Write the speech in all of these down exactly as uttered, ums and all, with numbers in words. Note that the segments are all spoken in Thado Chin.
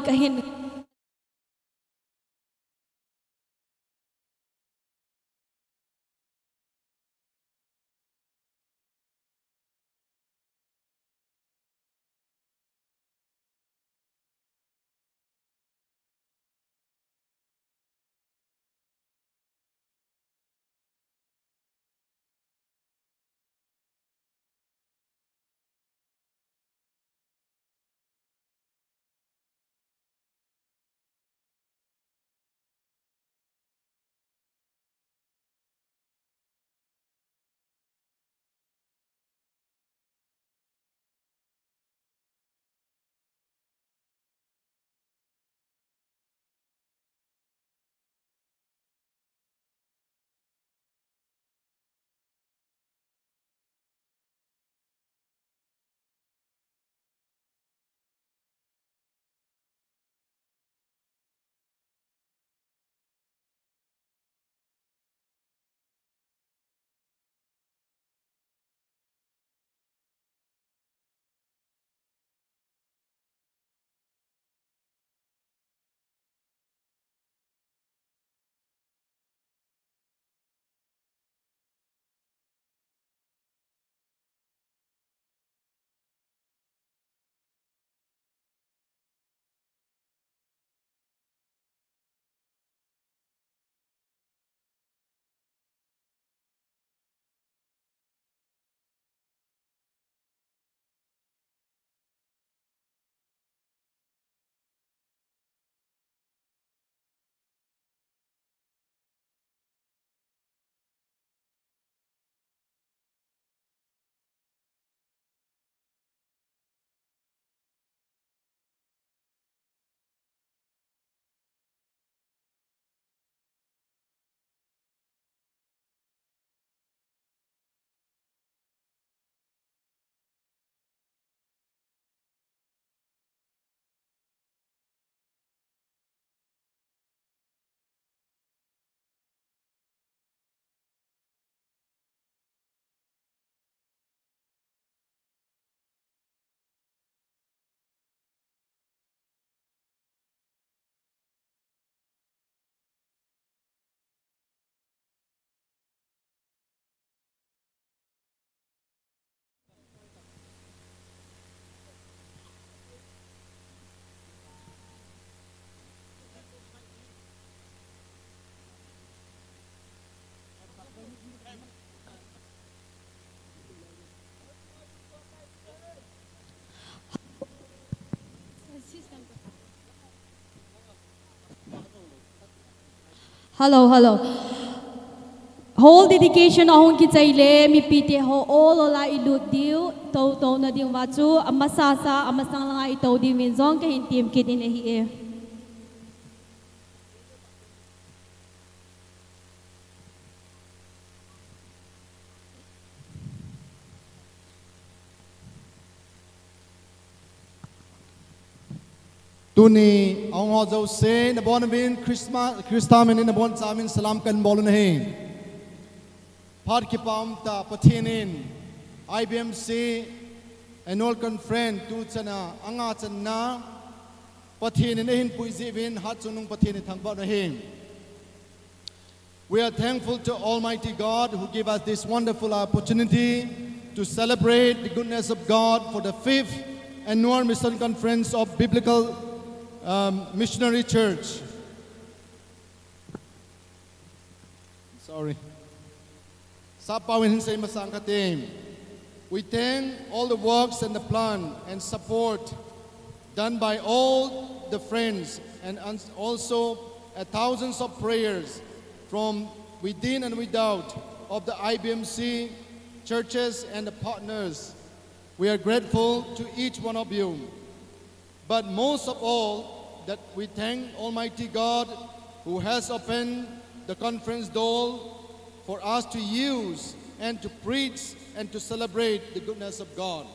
kahin. Hello, hello. Hall dedication ahung kichai le, mipite ho ol ol a ilut diu, tou touna diuva chu, amasa sa, amasang langa itou diuvin jong kahin temkit in ahi e. Tuni ahung ho jouse, nabonchauvin Christmas, Christa min in nabonchauvin salam kahin bol u ahi. Phat kipa umtah Pathen in I B M C Annual Conference tuchan a, anga channa Pathen in eihin puijeh uvin, hatchungnung Pathen ithangvah u ahi. We are thankful to Almighty God who gave us this wonderful opportunity to celebrate the goodness of God for the fifth Annual Mission Conference of Biblical, um, Missionary Church. Sorry. Sappao in hinsei masang kate. We thank all the works and the plan and support done by all the friends and uns-, also a thousands of prayers from within and without of the I B M C churches and the partners. We are grateful to each one of you. But most of all, that we thank Almighty God who has opened the conference door for us to use and to preach and to celebrate the goodness of God.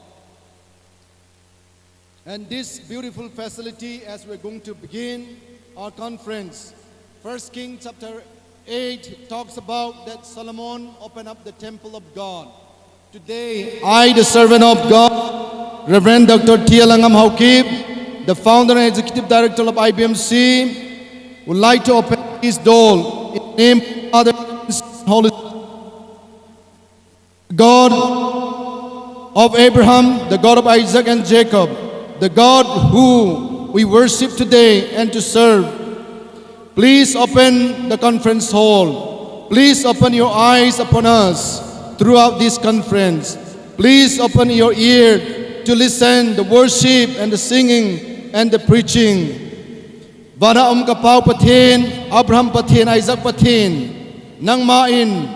And this beautiful facility, as we're going to begin our conference, First King chapter eight talks about that Solomon opened up the temple of God. Today, I, the servant of God, Reverend Doctor T L Angam Haokip, the founder and executive director of I B M C, would like to open his door in the name of Father, Son, and Holy Spirit. God of Abraham, the God of Isaac and Jacob, the God who we worship today and to serve, please open the conference hall. Please open your eyes upon us throughout this conference. Please open your ear to listen the worship and the singing and the preaching. Vana um ka Pau Pathen, Abraham Pathen, Isaac Pathen, nangma in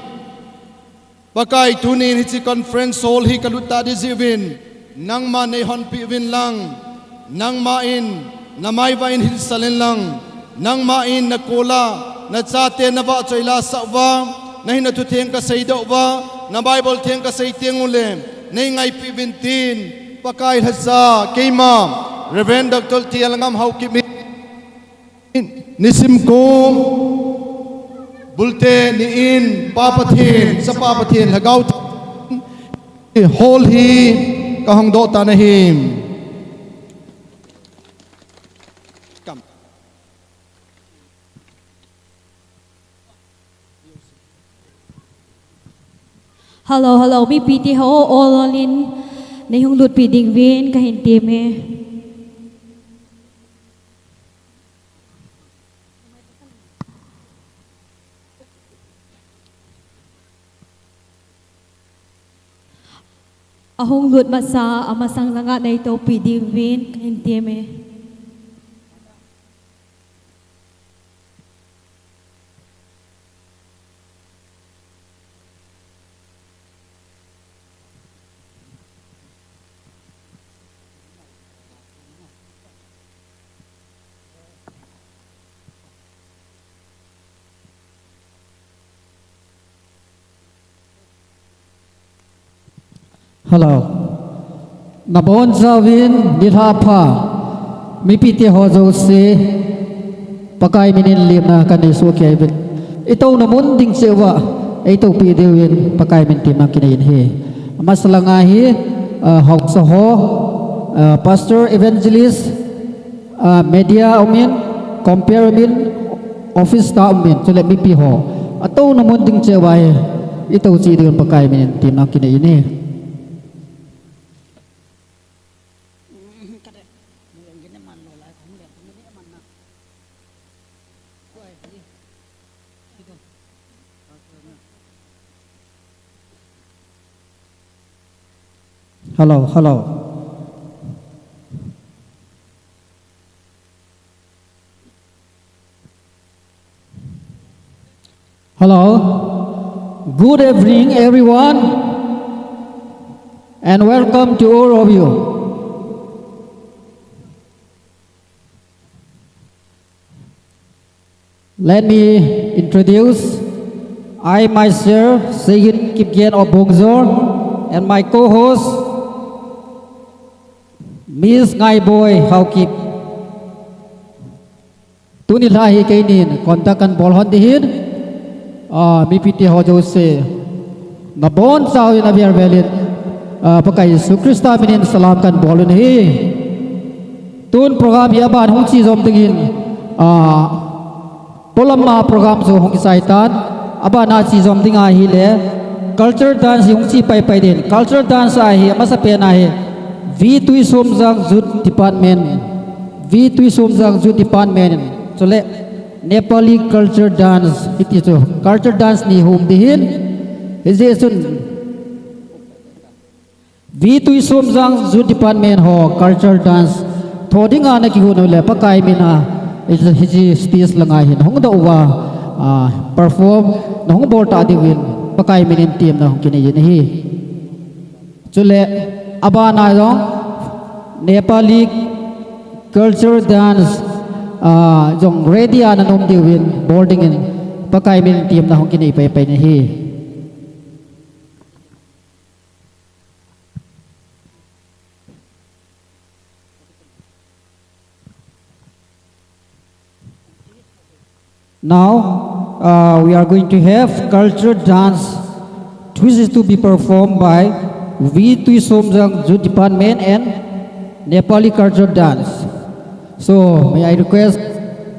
Pakai tunin hiche conference hall hi ka lut ta di jiuvin, nangma nei honpi uvin lang, nangma in, na maiva in hin sal in lang, nangma in na kola, na chate na vahchoi la sah uva, na hin na thutheng ka seidoh uva, na Bible theng ka sei teng ule, nei ngaipi uvin tin, Pakai lhacha, keima, Reverend Doctor T L Ngamhaokip in, Nisim kum, bulte ni in, Pa Pathen, Chapa Pathen, Lhagao Pathen, hall hi ka hongdoh tan ahi. Hello, hello, mipi te ho, all, all in, nei hung lutpi ding uvin, ka hin tem e. Ahung lut masa, amasang langa nei toupi ding uvin, ka hin tem e. Hello. Nabonchauvin nilhah pha, mipi te ho jouse, Pakai minin lemna kanei soh kei uvin. Itouna mun ding cheh uva, eitoupi diuvin, Pakai min temna kinei in ahi. Amasa langa hi, ah, haosa ho, ah, Pastor, Evangelist, Ah, media umin, compere umin, office staff umin, chule mipi ho. Atouna mun ding cheh uva hi, itou cheh diuvin Pakai minin temna kinei in ahi. Hello, hello. Hello. Good evening, everyone, and welcome to all of you. Let me introduce I myself, Seihin Kipgen of Bongjor, and my co-host, Miss Ngaiboi Haokip. Tuni lha hi keinin conduct kan bol hon ding ahin, ah, mipi te ho jouse, nabonchauvin avel velin, ah, Pakai Jesu Christa minin salam kan bol un ahi. Tun program hi aban hung che jom dingin, ah, polam a program chu hung kisai tan, aban a che jom ding ahile, culture dance hi hung che pai pai ding. Culture dance ahi, amasapen ahi, V Tuisomjang Youth Department. V Tuisomjang Youth Department, chule Nepali culture dance, hiti chu culture dance ni hung um ding ahin, hijeh chun V Tuisomjang Youth Department ho culture dance tho dinga na kigon u le Pakai mina, hiche stage langa hin hung doh uva, ah, perform na hung bol ta diuvin Pakai minin temna hung kinei in ahi. Chule, abana jong, Nepali culture dance, ah, jong ready a na um diuvin, bol dingin, Pakai min temna hung kinei pai pai in ahi. Now, uh, we are going to have culture dance, which is to be performed by V Tuisomjang Youth Department and Nepali culture dance. So, may I request,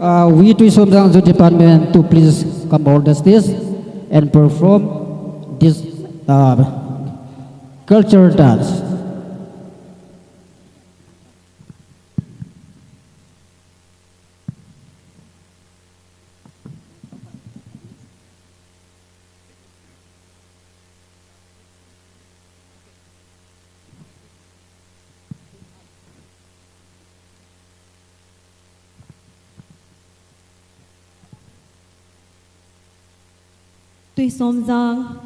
uh, we Tuisomjang Youth Department to please come on the stage and perform this, uh, cultural dance. Tuisomjang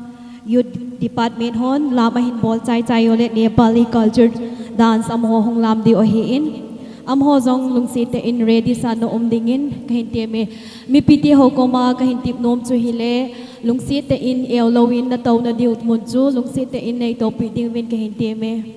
Youth Department hon lam ahin bol chai chai uleh Nepali culture dance amaho hung lam diu ahin, amaho jong lungset tah in ready sa na um dingin kahin temme. Mipite ho koma kahin tep nom chu hileh, lungset tah in eulou in na tou na diu mun chu lungset tah in nei toupi dingin kahin temme.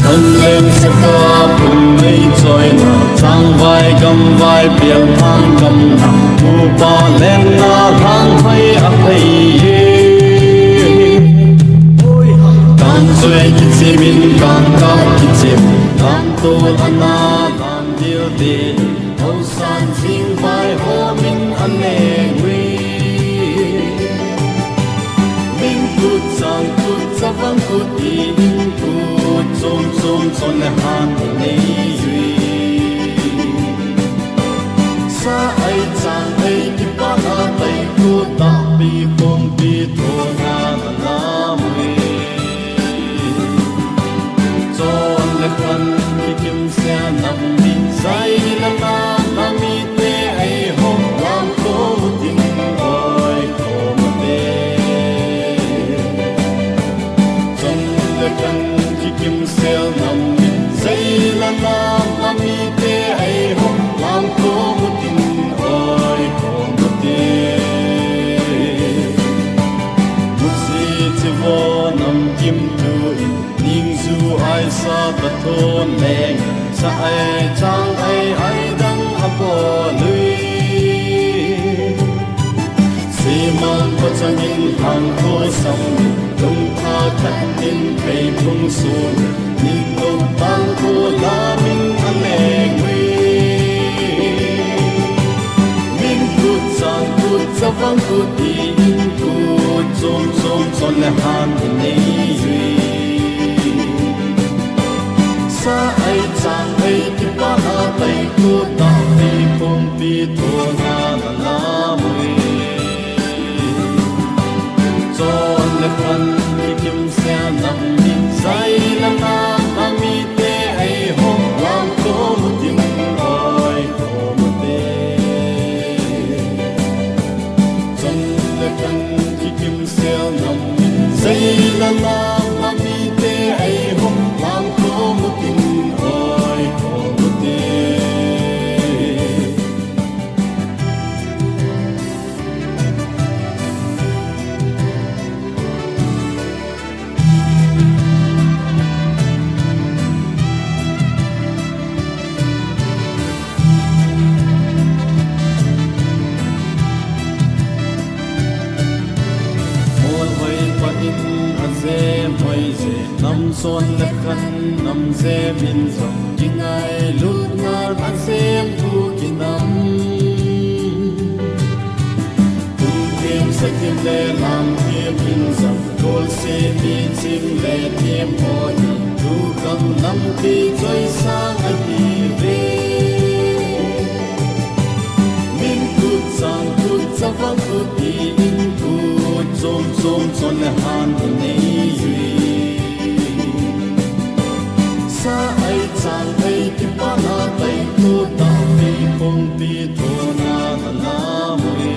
Kan lem saka pum mei choina, changvai gamvai pial thang gamna, upa lenna lang hai a hai ye. Kan sui kichimin kan ka kichim, kan tol ana kan dil dil, hausan jing vai homin a leng ui. Min kut chang kut chavang kut i in kut chom chom chon le han nei ui. Sa ai chang ai kipa a tai kut ta pi kong pi thona na lam ui. Chon le khan kikim sia nam min sai la na na mi te ai hom lam ko ding oi ko ma te. Chon le khan kikim sia nam min sai la na na mi te ai hom lam ko ding oi ko ma te. Musi chivo nam kim tu in Ningju ai sa ta thon leng, sa ai chang ai ai dang a po lui. Simang pa chang in hang ko sam, tung tha khat in pei phung sun, ning nung tang ko la min a leng ui. Min kut chang kut chavang kut i in kut chom chom chon le han in nei ui. Sa ai chang ai kipa a tai ko ta pi pum pi thona na lam ui. Chon le khan kikim sia nam min sai la na na mi te ai hom lam ko ding oi ko ma te. Chon le khan kikim sia nam min sai la na na mi te ai hom lam ko ding oi ko ma te. Mol hoi pa in a jem hoi je, nam son le khan nam jem in jong, kingai lut ngal a jem thu kinam. Kum thim sa thim le lam thim in jong, kol se mi chim le thim ho hi, thu kham lampi choi sang a hi ve. Min kut chang kut chavang kut i in kut chom chom chon le han in nei ui. Sa ai chang ai kipa na tai ko ta pi pong pi thona na lam ui.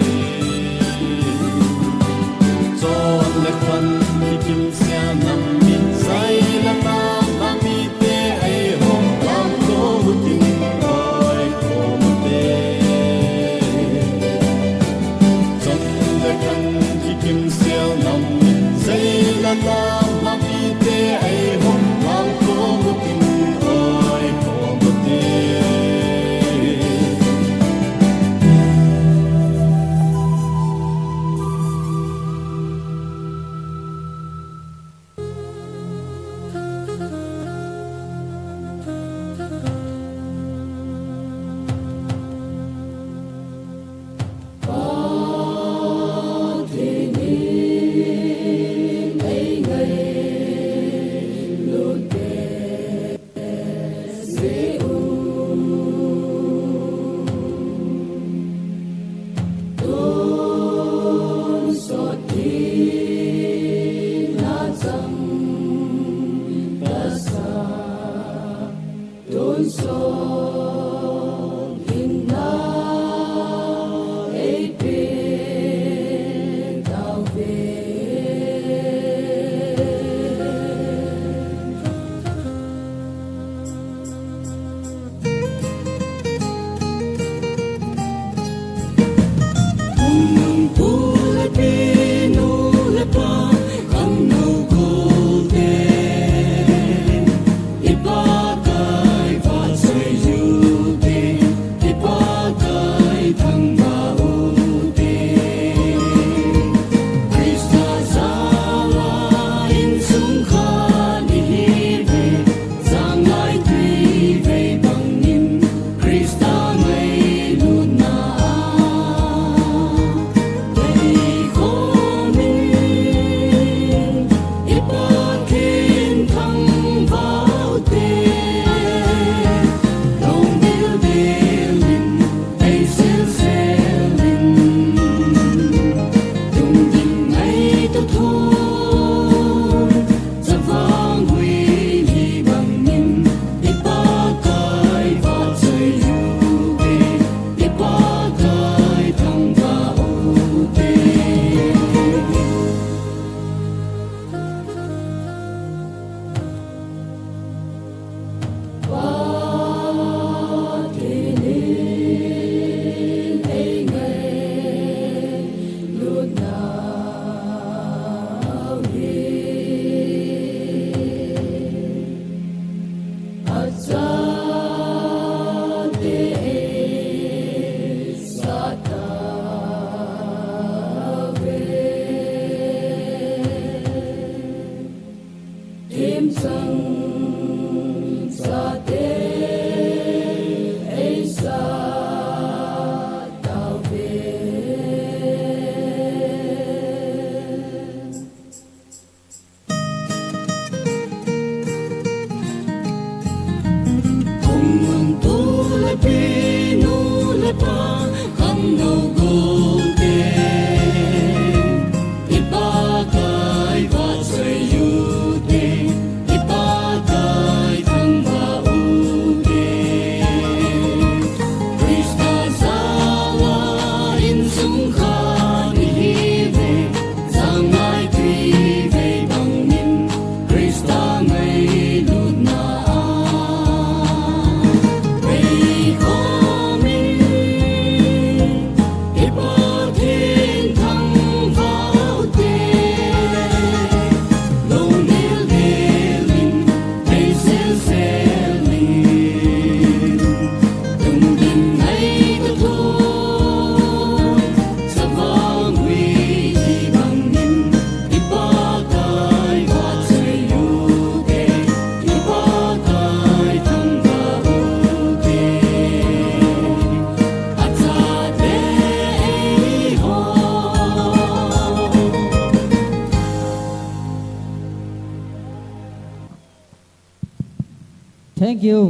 Thank you.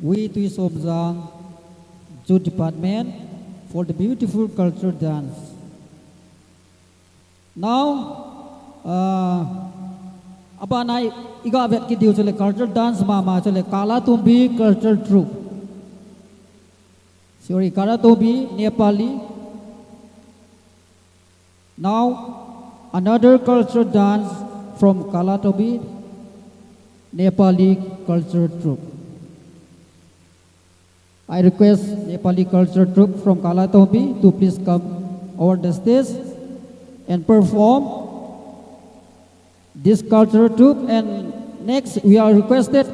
We Tuisomjang Youth Department for the beautiful culture dance. Now, uh, abana i, iga vet kit diu chule culture dance mama chule Kalatumbi culture troupe. Sorry, Kalatumbi Nepali. Now, Another culture dance from Kalatombi, Nepali culture troupe. I request Nepali culture troupe from Kalatombi to please come over the stage and perform this culture troupe. And next, we are requested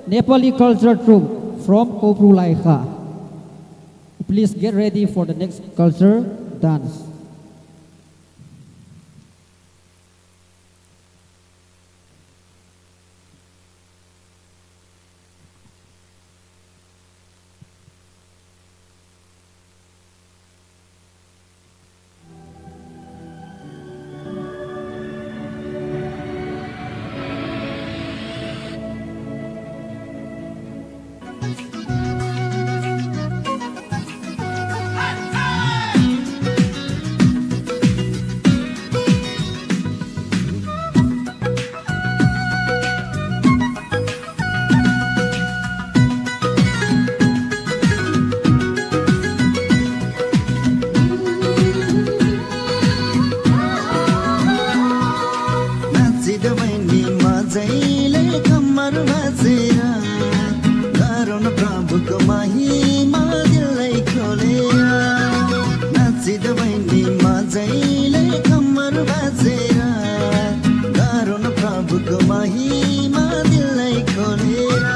Nepali culture troupe from Kopru Laikha. Please get ready for the next culture dance. नाचिँदै बहिनी मजाले कम्मर भाँचेर गरौँ न प्रभुको महिमा दिललाई खोलेर। नाचिँदै बहिनी मजाले कम्मर भाँचेर गरौँ न प्रभुको महिमा दिललाई खोलेर।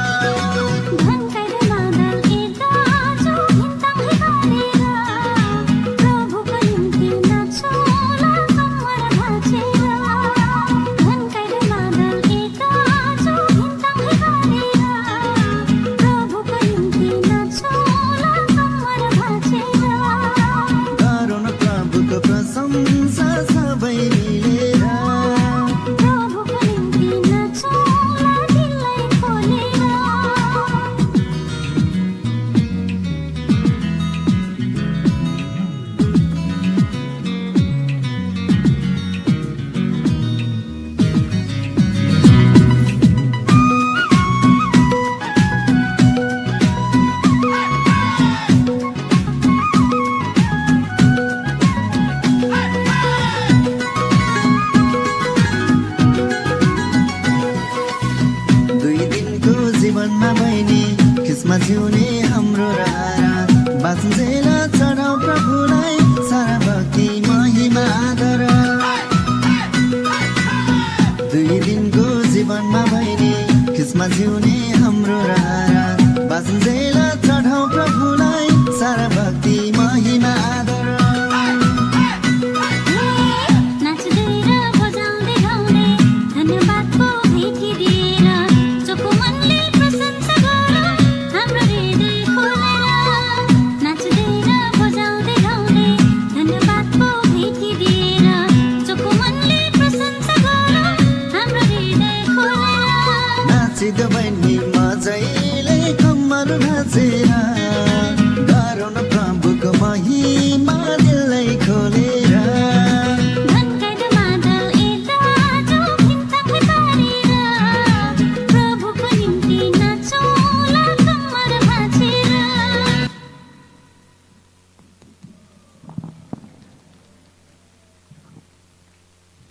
गरौँ न प्रभुको प्रशंसा सबै मिलेर। दुई दिनको जीवनमा बहिनी खिसमा जिउने हाम्रो रहर। बाँचुन्जेल चढाउँ प्रभुलाई सारा भक्ति महिमा आदर। दुई दिनको जीवनमा बहिनी खिसमा जिउने हाम्रो रहर। बाँचुन्जेल चढाउँ प्रभुलाई सारा भक्ति महिमा आदर। नाच्दै र बजाउँदै गाउँदै धन्यवादको भेटी दिएर चोखो मनले प्रशंसा गरौँ हाम्रो हृदय खोलेर। नाच्दै र बजाउँदै गाउँदै धन्यवादको भेटी दिएर चोखो मनले प्रशंसा गरौँ हाम्रो हृदय खोलेर। नाचिँदै बहिनी मजाले कम्मर भाँचेर गरौँ न प्रभुको महिमा दिललाई खोलेर।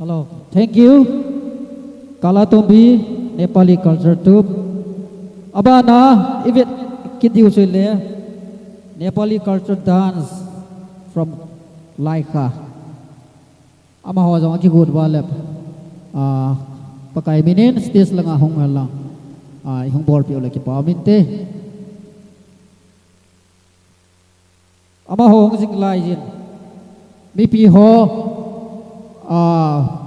Hello, thank you. Kalatombi Nepali Culture Troupe. Abana, ivet kit diu chu ahile Nepali Culture Dance from Laikha. Amaho jong akigot uva le, ah, Pakai minin stage langa hung hen lang, ah, ihung bolpeh uleh kipa um inte. Amaho hung jing laijin mipi ho, ah,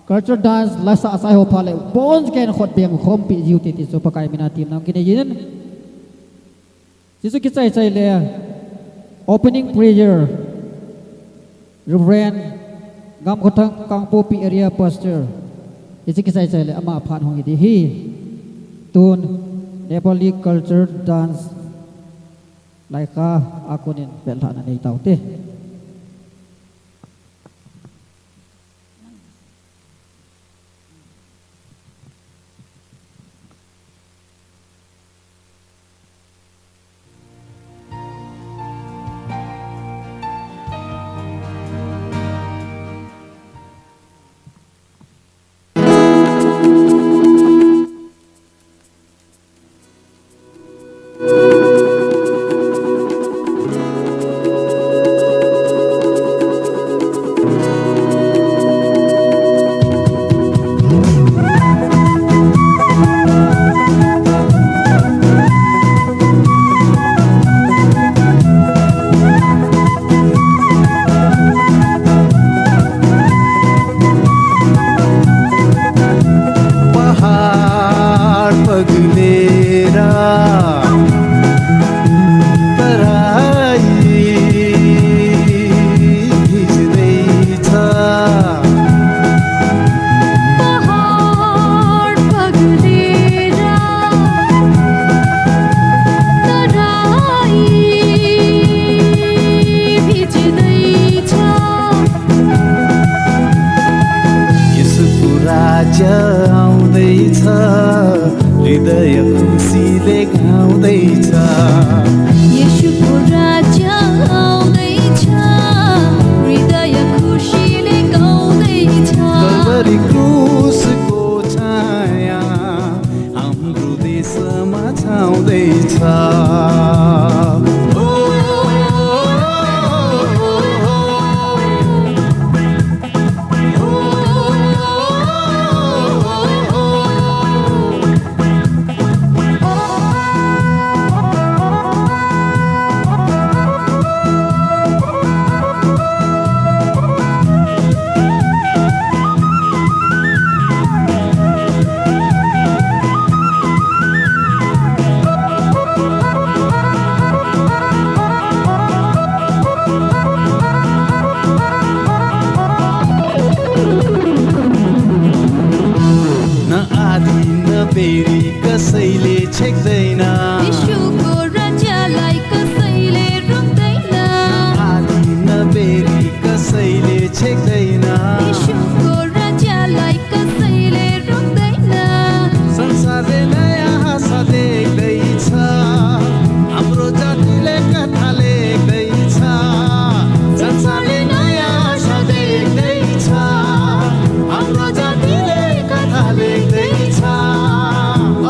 culture dance la sah sah ho phat le bon ken khut beng khompi jiu hite ti chu Pakai mina temna kinei jin. Hichu kichai chai le opening prayer, Reverend Gamkhothang Kangpokpi Area Pastor. Hichu kichai chai le ama phat hung hiti hi. Tun Nepali Culture Dance Laikha a konin pehlhahna nei taute. हृदय खुसीले गाउँदैछ। येशूको राज्य आउँदैछ। हृदय खुसीले गाउँदैछ। कल्भरी क्रुसको छाया हाम्रो देशमा छाउँदैछ। न आधी न बेरी कसैले छेक्दैन। यीशुको राज्यलाई कसैले रोक्दैन। न आधी न बेरी कसैले छेक्दैन। यीशुको राज्यलाई कसैले रोक्दैन। संसारले नयाँ आशा देख्दैछ। हाम्रो जातिले कथा लेख्दैछ। संसारले नयाँ आशा देख्दैछ। हाम्रो जातिले कथा लेख्दैछ।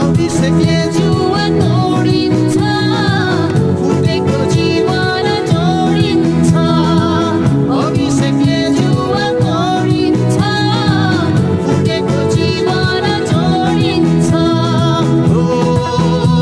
अभिषेकले जुवा तोडिन्छ। फुटेको जीवन जोडिन्छ। अभिषेकले जुवा तोडिन्छ। फुटेको जीवन जोडिन्छ। हो, हो, हो, हो।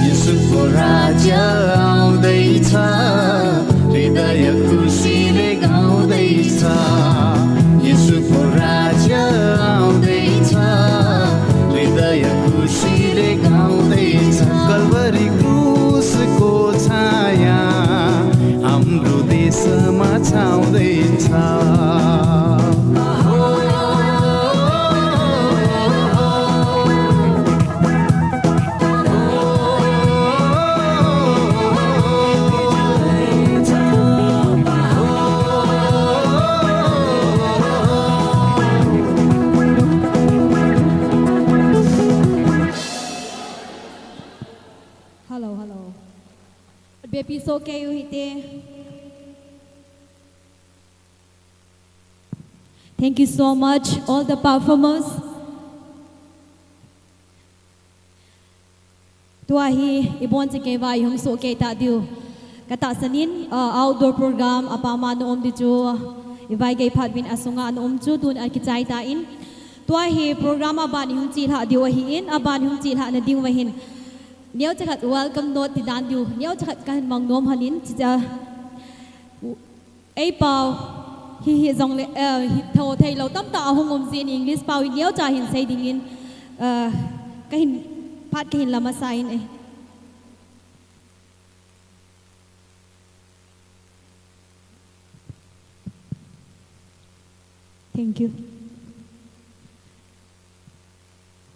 यीशुको राज्य आउँदैछ। हृदय खुसीले गाउँदैछ। यीशुको राज्य आउँदैछ। हृदय खुसीले गाउँदैछ। कल्भरी क्रुसको छाया हाम्रो देशमा छाउँदैछ। Hello, hello. Bepi so ke u hite. Thank you so much, all the performers. Tua hi ibon chekei va ihung sohkei ta diu katahsan in, uh, outdoor program apa ma na um di chu, ivaigei phat uvin asunga na um chu tun akichai tan. Tua hi program aban ihung chelha diu ahin, aban ihung chelhah na diu ahin, neocha khat welcome note ti dan diu, neocha khat kahin mang nom hon in, chicha Ei pau, hi hi jongle, eh, hi tho thei lou tamtah ahung um jin, English pau hi neocha hin sei dingin, eh, kahin, phat kahin la masa in eh. Thank you.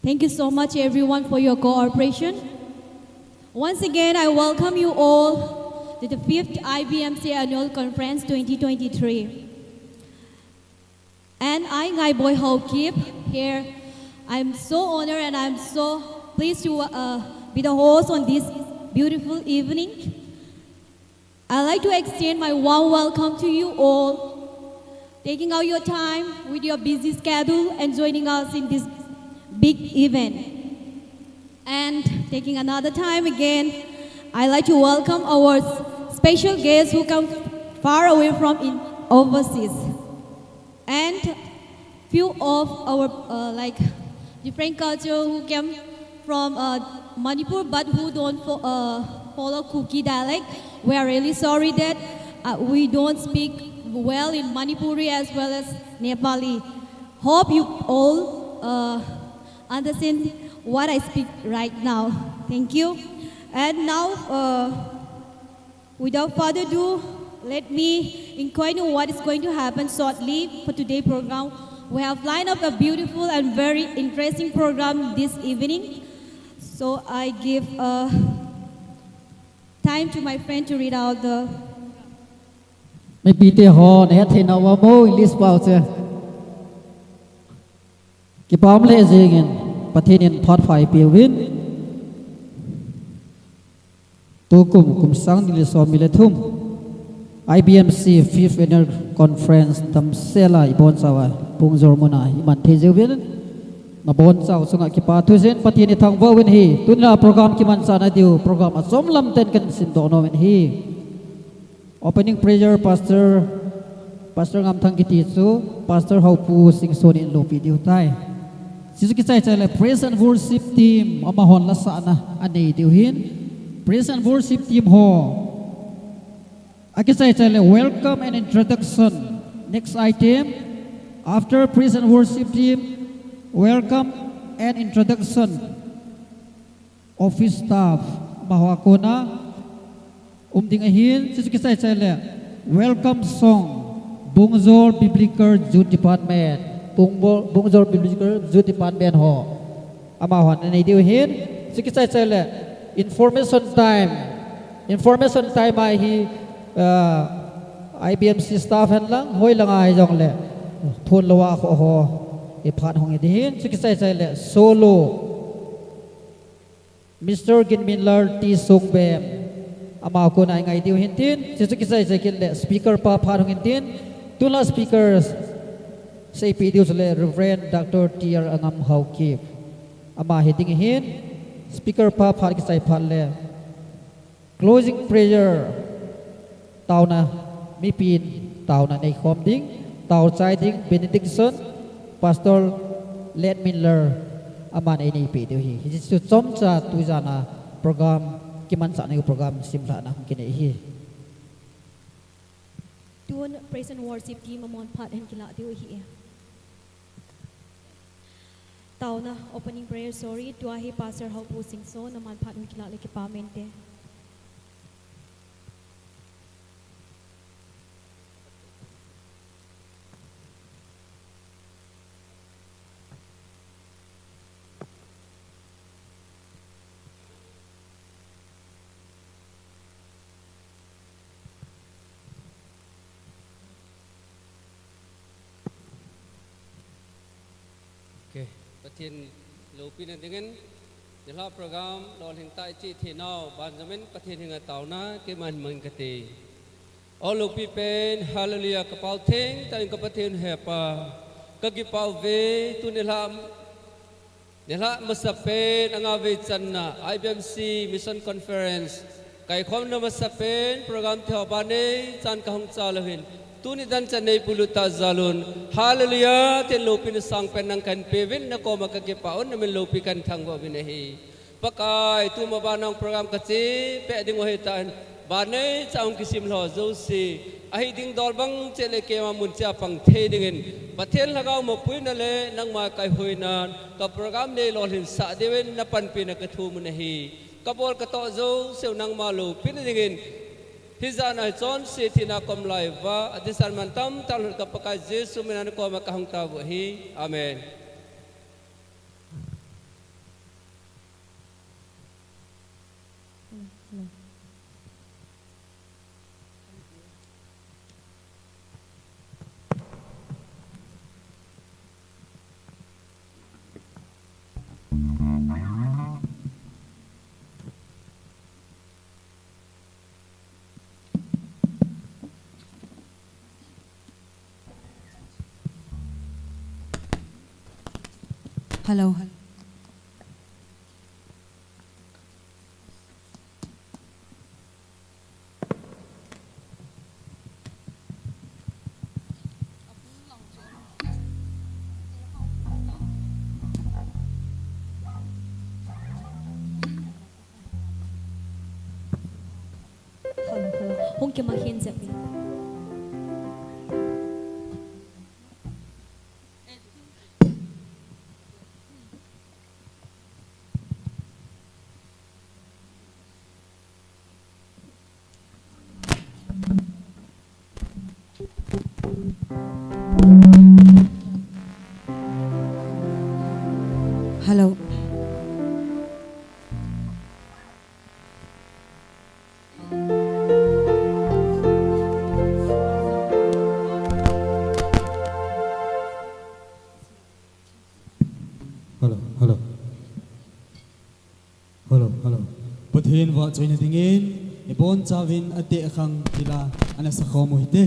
Thank you so much, everyone, for your cooperation. Once again, I welcome you all to the fifth I B M C Annual Conference twenty twenty-three. And I, Ngaiboi Haokip, here. I'm so honored and I'm so pleased to, uh, be the host on this beautiful evening. I'd like to extend my warm welcome to you all, taking out your time with your busy schedule and joining us in this big event. And taking another time again, I'd like to welcome our s-, special guests who come far away from in overseas. And few of our, uh, like, different culture who came from, uh, Manipur but who don't fo- uh, follow Kuki dialect. We are really sorry that, uh, we don't speak well in Manipuri as well as Nepali. Hope you all, uh, understand what I speak right now. Thank you. And now, uh, without further ado, let me inquire what is going to happen shortly for today's program. We have lined up a beautiful and very interesting program this evening. So I give, uh, time to my friend to read out the Mipite ho, nahet thei nauva mo, English pao che. Kipah lheh jengin, Pathen in phat pha eipeuvin. Tukum, kum sang ni le som ni le thum, I B M C Fifth Annual Conference damsel a ibonchauva, Bungjor muna iman thei jeh uvin, nabonchau chunga kipathu jin Pathen ithangvah uvin ahi. Tuni a program kimanchah na diu, program achom lamtah in kahin simdoh nom in ahi. Opening prayer, Pastor, Pastor Ngamthang kiti chu, Pastor Haopu Singson in loupi diu tai. Chuche kichai chai le praise and worship team, amahon lasahna anei diu ahin. Praise and worship team ho, akichai chai le welcome and introduction. Next item, after praise and worship team, welcome and introduction. Office staff, amaho a kona um ding ahin, chuche kichai chai le welcome song, Bungjor Biblical Youth Department, Bungbo- Bungjor Biblical Youth Department ho, amahon anei diu ahin. Chuche kichai chai le information time, information time a hi, uh, I B M C staff hen lang, hoilang a hijongle, thon lou a kho ho, iphat hung hi ding ahin. Chuche kichai chai le solo, Mister Ginminlar T Songbem, ama kona ingai diu ahin tin, chuche kichai chai kit le speaker pa phat hung in tin, tulai speakers seipeh diu chule Reverend Doctor T R Angam Haokip, ama hi ding ahin. Speaker pa phat kichai phat le closing prayer, taona, mipin taona neikhom ding, tao chai ding, benediction, Pastor Len Miller, aman einei peh diu ahi. Hiche chu chomcha tujan a program, kimanchah na diu program simlhahna hung kinei ahi. Tun praise and worship team amahon phat ahin kilah diu ahi. Taona, opening prayer, sorry, tua hi Pastor Haopu Singson, aman phat hung kilah le kipa mente. Okay, Pathen loupina dingin, nilhah program lolhing tah a iche thei nau, banjom in Pathen henga taona keiman mang kate. O loupi pen, hallelujah, ka pao thengtah in ka Pathen hepa, ka kipah uve, tuni nilhah, nilhah masapen, anga vei channa, I B M C Mission Conference, kaikhomna masapen, program thei ho banei, chan ka hung cha lou hin, tuni dan chan nei puilut tah jal un, hallelujah, tin loupina sangpen nang kahin peuvin, na koma ka kipah un, na min loupi kahin thangvah uvin ahi. Pakai, tuma ban nang program ka chepeh ding u ahi tan, banei cha hung kisim lhah jouse, ahi ding dol bang cheh le keima mun cheh a pang thei dingin, Pathen lhagao mopoina le nangma kaihuina, ka program nei lolhinsah diuvin na panpina ka thum u ahi. Ka bol ka toh jouse u nangma loupina dingin, hijat a hichonse thina kom lai uva, adinsan mantam tah lhon ka Pakai Jesu mina na koma ka hung tao u ahi. Amen. Hello, hello. Kima hin jep in. Hello. Hello, hello. Hello, hello. Pathen vahchoina dingin, ibonchauvin ateh khang thil a ana sakhom u hite.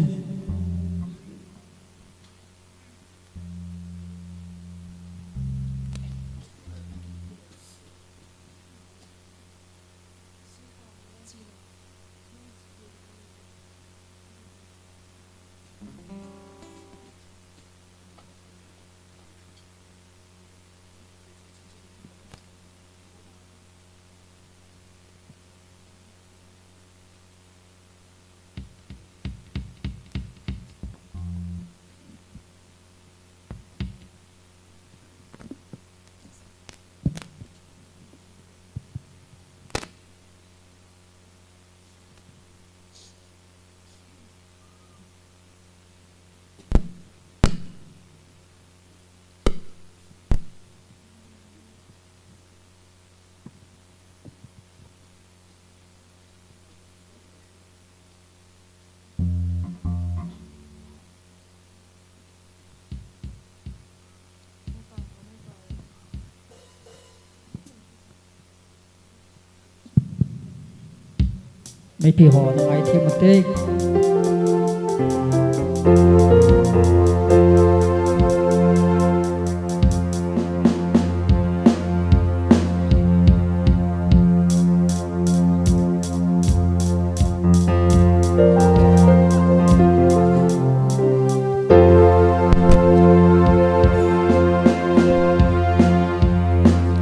Meipi ho, nangai them ute.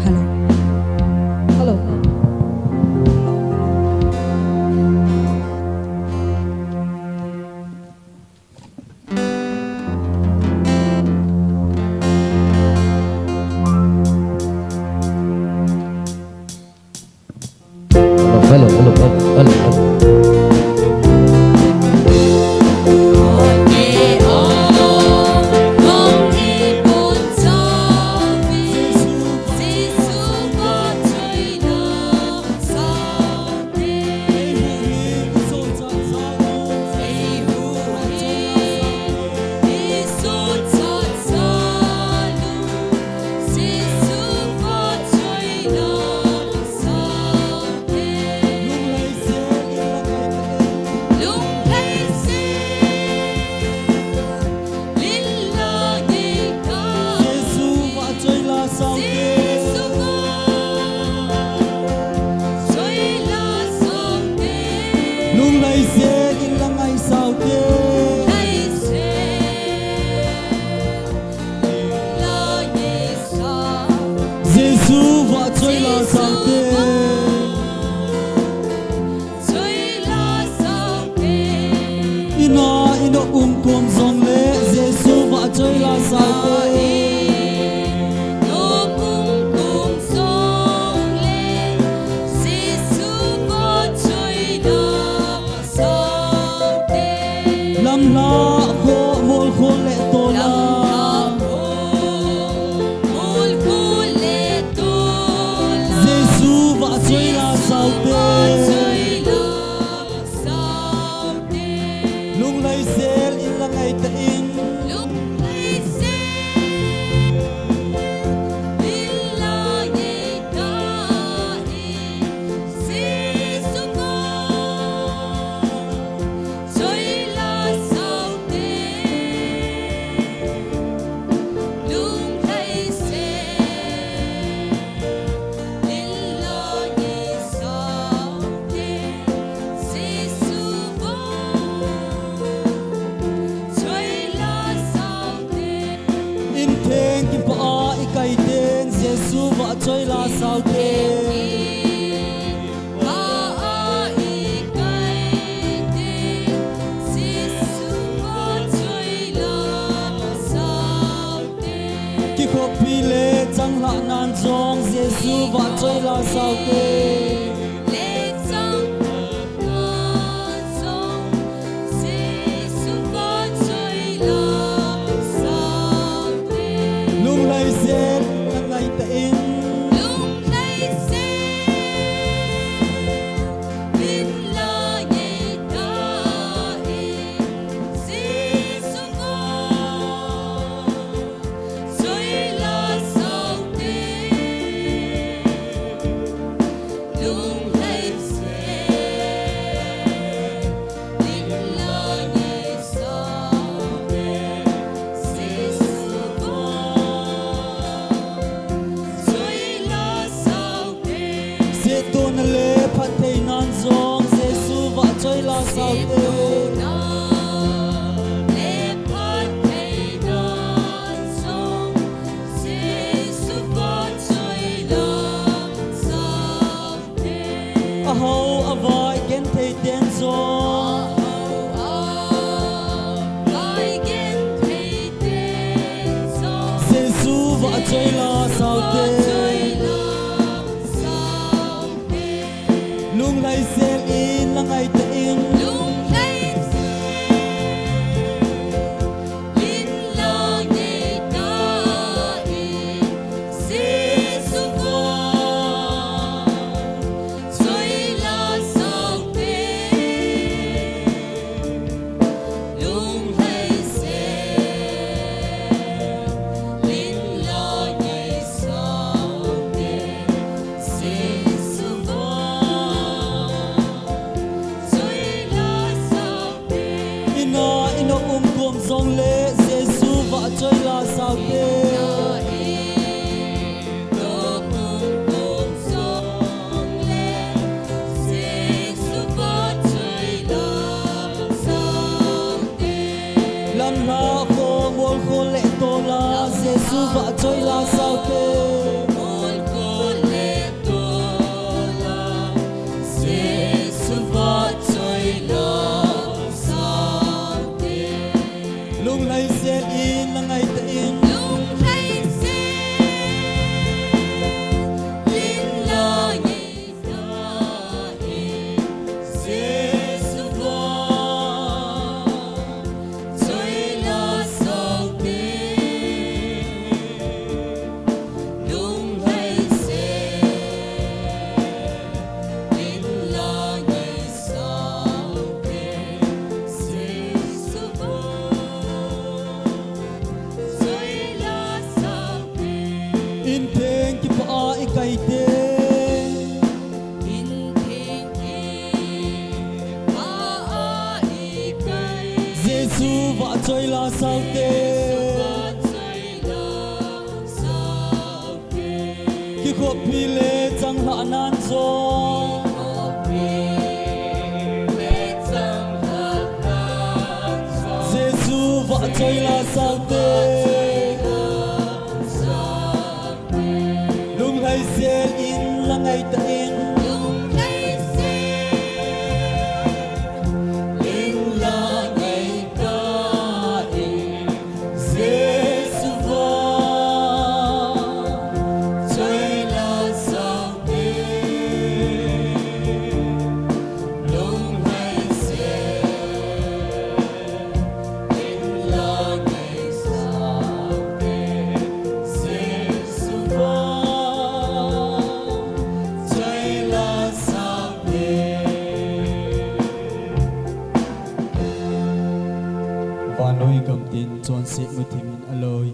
Hello. Hello. Hello, hello, hello, hello, hello. Jesu vahchoi la saute. Lunglhaisel in la ngaitah in. Setona le phattheinan jong Jesu vahchoi la saute. Ahao avai genthei ten jong Jesu vahchoi la saute. Lunglhaisel in la ngaitah in. Ina, ina um kom jongle Jesu vahchoi la saute. Lamlha khong molkhol le tola Jesu vahchoi la saute. Lunglhaisel in la ngaitah in. In theng kipah a i kai te. Jesu vahchoi la saute. Kikhoppi le changlhah nan jong Jesu vahchoi la saute. Lunglhaisel in la ngaitah in. Vannoi gamtin chonset muthim in aloi.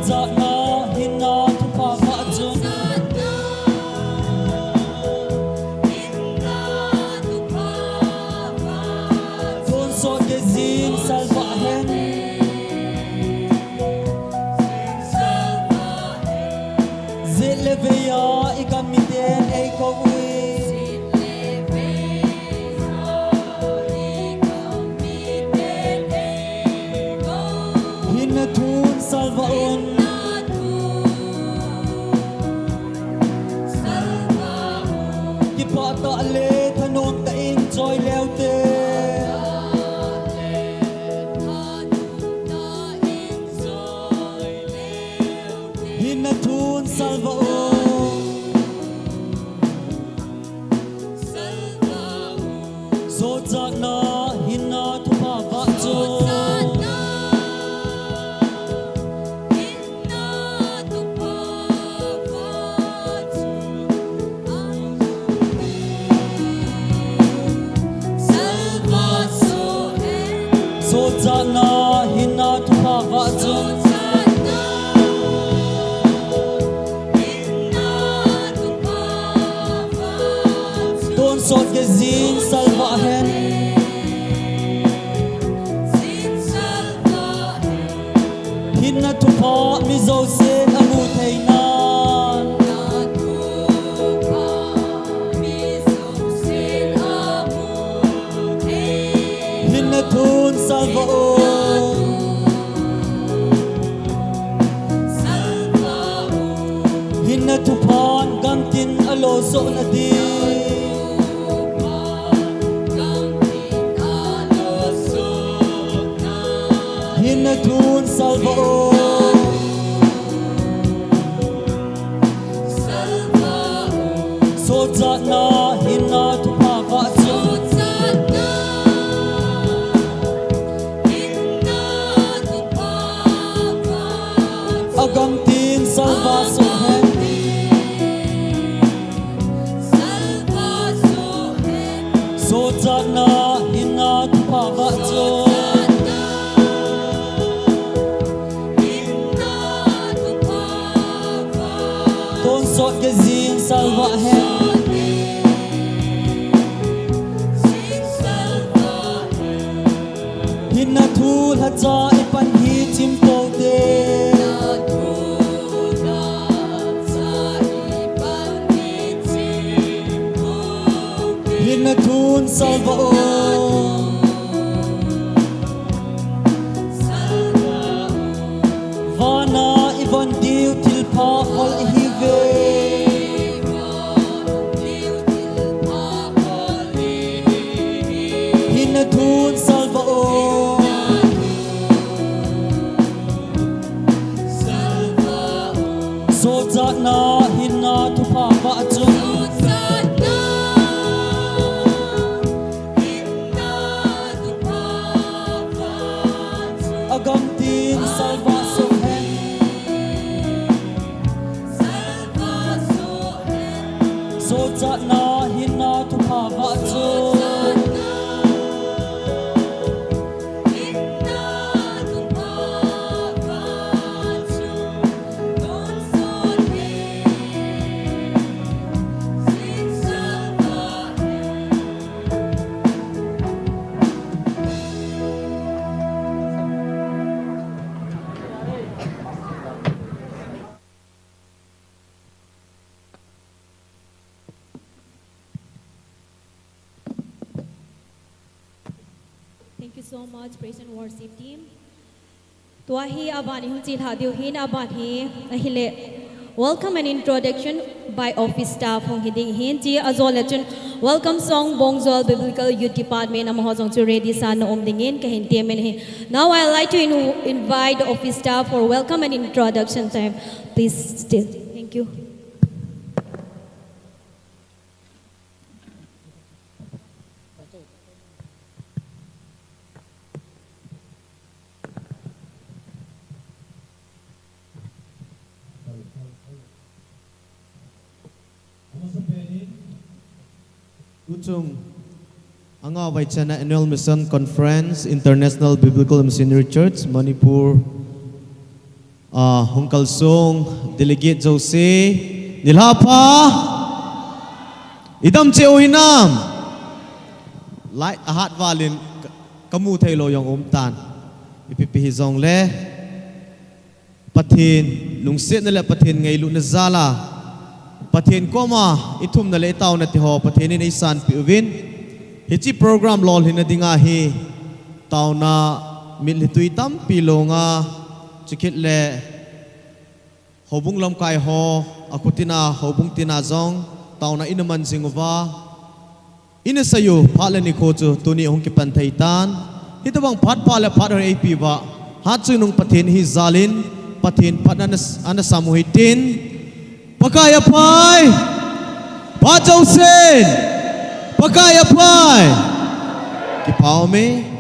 Jana hinna thupha vah chun. Tonsot gei jing salvah hen. Jet le vei a i gam miten eikou ui. Hinna thun salvah un. Kipah tah le thanom tah in choi leu te. Hinna thun salvah un. Sojatna hinna thupha vah chun. Sojatna hinna thupha vah chun. Tonsot gei jing salvah hen. Hinna thupha mi jousen amu thei nan. Hinna thun salvah un. Hinna thuphan gamtin alo soh na di. Hinna thun salvah un. Sojatna hinna thupha vah chun. Agamtin salvah soh hen. Sojatna hinna thupha vah chun. Tonsot gei jing salvah hen. Hinna thu lhacha i pan hi chim pou te. Hinna thun salvah un. Vana i von diu thilpha khol i hi ve. Hinna thun salvah un. Sojatna hinna thupha vah chun. Agamtin salvah soh hen. Sojatna hinna thupha vah chun. Thank you so much, praise and worship team. Tua hi aban i hung chelha diu hin, aban hi ahile welcome and introduction by office staff hung hi ding hin, chujou le chun welcome song Bongjol Biblical Youth Department amaho jong chu ready sa na um dingin kahin temin ahi. Now I'd like to in- invite the office staff for welcome and introduction time. Please stand. Thank you. Tuchung anga vaichanna Annual Mission Conference, International Biblical Missionary Church, Manipur. Ah, hung kalsong delegate jouse, nilhah pha. Idam cheh u hinam? Light ahat valin ka, kamu theilou jong um tan. Ipi pi hijongle, Pathen lungsetna le Pathen ngailutna jal a, Pathen koma ithumna le itaona teho Pathen in eisanpeh uvin, hiche program lolhinna dinga hi taona mitlhi tui tampi longa, chukit le houbung lamkai ho, akhutina, houbung tina jong taona ina man jing uva, ina seiyu phat le nikho chu tuni hung kipan thei tan. Hitobang phat pha le phat hoi eipe uva, hatchungnung Pathen hi jalin, Pathen phatna ana, ana sam u hitin, Pakai aphai, phat jousen, Pakai aphai. Kipa ume.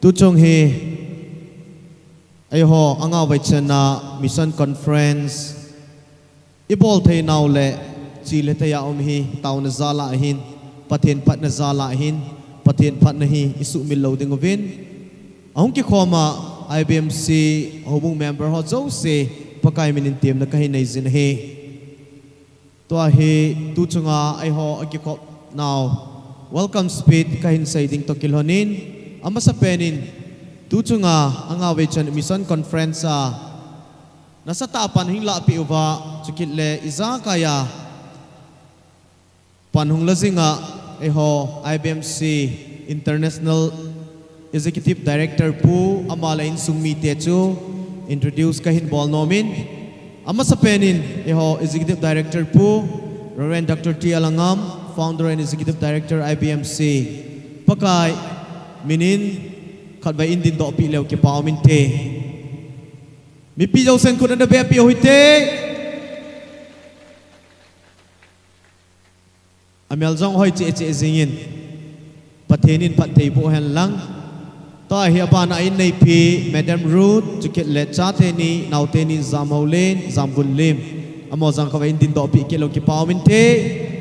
Tuchung hi eiho angavai channa Mission Conference ibol theinau le chule thei a um hi taona jal a ahin, Pathen phatna jal a ahin, Pathen phatna hi isuhmil lou ding uvin, ahung kikhoma I B M C houbung member ho jouse Pakai minin temna kahin nei jin ahi. Tua hi tuchunga eiho akikhop nau welcome speech kahin sei ding toh kilhonin, amasapen in tuchunga angavai channa Mission Conference a nasatah a pan hung lahpeh uva, chukit le ijakai a pan hung la jinga eiho I B M C International Executive Director Pu, ama le insung mite chu introduce kahin bol nomin, amasapen in eiho Executive Director Pu Reverend Doctor T L Angam, Founder and Executive Director I B M C, Pakai minin khatvei in dindoh peh leu kipa um inte. Mipi jousen khut ana beh peh u hite. Amel jong hoi cheh cheh jingin, Pathen in phatthei boh hen lang. Tua hi abana in neipi Madam Ruth, chukit le chateni, naoteni Jamhoulen, Jamgunlim, amaho jong khatvei in dindoh peh kit leu kipa um inte.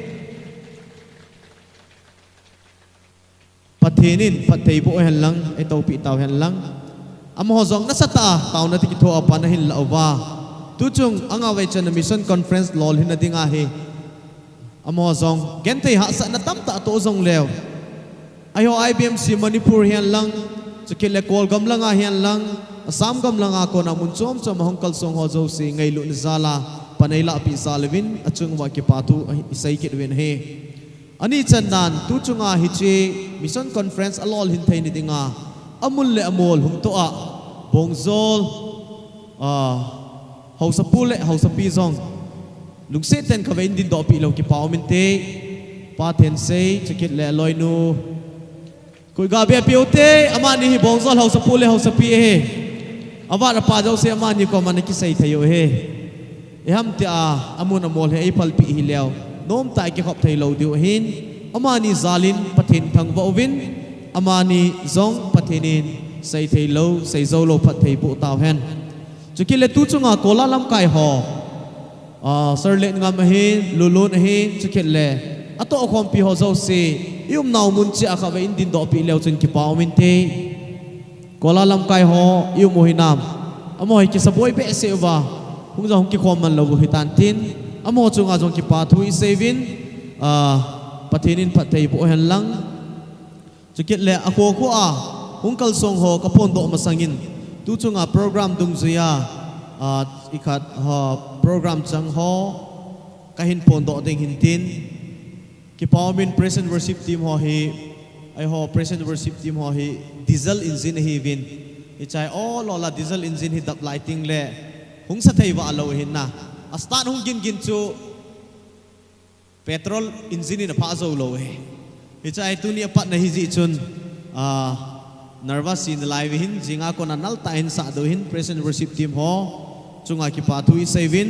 Pathen in phatthei boh hen lang, eitoupeh tau hen lang. Amaho jong nasatah a taona toh kithoa pan ahin lah uva, tuchung angavai channa Mission Conference lolhinna dinga hi amaho jong genthei hahsatna tamtah atoh jongleu, eiho I B M C Manipur hihen lang, chukit le Kolgam langa hihen lang, Assam gam langa kona mun chom chom a hung kalsong ho jouse ngailutna jal a pan eilahpeh jal uvin achung uva kipa thu isei kit uvin ahi. Ani chandan, tuchunga hiche Mission Conference alolhin theina dinga amun le amol hung toh a, Bongjol, ah, haosapu le haosapi jong lungset tah in khatvei in dindoh peh leu kipa um inte. Pa Thensei, chukit le aloinu, khut ga beh peh u hite. Amani hi Bongjol haosapu le haosapi ahi. Avat apa jouse amani koma ana kisei thei u ahi. Iham tia amun amol hi eiphalpeh hileu, nomtah a kikhop theilou diu ahin, amani jalin Pathen thangvah uvin, amani jong Pathen in seithei lou, seijou lou phatthei boh tauhen. Chukit le tuchunga Kola lamkai ho, ah, Sir Letngam ahin, Lulun ahin, chukit le atohkhompi ho jouse, iumnau mun cheh a khatvei in dindoh peh leu chun kipa um inte. Kola lamkai ho ium u hinam? Amaho hi kisaboi behseh uva, hung jong hung kikhom man lou u hitan tin, amaho chunga jong kipa thu isei uvin, ah, Pathen in phatthei boh hen lang. Chukit le akho kho a hung kalsong ho kaphondoh masangin, tuchunga program dungjuia, ah, ikhat ho program chang ho kahin phondoh ding hin tin, kipa umin praise and worship team ho hi, eiho praise and worship team ho hi diesel engine ahiuvin, hiche a ol ol a diesel engine hi dap lai tengle hung sa thei vah lou ahin na, a start hung gin gin chu petrol engine in aphah jou lou ahi. Hiche a hi tuni apatna hijeh chun, ah, nervous hi nalai uve hin, jinga kona naltah a hin sah diu hin, praise and worship team ho chunga kipa thu isei uvin.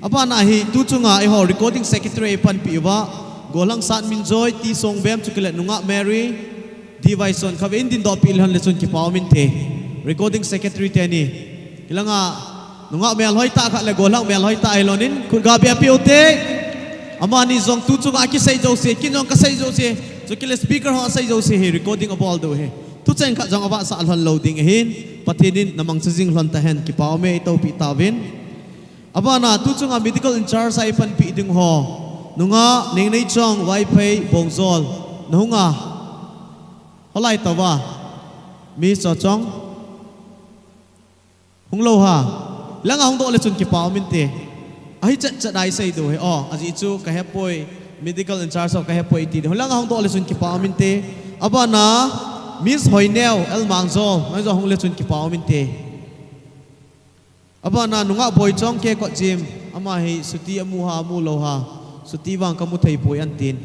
Abana hi tuchunga eiho recording secretary eipanpi uva, Golhang Satminjoy, T Songbem, chukit le Nungah Mary, D Vaison, khatvei in dindoh peh leu hen le chun kipa um inte. Recording secretary teni, hilanga Nungah melhoi tah khat le Golhang melhoi tah ahi lonin, khut ga beh peh u hite. Amani jong tuchunga akisei jouse, kin jong kasei jouse, chukit le speaker ho asei jouse hi recording abol diu ahi. Thucheng khat jong avahsah lhon lou ding ahin, Pathen in namangcha jing lhon tahen, kipa ume, eitopi tauvin. Abana, tu chunga medical in charge a ipanpi ding ho. Nungah Nengneichong Vaiphei Bongjol. Nahung a. Holai tauva. Miss Chochong. Hung lou ha. Langa hung doh le chun kipa um inte. Ahi chet chet a isei diu ahi. O, ajeh chu kahepoi. Medical in charge ho kahepoi iti diu. Langa hung doh le chun kipa um inte. Abana, Miss Hoineo L Mangjol. Mai jo hung le chun kipa um inte. Abana, nungah Boichong K Kotjim. Ama hi chuti amu ha, amu lou ha. Chuti vang kamu thei poi antin.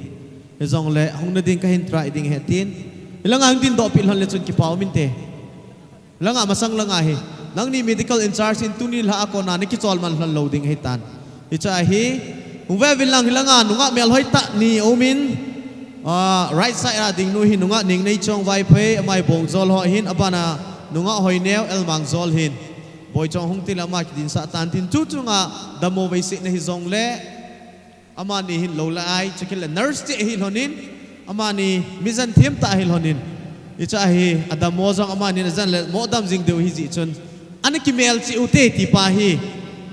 Hijongle, hung nading kahin try ding ahi tin. Hilanga hung din doh pi lhon le chun kipa um inte. Langa masang langa hi. Nangni medical in charge in tuni lha a kona nakichol man lhon lou ding ahitan. Hiche ahi. Hung ve uvin lang hilanga nungah melhoi tah ni umin. Ah, right side a ding nu hi nungah Nengneichong Vaiphei, ama hi Bongjol ho ahin, abana nungah Hoineo L Mangjol ahin. Boichong hung tile ama kidinsah tan tin chu chunga dammo veisetna hijongle. Amani hin lou lai, chukit le nurse cheh ahi lhonin, amani mi jen them tah ahi lhonin. Hiche ahi, adammo jong amani ajen le mo dam jing diu ahi jeh chun. Ana kimel cheh ute ti pa hi,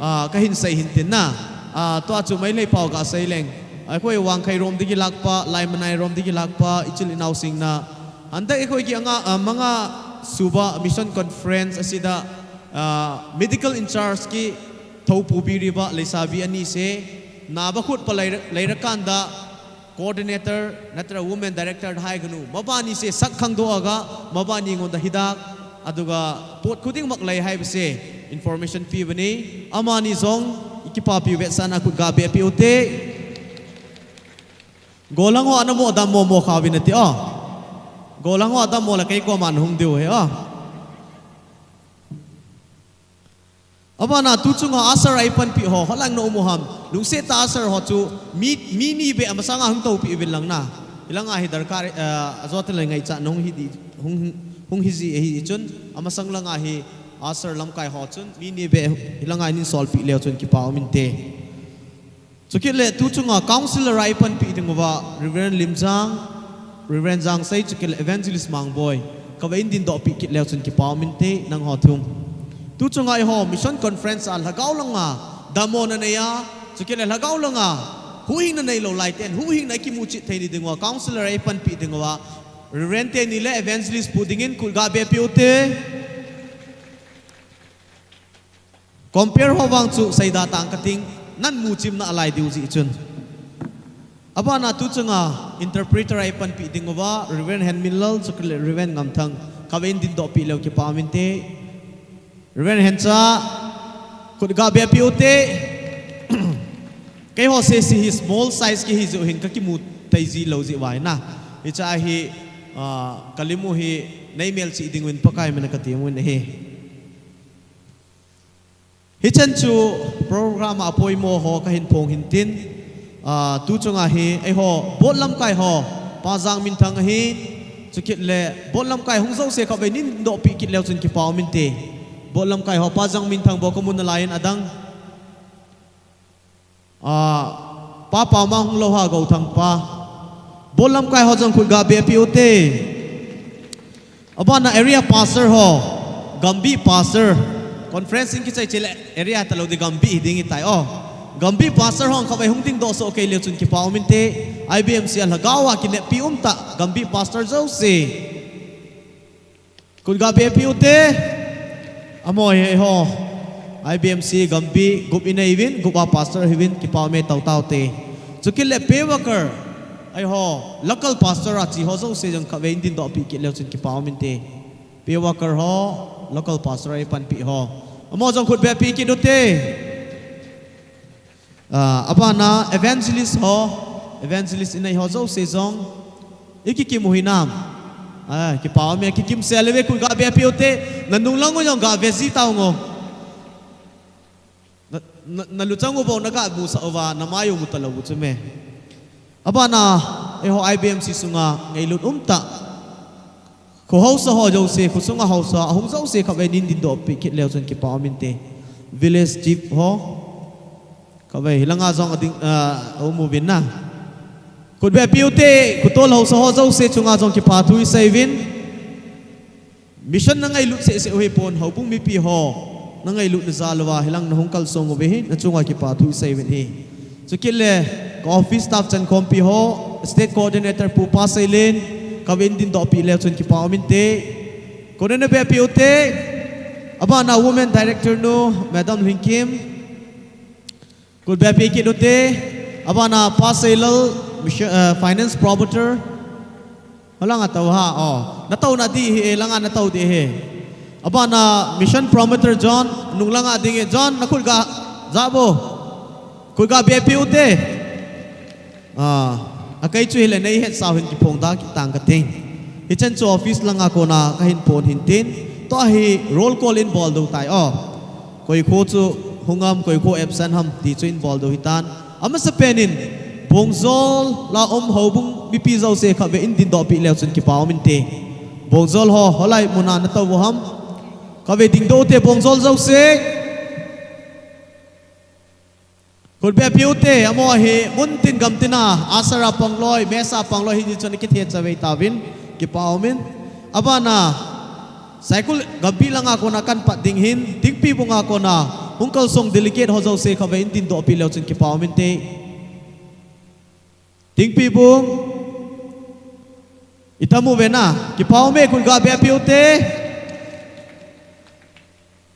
ah, kahin sei hin tin na. Ah, tua chu Meitei pao ga sei leng. Eihoi Vangkhei rom ding kilak pa, Leimanai rom ding kilak pa, ichil inao singna. Hande eihoi ki anga, ah, manga suba mission conference asida, ah, medical in charge ki Thoupu Biriba leisabi ani se, naba khut pa leira, leira kanda, coordinator, natra women director hai kanu. Mabani se sak khangdoh a ga, mabani ngonda hidak, aduga pot khuding mak lei hai bese, information pi bani, amani jong, ikipapi vetsahna khut ga be pi ute. Golang ho ana mo dammo mo kha uvin ati o. Golang ho dammo la kei koma nahung diu ahi o. Abana tu chunga usher a ipanpi ho, holang na um u ham. Lungset tah a usher ho chu mi, mi ni be amasanga hung toupi uvin lang na. Hilanga hi darkar, eh, ajote le ngaicha nahung hi di, hung, hung hi ji ahi chun, amasang langa hi usher lamkai ho chun, mi ni be hilanga hin solpi leu chun kipa um inte. Chukit le tu chunga councillor a ipanpi ding uva Reverend Limjang, Reverend Jangsei, chukit le Evangelist Mangboi. Kave in din doh pi kit leu chun kipa um inte nangho thung. Tu chunga eiho mission conference a lhagao langa dammo nanei a, chukit le lhagao langa huhhingna neilou laiten huhhingna kimu chit thei ni ding uva councillor a ipanpi ding uva Reverend teni le Evangelist pu dingin khut ga be pi ute. Compare ho vang chu seida tang kating, nan muchimna alai diu jeh chun. Abana tu chunga interpreter a ipanpi ding uva Reverend Henminlal, chukit le Reverend Ngamthang, kave in din doh pi leu kipa um inte. Reverend Hencha, khut ga be pi ute. Keiho sese hi small size kihi jeh hin kakimu thei ji lou jeh uva ahi na. Hiche ahi, ah, kalim u hi neimel chih ding uvin Pakai mina kati uvin ahi. Hichan chu program a apoimo ho kahin phong hin tin, ah, tu chunga hi, eiho, board lamkai ho, Pa Jangminthang ahi, chukit le, board lamkai hung jouse khatvei nin doh pi kit leu chun kipa um inte. Board lamkai ho, Pa Jangminthang bou kamu nalai in adang. Ah, Pa Paoma hung lou ha Gouthang pa. Board lamkai ho jong khut ga be pi ute. Abana area pastor ho, Gambi pastor. Conference in kichai chele area talou di Gambi hi ding itai o. Gambi pastor ho khatvei hung ding doh soh kei leu chun kipa um inte. I B M C a lhagao a kineppi um tah Gambi pastor jouse. Khut ga be pi ute. Amaho hi eiho I B M C Gambi gup inei uvin, gup a pastor ahi uvin, kipa ume, tao tao te. Chukit le pay worker, eiho local pastor a che ho jouse jong khatvei in din doh pi kit leu chun kipa um inte. Pay worker ho, local pastor a ipanpi ho. Amaho jong khut be pi kit ute. Ah, abana evangelist ho, evangelist inei ho jouse jong, ikikim u hinam. Ah, kipa ume, kikim sel uve, khut ga be pi ute, nanung lang u jong ga ve ji tao ngo. Na, na, naluchang u bou naga musah uva, namai u mu talou u chu me. Abana, eiho I B M C sunga ngailut um tah. Kho haosa ho jouse, kho sunga haosa, ahung jouse khatvei nin din doh pi kit leu chun kipa um inte. Village chief ho, khatvei hilanga jong ading, ah, aum uvin na. Khut be pi ute, khotol haosa ho jouse chunga jong kipa thu isei uvin. Mission na ngailut seh seh u hi pon, houbung mipi ho na ngailut na jal uva hilang na hung kalsong uve hi, na chunga kipa thu i sei uvin hi. Chukit le ka office staff chankhompi ho, state coordinator Pu Pa Seilen, ka vin din doh pi leu chun kipa um inte. Kona na be pi ute, abana women director nu, Madam Lhingkim, Kut be pi kit ute, abana Pa Seilal, mission, eh, finance promoter. Holang a tau ha, oh. Na tau na di hi, eh, langa na tau di hi. Abana mission promoter John, nung langa ding eh, John, na kut ga, jabo. Kut ga be pi ute. Ah, a kai chu hile nei het sau hin kiphong da kitang ka ting. Hichan chu office langa kona ka hin pon hin tin. To hi roll call in bol do tai, oh. Koi kho chu hung am, koi kho absent ham ti chu in bol do hitan. Amasa penin, Bongjol la um houbung mipi jouse kha ve in din doh pi leu chun kipa um inte. Bongjol ho, holai muna na tau ham. Ka ve ding do te Bongjol jouse. Kut be pi ute, amo hi, mun tin gam tina, asara pangloi, mesa pangloi, hi di chun ki the chavei tavin, kipa umin. Abana, Saikul gampi langa kona kan pat ding hin, Tingpi bunga kona, hung kalsong delegate ho jouse kha ve in din doh pi leu chun kipa umin te. Tingpi bung, i tamu ve na, kipa ume kut ga be pi ute.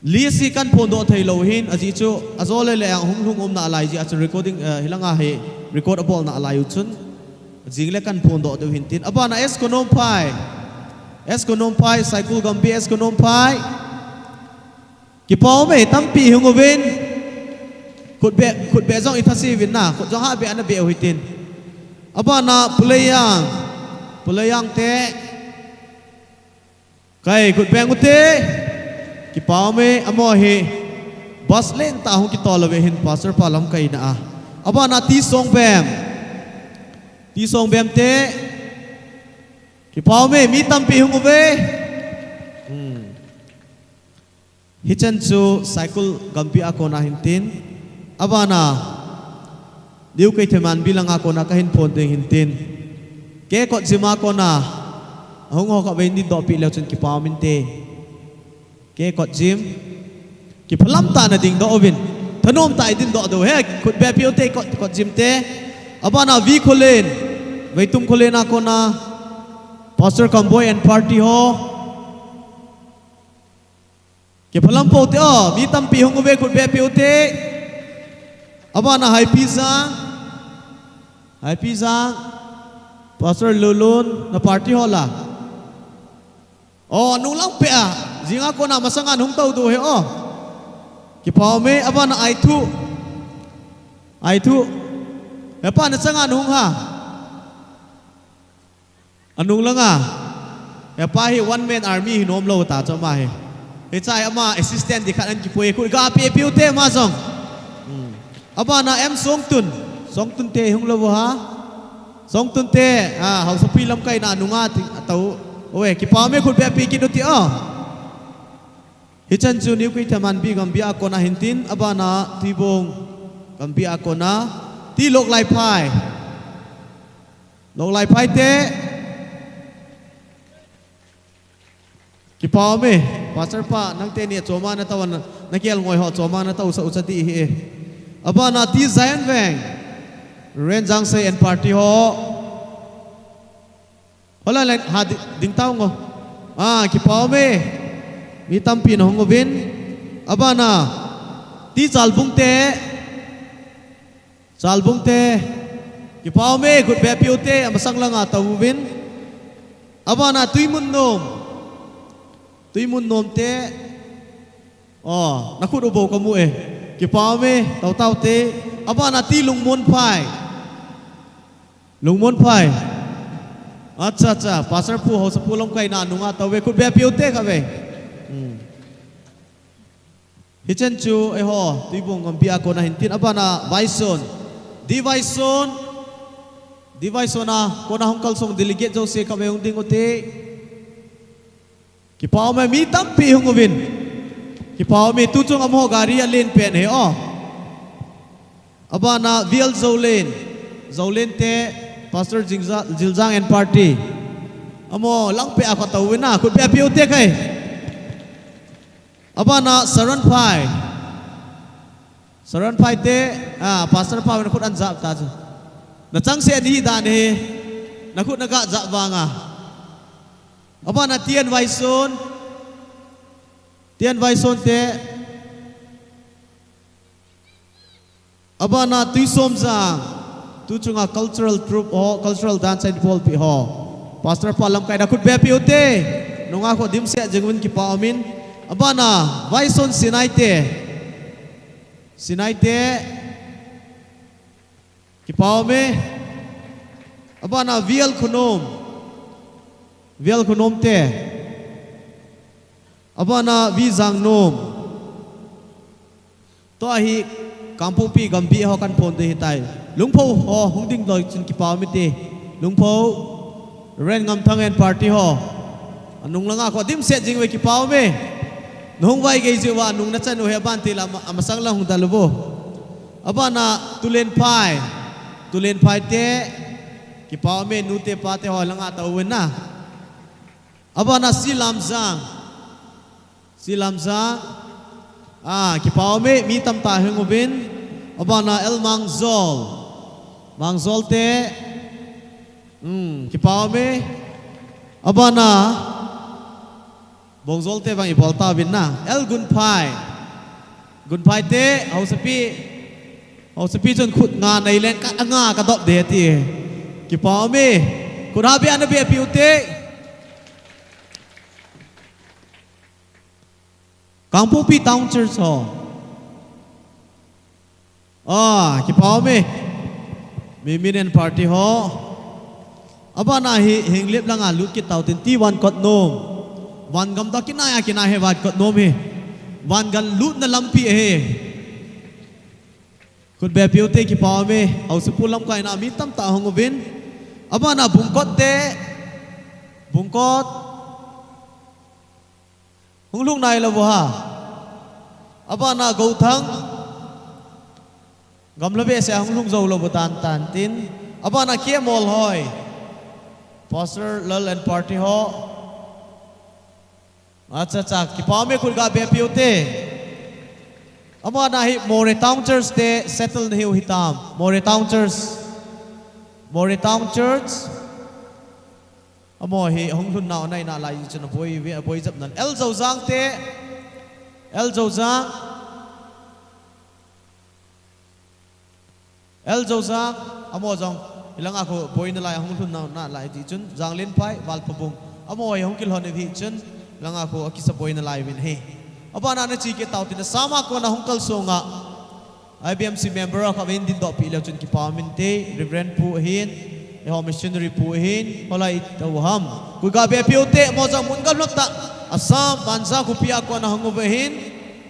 List hi kan phon doh thei lou hin, aji chu, a jo le le ang hung lhung um na lai ji a chu recording, eh, hilanga hi record a bol na lai u chun. Jing le kan phon doh deu hin tin. Abana S Konomphai. S Konomphai, Saikul gampi S Konomphai. Kipa ume tampi hung uvin. Kut be, kut be jong i thasi uvin na, kut jong ha be ana be u hi tin. Abana Pu Leiang. Pu Leiang te. Kai kut beng ute. Kipa ume amo hi. Bus len ta hung kitol ave hin pastor pa lamkaina a. Abana T Songbem. T Songbem te. Kipa ume mi tampi hung uve. Hmm. Hichan chu Saikul gampi a kona hin tin. Abana. New Keithelmanbi langa kona ka hin phon ding hin tin. Ke kot jima kona. Ahung ho ka ve in din doh pi leu chun kipa umin te. Ke kot jim. Kiphalam ta na ding doh uvin. Thanom ta i din doh do he. Kut be pi ute kot, kot jim te. Abana V Kholen. Veitum Kholen a kona. Pastor Kamboi and party ho. Kiphalam po te o, mi tampi hung uve kut be pi ute. Abana Haipizang. Haipizang. Pastor Lulun, na party ho la. O, nung lang pe a. Jinga kona masanga hung tau do he o. Kipa ume, abana Aithu. Aithu. Hepa na sanga hung ha. Anung langa. Hepa hi one man army hi nom lou ta chu ama hi. Hichai ama assistant di khat an kipui khu ga pi pi ute ama jong. Hmm. Abana M Songtun. Songtun te hung lou ha. Songtun te, ah, Haosapi lamkaina nunga ti atau. Oe, kipa ume khut be pi kit u ti o. Hichan chu New Keithelmanbi gampi a kona hin tin, abana Tuibong gampi a kona. Ti Loklaiphai. Loklaiphai te. Kipa ume, Pastor pa, nangte ni choma na tau na, na kial ngoi ho choma na tau sa u cha ti hi e. Abana T Zion Veng. Ren Jangsei and party ho. Hola len ha di-, ding tau ngo. Ah, kipa ume. Mi tampi na hung uvin. Abana. Ti Chalbung te. Chalbung te. Kipa ume, khut be pi u te, amasang langa tau uvin. Abana Tuimunnom. Tuimunnom te. Oh, na khut u bou ka mu e. Kipa ume, tau tau te. Abana Ti Lungmonphai. Lungmonphai. Acha, acha. Pastor pu, Haosapu lamkaina nunga tau ve. Khut be pi u te kha ve. Hmm. Hichan chu, eiho, Tuibong gampi a kona hin tin abana Vaison. Di Vaison. Di Vaison a, kona hung kalsong delegate jouse kha ve hung ding u te. Kipa ume mi tampi hung uvin. Kipa ume tu chung amaho gari a len pen he o. Abana V L Zolen. Zolen te Pastor Jingza-, Jiljang and party. Amaho lang pe a kha tau uvin a. Khut be pi u te khai. Abana Saranphai. Saranphai te, ah, Pastor Phai na khut an jap ta chu. Na chang se ni dan he. Na khut na ga jap vanga. Abana Tian Vaison. Tian Vaison te. Abana Tuisom Jang, tu chunga cultural troupe ho, cultural dance and ball pi ho. Pastor pa lamkai da khut be piu te. Nunga kho dim se jing win kipa umin. Abana Vaison Sinai te. Sinai te. Kipa ume. Abana Vial Khunom. Vial Khunom te. Abana Vijang Nom. Tua hi Kangpokpi Gambih ho kan phon ding hitai. Lungpho ho hung ding loi chun kipa ume te. Lungpho Ren Ngamthang and party ho. Anung langa kho dim set jing ve kipa ume. Nung vai gei jiu va nung na chan u he ban ti la ama, amasang la hung dalu vo. Abana Tulen Phai. Tulen Phai te kipa ume nu te pa te ho langa ta u na. Abana Silam Jang. Silam Jang. Ah, kipa ume mi tam ta heng uvin. Abana El Mangjol. Mangjol te. Hmm, kipa ume. Abana Bongjol te bang i bol ta uvin na. El Gunphai. Gunphai te, hausapi. Hausapi chun khut nga nei len ka nga ka dop de ti. Kipa ume. Khut ha be ana be piu te. Kangpokpi Town Church ho. Ah, kipa ume. Mi min and party ho. Abana hi Henglep langa lut kit tau tin ti van kot nom. Van gam da kinai a kinai he van kot nom he. Van gam lut na lampi he. Khut be piu te kipa ume. Hausapu lamkai na mi tam ta hung uvin. Abana Bungkot te. Bungkot. Hung lhung nai lo vo ha. Abana Gouthang. Gamla be se hung lhung zo lo vo tan tan tin. Abana Kiamol hoi. Pastor Lal and party ho. Acha cha, kipa ume khut ga be piu te. Abana hi Moreh Town Church te settle na hiu hitam. Moreh Town Church. Moreh Town Church. Amaho hi hung lhun nau nai na lai chun aboi ve, aboi jap nan. El Zojang te. El Zojang. El Zojang. Amaho jong. Ilanga kho boi na lai hung lhun nau na lai ti chun. Jang Len Phai, Valpabung. Amaho hi hung kilhon hi chun. Ilanga kho akisa boi na lai vin he. Abana na chi ke tau tin sama ko na hung kal sunga. I B M C member a kha vin din doh pi leu chun kipa min te, Reverend Pu ahin, eiho missionary Pu ahin, hola i tau ham. Khut ga be piu te, mo jang mun ga hlot ta, Assam, Banja khupi a kona hung uve hin,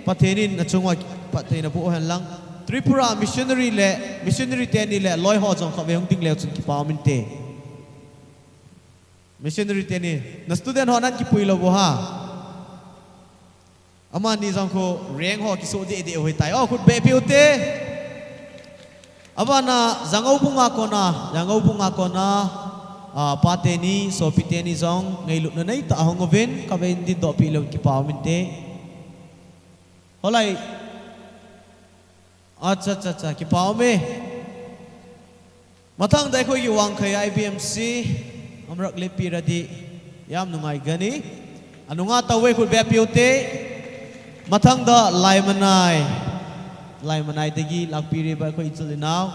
Pathen in na chunga, Pathen na bu hen lang. Tripura missionary le, missionary teni le, loi ho jong kha ve hung ding leu chun kipa min te. Missionary teni, na student ho nan kipui lo bu ha. Amani jong kho reng ho kiso de de hoi tai. O khut be piu te. Abana Jangobung a kona, Jangobung a kona, a, pa teni, sopi teni jong, ngailut na nei ta hung uvin, ka ve in din doh pi lo kipa min te. Holai, Acha, acha, acha, kipa ume. Mathang dai khoi ki wang khai I B M C. Amrak le pi ra di. Yam nungai gani. Anunga tawei khut be piu te. Mathang da lai manai. Lai manai degi lak pi ri ba khoi chul inau.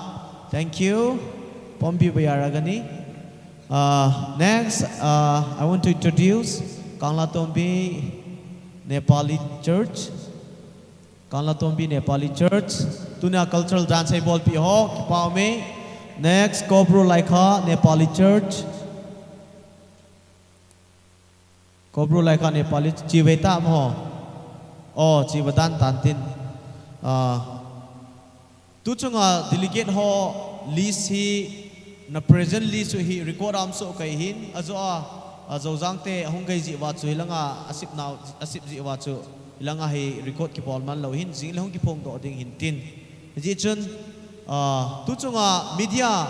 Thank you. Pombi ba yara gani. Uh, next, uh, I want to introduce Kangla Tombi Nepali Church. Kangla Tombi Nepali Church. Tunia cultural dance ei bolpi ho, kipa ume. Next, Kobru Laikha Nepali Church. Kobru Laikha Nepali Church, chi ve ta mo. Oh, chi ve dan tan tin. Ah, tu chunga delegate ho list hi na present list hi record am so kai hin. Ajo a, a Zojang te hung kai ji va chu hilanga asip nau, asip ji va chu. Ilanga hi record kibol man lo hin, jing le hung kiphong doh ding hin tin. Hijeh chun, ah, tu chunga media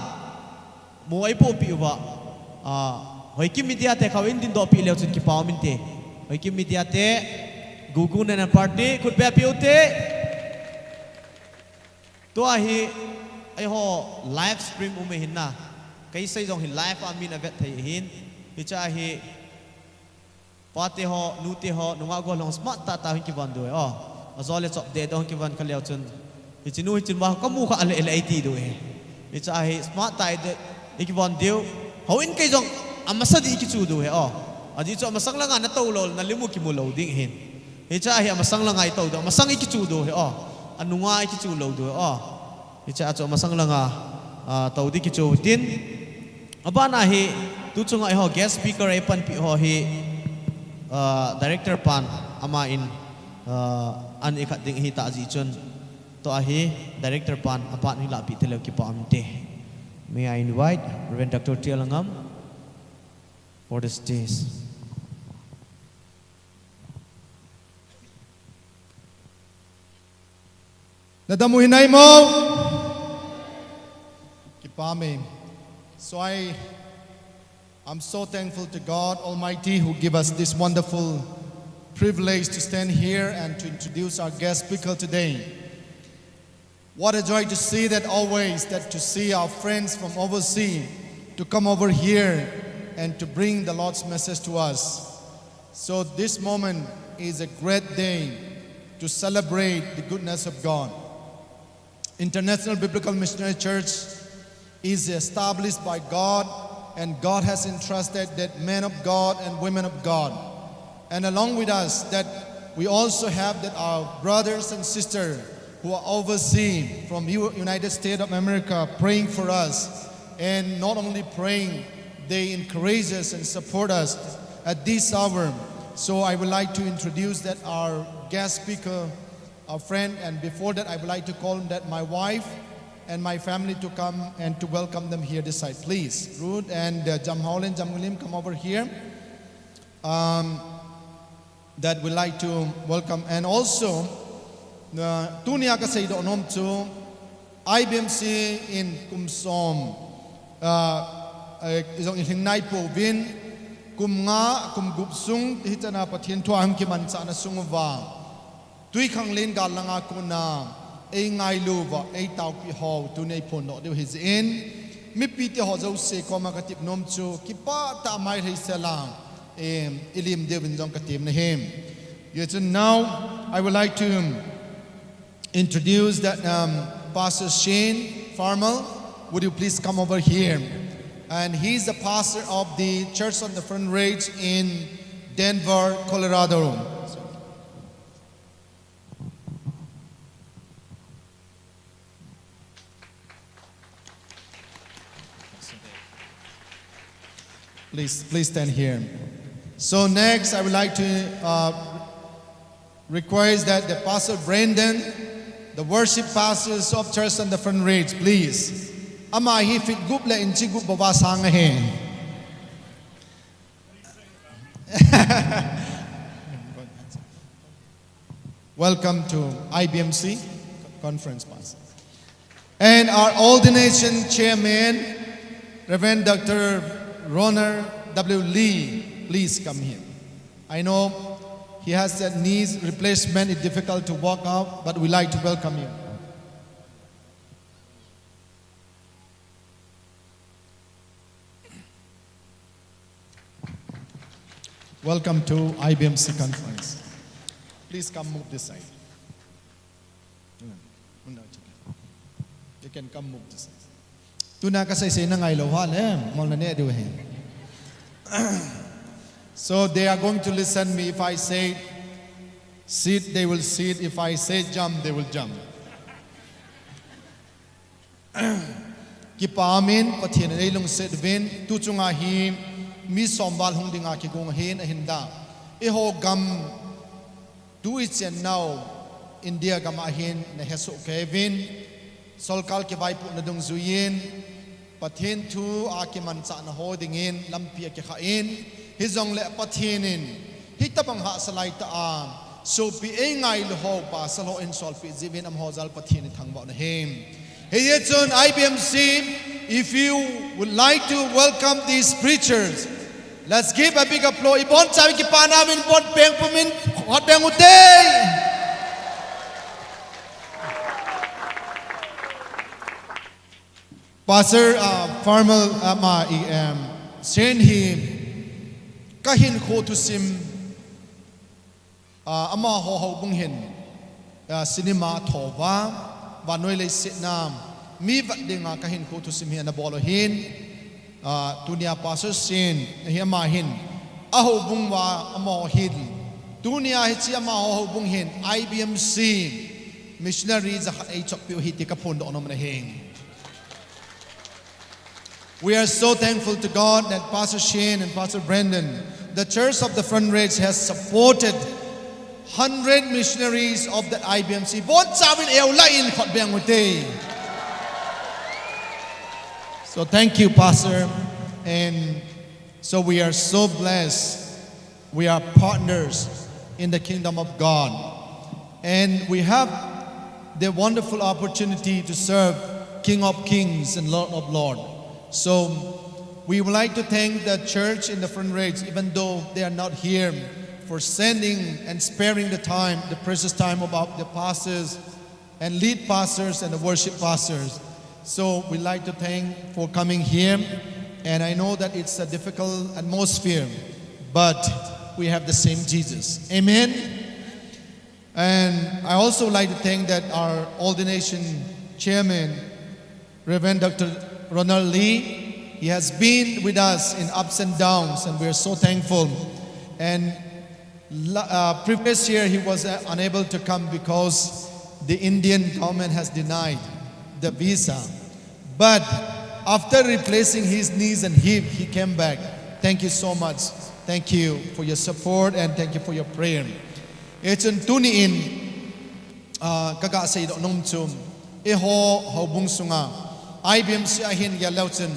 mo ei pohpi uva, ah, Hoikim Media te khau in din doh pi leu chun kipa um inte. Hoikim Media te, Gugu Nana Party, khut beh peh ute. Tua hi, eiho live stream um ahin na. Kei sei jong hi live a min avet thei ahin. Hiche a hi, pate ho, nute ho, nungah gol ho smart tah tah hin kivon diu ahi. Ajo le chop deh deh hin kivon kha leu chun. Hiche nu hiche pa kamu kha ale ale eiti diu ahi. Hiche a hi smart tah tah in kivon diu. Houin kei jong amasa ding kichu diu ahi. Ajeh chu amasang langa natou lou le nalim u kimu lou ding ahin. Hiche a hi amasang langa itou diu, amasang ikichu diu ahi. Anunga ikichu lou diu ahi. Hiche a chu amasang langa, ah, tou ding kichu tin. Abana hi, tu chunga eiho guest speaker eipanpi ho hi, ah, director pan aman, ah, an ikhat ding ahitah jeh chun. Tua hi director pan apan hi lahpeh taleu kipa um inte. May I invite Reverend Doctor T L Angam for the stage. Nadam u hinai mo? Kipa me. So I I'm so thankful to God Almighty who give us this wonderful privilege to stand here and to introduce our guest speaker today. What a joy to see that always that to see our friends from overseas to come over here and to bring the Lord's message to us. So this moment is a great day to celebrate the goodness of God. International Biblical Missionary Church is established by God, and God has entrusted that men of God and women of God. And along with us, that we also have that our brothers and sisters who are overseas from U- United States of America praying for us, and not only praying, they encourage us and support us at this hour. So I would like to introduce that our guest speaker, our friend, and before that, I would like to call that my wife and my family to come and to welcome them here this side, please. Ruth and, uh, Jamhaolen, Jamngulim, come over here. Um, that we like to welcome. And also, uh, tunia kaseidoh nom chu, I B M C in kum som, uh, uh, jong ilhing naipouvin, kum nga, kum gup sung, hichana Pathen thu a hung kimanchahna sung uva. Twikhanglen gal langa kona, eingailu uva, eitaopi ho, tuni eiphondoh diu ahi jeh in, mipi te ho jouse koma katep nom chu, kipah tah a mai lhei sela, em, ilim diuvin jong katem nahi. Yes, and now, I would like to introduce that, um, Pastor Shane Farmer. Would you please come over here? And he's the pastor of the Church on the Front Range in Denver, Colorado. Please, please stand here. So next, I would like to, uh, request that the Pastor Brandon, the worship pastors of Church on the Front Range, please. Ama hi feet gup le inch gup bou a sang ahi. Welcome to I B M C conference, Pastor. And our ordination chairman, Reverend Doctor Ronald W. Lee, please come here. I know he has a knee replacement, it's difficult to walk out, but we like to welcome you. Welcome to I B M C conference. Please come move this side. You can come move this side. Tuna kasei sei nangai lou hale, mol naneh diu ahi. So they are going to listen me. If I say sit, they will sit. If I say jump, they will jump. Kipa umin, Pathen in eilungset uvin, tu chunga hi mi som val hung dinga kigong ahin, ahinla eiho gam tu ichennau India gam a hin nahesoh kei uvin, solkal kivaipohna dungjuiyin, Pathen thu a kimanchahna ho dingin lampi akikhah in, hijongle Pathen in hitabang hahsa laitah a sopi eingailu ho, pasal ho eihin solpeh jeh uvin amaho jal Pathen in thangvah u ahi. Hijeh chun I B M C, if you would like to welcome these preachers, Let's give a big applause. Ibon chauvin kipana uvin, bon peng pumin, hot peng ute. Pastor, uh, Farmer, uh, ama, i, um, Shane hi kahinkho thusim, uh, amaho houbung hin, uh, cinema thouva, vannoi leiset a mi vet dinga kahinkho thusim hi anabol u ahin, uh, tunia Pastor Shane hi ama hin, ahoubung uva amaho hin, tunia hiche amaho houbung hin, I B M C missionary jakhat eichop piu ahi ti kaphondoh nom ahi. We are so thankful to God that Pastor Shane and Pastor Brandon, the Church of the Front Range, has supported hundred missionaries of the I B M C. Bon chauvin eula in khut beng ute. So thank you, Pastor. And so we are so blessed. We are partners in the kingdom of God. And we have the wonderful opportunity to serve King of Kings and Lord of Lords. So we would like to thank the church in the Front Range, even though they are not here, for sending and sparing the time, the precious time of our, the pastors and lead pastors and the worship pastors. So we'd like to thank for coming here. And I know that it's a difficult atmosphere, but we have the same Jesus. Amen. And I also like to thank that our ordination chairman, Reverend Doctor Ronald Lee, he has been with us in ups and downs, and we are so thankful. And la-, uh, previous year, he was, uh, unable to come because the Indian government has denied the visa. But after replacing his knees and hip, he came back. Thank you so much. Thank you for your support and thank you for your prayer. Hichun tuni in, ah, kaga seidoh nom chu, eiho houbung sunga, I B M C a hin gel leu chun,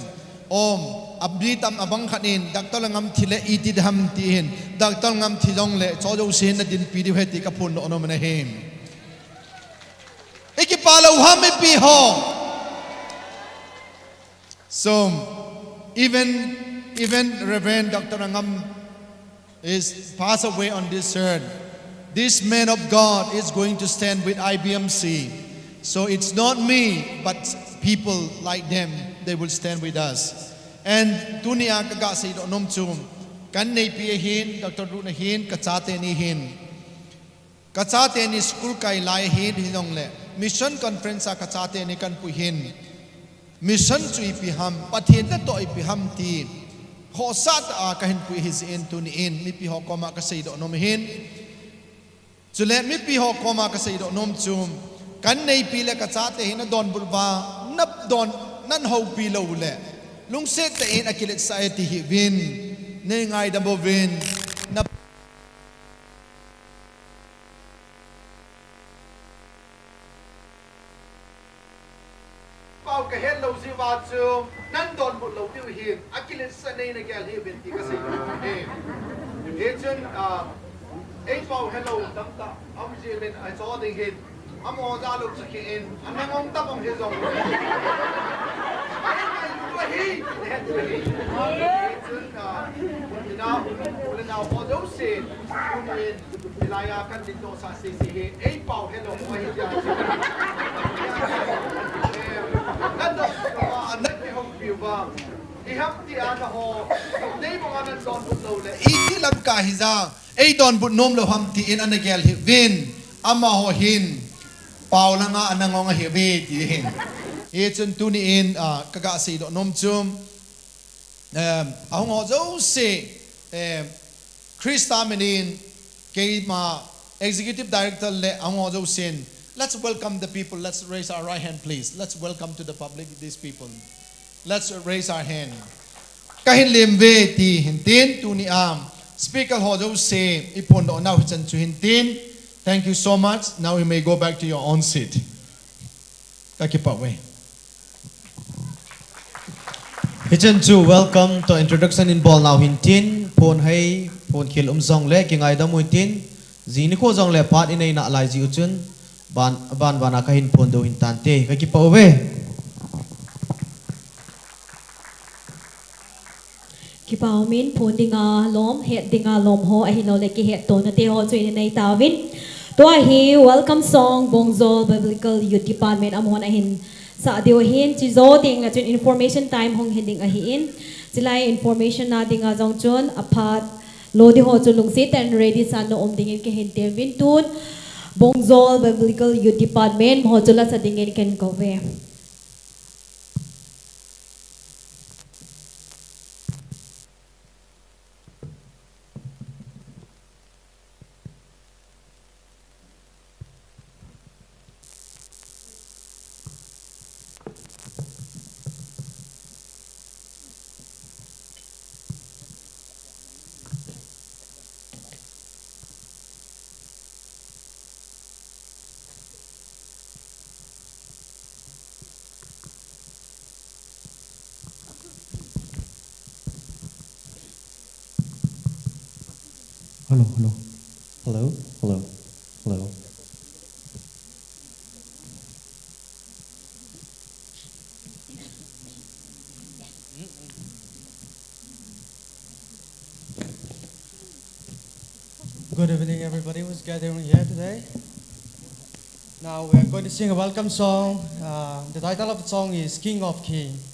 um, abi tam abang khat in, Doctor Lalngam thi le iti ding ham ti hin, Doctor Lalngam thi jongle, chu jouse hin nadinpi diu ahi ti kaphondoh nom ahi. Ikipa lou ham mipi ho. So, even, even Reverend Doctor Lalngam is passed away on this earth. This man of God is going to stand with I B M C. So it's not me, but people like them, they will stand with us. And tunia kaga seidoh nom chu, kaneipi ahin, Doctor Ruth ahin, kachate ni hin. Kachate ni school kai lai ahin hijongle, mission conference a kachate ni kanpui hin. Mission chu ipi ham, Pathen natoh ipi ham ti, khohsah tah a kahin pui ahi jeh in tuni in, mipi ho koma kaseidoh nom ahin. Chule mipi ho koma kaseidoh nom chu, kaneipi le kachate hi nadonbut uva, nadon, nahoupi lou le, lungset tah in akiletsah e ti hih uvin, neingaidam uvin, na Pao kahet lou jeh uva chu, nadonbut lou diu ahin, akiletsah nei nagel hih uvin ti kasei nom e. Hichun, ah, eipao helou tamtah, aum jeh uvin acho ding hin, amaho jal u chu khen, anangong tabang hijong. Ahi, ahi, ahi. Hichun, ah, inau, u le nao ho jouse, tunin, hilai a kandindohsah sese hi, eipao helou ho ahi jeh chun. Eh, nadonbut uva, nakihoupi uva. Ipi ham tia naho, nei bang a nadonbut lou le, iti lamkai hija, eidonbut nom lou ham tin anagel hih uvin, amaho hin, pao langa anangong ahiuve ti hin. Hichun tuni in, ah, kaga seidoh nom chu, Em, ahung ho jouse, em, Christa minin, keima Executive Director le ahung ho jousen, let's welcome the people. Let's raise our right hand, please. Let's welcome to the public these people. Let's raise our hand. Kahin lem uve ti hin tin, tunia speaker ho jouse iphondoh nau hichan chu hin tin. Thank you so much. Now you may go back to your own seat. Kakipah uve. Hichan chu welcome toh introduction inbol nau hin tin, phonhei, phonkhel um jongle kingaidam u hin tin, jing nikho jongle phat inei nalai jeh u chun, ban, ban, ban a kahin phondoh u hin tante, kakipah uve. Kipah umin, phon dinga lom, het dinga lom ho, ahilouleh kihettohna te ho chu inei tauvin. Tua hi welcome song, Bongjol Biblical Youth Department amahon ahin sah diu ahin, chujoh tengle chun information time hung hi ding ahin. Chulai information na dinga jong chun aphat lo di ho chu lungset tah in ready sa in na um dingin kahin teuvin, tun Bongjol Biblical Youth Department amaho chu la sa dingin kahin kouve. Hello, hello. Hello, hello, hello. Good evening, everybody who's gathering here today. Now we are going to sing a welcome song. Uh, the title of the song is King of Kings.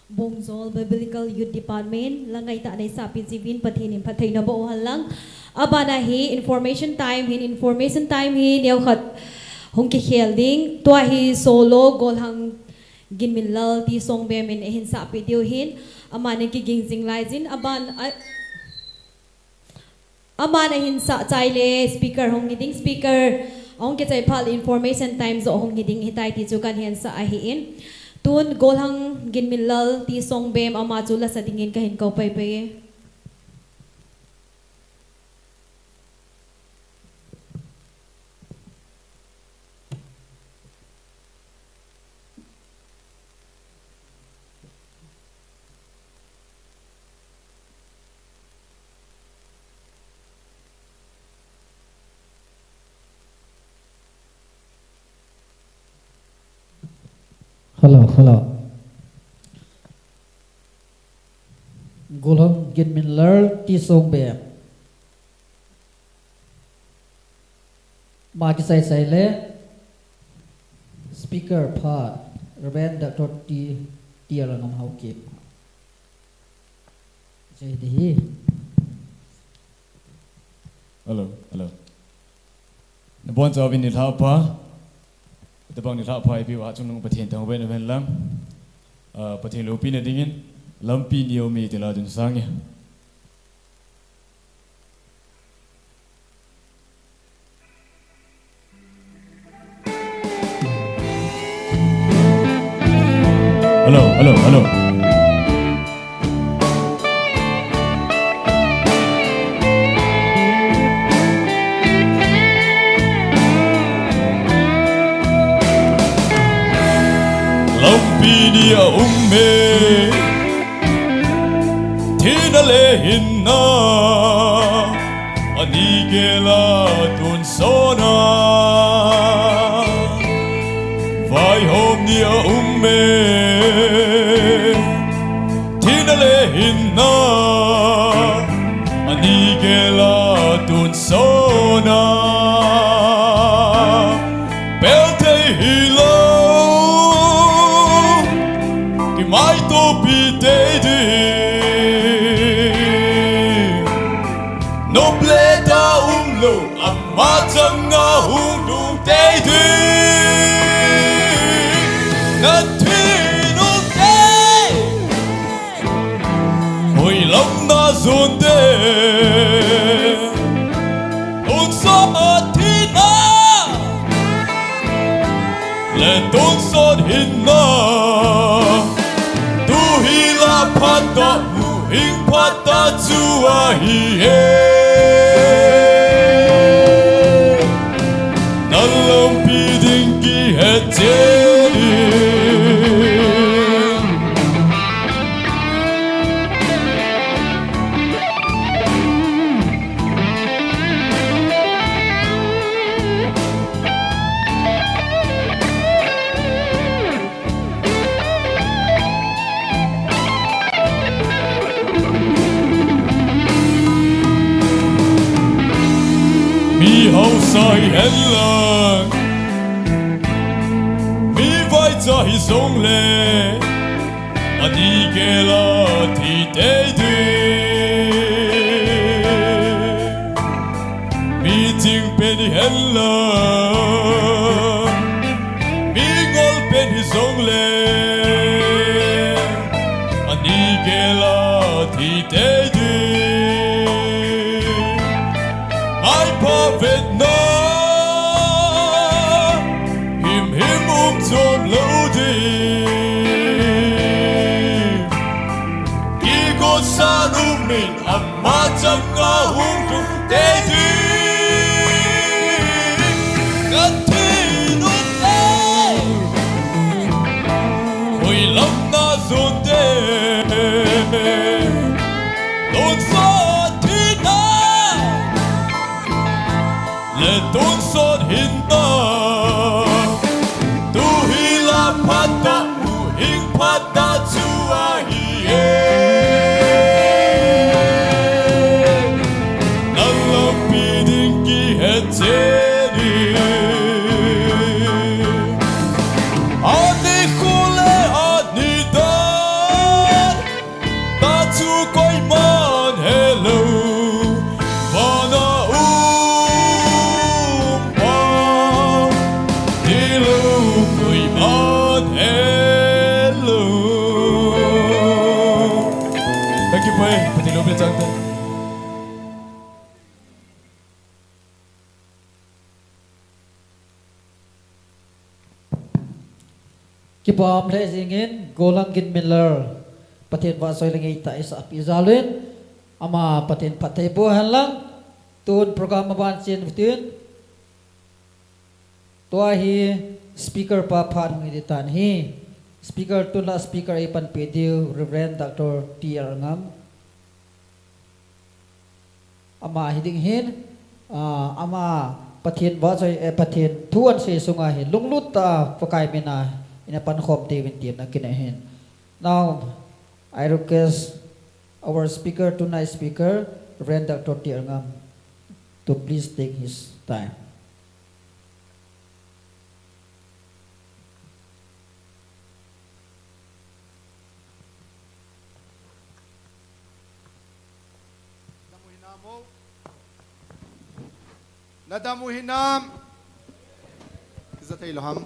Bongjol Biblical Youth Department, la ngaitah neisahpi jiuvin Pathen in phattheina boh hen lang. Abana hi information time hin, information time hi neokhat hung kikhel ding. Tua hi solo Golhang Ginminlal T Songbem in eihin sahpi diu ahin. Aman in kiging jing laijin. Aban a, Aman ahin sah chai le speaker hung hi ding, speaker ahung kichai phat le information time joh hung hi ding hitai ti chu kahin sah ahin. Tun Golhang Ginminlal T Songbem ama chu lasa dingin kahin kou paipai e. Hello, hello. Golhang Ginminlal T Songbem. Ama kichai chai le speaker phat Reverend Doctor T T L Ngamhaokip. Jai Delhi. Hello, hello. Nabonchauvin nilhah pha. Tabang nilhah pha ipi uva chungnung Pathen thangvah in umhen lang. Ah, Pathen loupina dingin Lampi Neo mi tila dun sange. Hello, hello, hello. Lampi ni a um e. Thina le hinna ani gel a tonsot na. Vaihom ni a um e. Thina le hinna ani gel a tonsot na. Pel thei hilou, kimaitopi tei ding. Nop le da umlou, ama changa hung lhung tei ding. Na thi nung tei. Hoilam na jon ding. Tonsot thina le tonsot hinna. Tu hi la phat a, huhhing phat a chu ahi e. Na lampi ding kihet cheh ding. Mi hausa hihen lang, mi vaicha hijongle, ani gel a thi tei ding. Mi ching pen hihen lang, mi ngol pen hijongle, ani gel a thi tei ding. Ngai pha vetna himhim um chom lou ding. Kigo san um in ama changa hung lhung tei ding. Ka thi nung tei. Hoilam na jon ding. Tonsot thina le tonsot hinna. Tu hi la phat a, huhhing phat a chu ahi e. Na lampi ding kihet cheh ding. Ani khu le ani da. Pathen loupina chang te. Kipa um lheh jingin, Golang Ginminlar, Pathen vahchoi le ngeitah eisahpi jal uvin, ama Pathen phattheiboh hen lang, tun program aban chen utin, tua hi speaker pa phat hung hi tan ahi. Speaker, tun la speaker eipanpi diu Reverend Doctor T R Ngam. Ama hi ding hin, ah, ama Pathen vahchoi, eh, Pathen thu ahin sei sunga hi lunglut tah a Pakai mina ina pankhom diuvin tin akinei ahin. Now, I request our speaker, tonight speaker, Reverend Doctor T R Ngam, to please take his time. Nadamu hinam. Kija thei lou ham.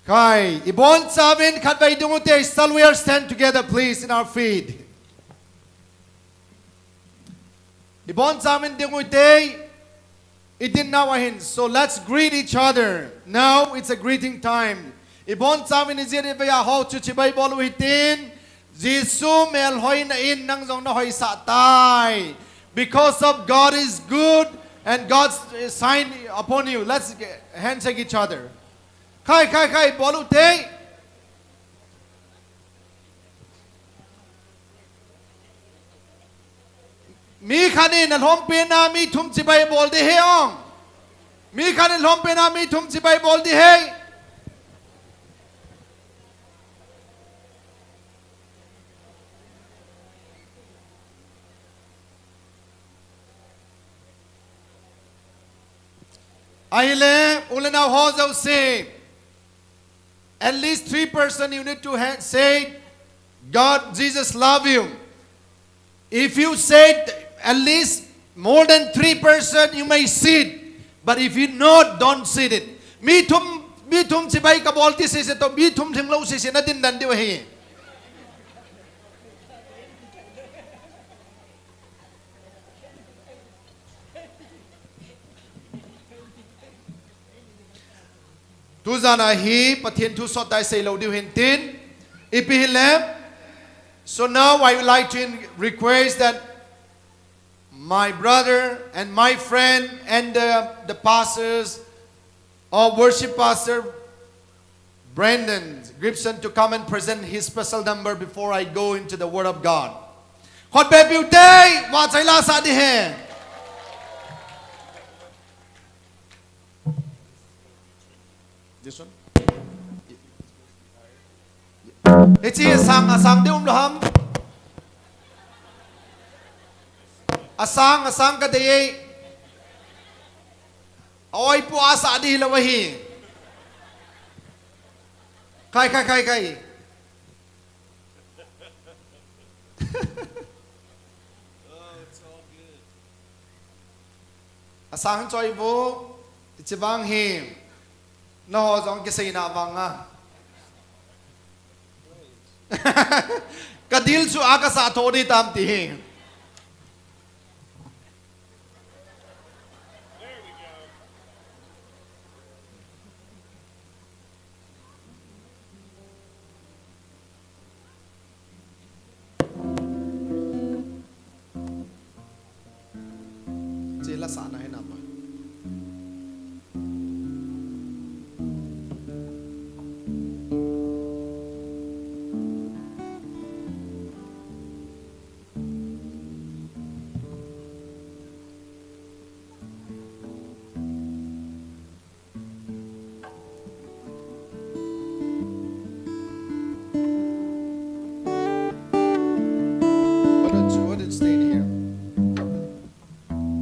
Khai, ibon chauvin khatvei ding ute, shall we all stand together, please, in our feet? Ibon chauvin ding ute, idin nau ahin. So let's greet each other. Now it's a greeting time. Ibon chauvin ijat ivei a ho chu chibai bol u hitin. Jesu melhoina in nang jong nahoisah tai. Because of God is good and God's sign upon you. Let's handshake each other. Khai, khai, khai, bol ute. Mi khat in alhompen a mi thum chibai bol ding ahi ong. Mi khat in alhompen a mi thum chibai bol ding ahi. Ahile, u le nao ho jouse. At least three person you need to ha-, say, "God, Jesus love you." If you said at least more than three person, you may sit. But if you not, don't sit it. Mi thum, mi thum chibai kabol ti sese toh, mi thum lhinglou sese nadin dan diu ahi. Tujan a hi Pathen thu sot tah isei lou diu hintin. Ipi hile. So now I would like to in-, request that my brother and my friend and the, the pastors or worship pastor Brandon Gibson to come and present his special number before I go into the Word of God. Khut beng piu te, vahchoi la sah ding ahi. This one? Hiche asang, asang ding um lou ham? Asang, asang kadei e. Oi pu asah ding lou ahi. Khai, khai, khai, khai. Asang choi vo, hiche vang hi, naho jong kiseina vang a. Kadil chu a kasah tho ding tam ti hi. Hiche la sahna hi napa. What did, what did stay in here?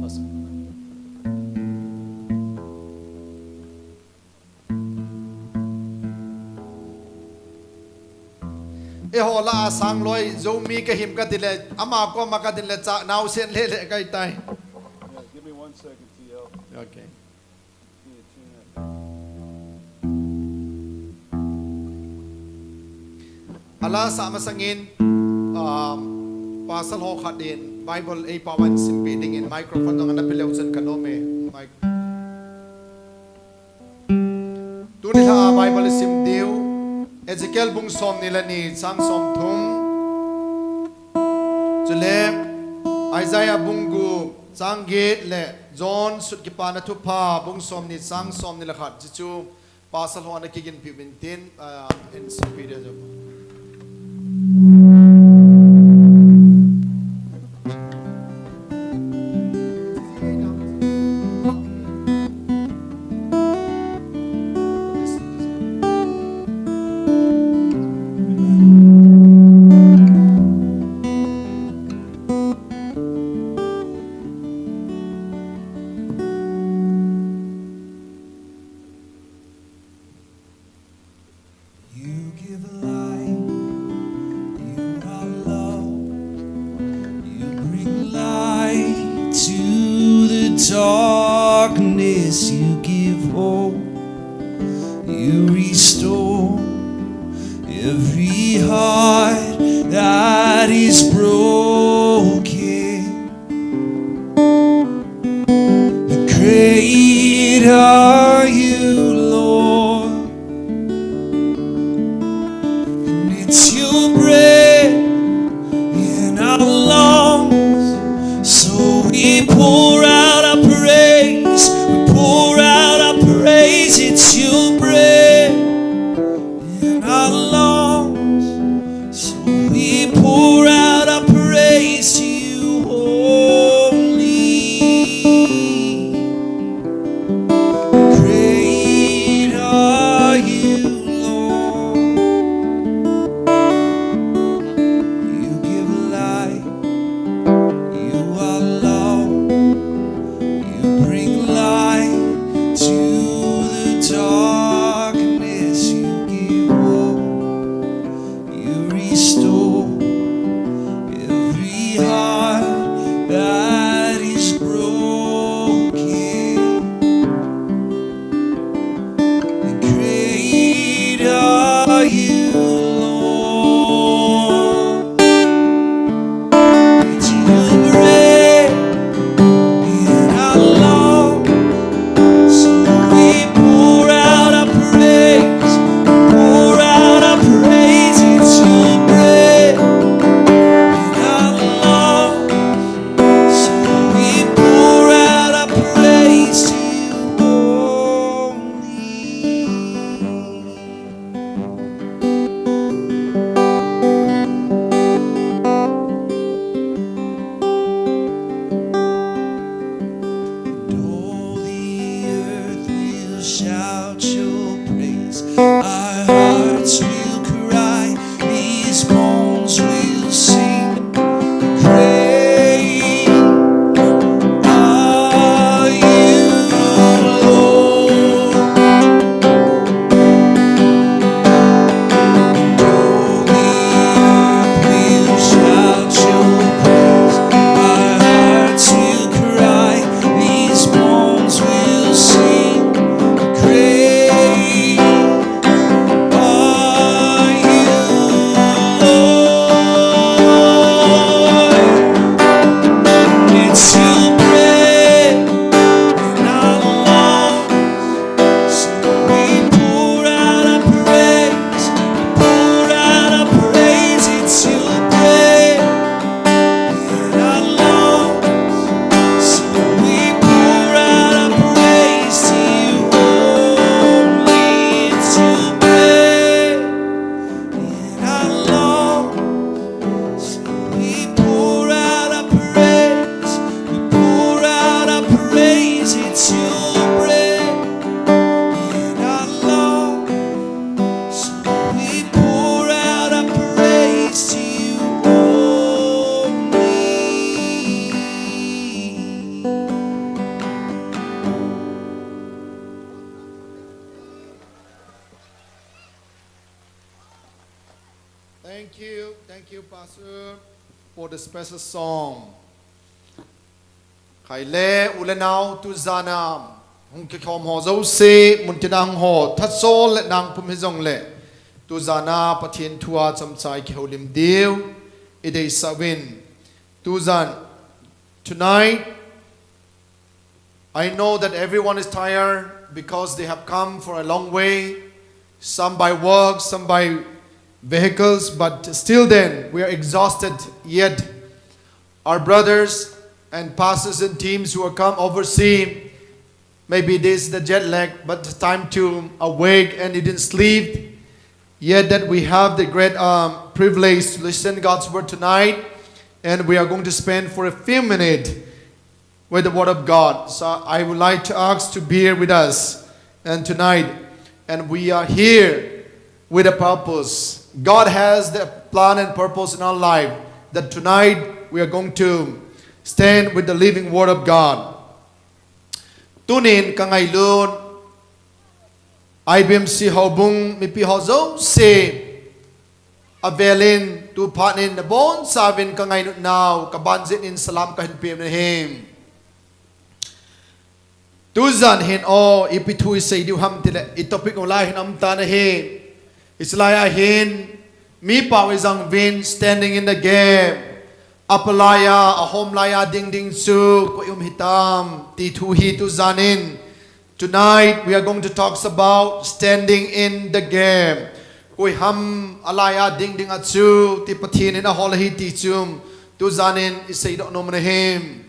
Awesome. Eiho lah a sang loi, Zomi kahim kati le, ama koma kati le, cha naosen lele kahitai. Yeah, give me one second, T L. Okay. Ala sah masangin, Um, Pastor ho khat in Bible eipao a simpi dingin microphone jong ana pe leu chun ka nom e. Mic. Tuni lha a Bible isim diu, Ezekiel bung somni le ni chang somthum. Chule Isaiah bung gup chang get le John sut kipana thupha bung somni chang somni le khat. Chuchu Pastor ho ana kiginpi uvin tin, ah, in simpi dia jong. You give light, you are love, you bring light to the darkness, you give hope, you restore every heart that is broken. Great are you, Lord. And it's your breath in our lungs. So we pour out our praise. We pour out our praise. It's your breath in our lungs. So we pour out our praise to you only. Great are you, Lord. You give life, you are love. You bring light to the darkness. You give hope. You restore every heart that is broken. Great are you, Lord. It's your breath in our lungs. So we pour out our praise, pour out our praise. It's your breath in our lungs. So we pour out our praise to you only. And all the earth will shout your praise. Our hearts will cry, these bones will sing. Great are you, Lord. All the earth will shout your praise. Our hearts will cry, these bones will sing. Great are you, Lord. It's your breath in our lungs. So we pour out our praise, we pour out our praise. It's your breath in our lungs. So we pour out our praise to you only. It's your breath in our lungs. So we pour out our praise, we pour out our praise. It's your breath in our lungs. So we pour out our praise to you only. Thank you, thank you, Pastor, for the special song. Khaile, u le nao, tujana hung kikhom ho jouse, muntina hung ho, thachol le nangpum hijongle, tujana Pathen thua chomcha i kihoulim diu. It is Savin. Tuzan, tonight, I know that everyone is tired because they have come for a long way, some by work, some by vehicles, but still then, we are exhausted. Yet, our brothers and pastors and teams who have come overseas, maybe this is the jet lag, but time to awake and you didn't sleep. Yet that we have the great um, privilege to listen God's word tonight, and we are going to spend for a few minutes with the word of God. So I would like to ask to be here with us and tonight, and we are here with a purpose. God has the plan and purpose in our life that tonight we are going to stand with the living word of God. Tunin ka ngailut, I B M C houbung mipi ho jouse, avelin, tuphat in nabonchauvin ka ngailut nau, ka banjin in salam kahin pem nahi. Tuzan hin o, ipi thu isei diu ham tile, i topic u lai hin um tan ahi. Hiche lai a hin, mi pau ijang uvin, standing in the gap. Apalai a, ahom lai a ding ding chu, koi um hitam, ti thu hi tujan in. Tonight, we are going to talk about standing in the gap. Koi ham alai a ding ding a chu, ti Pathen in ahol ahi ti chu, tujan in isei doh nom nahi.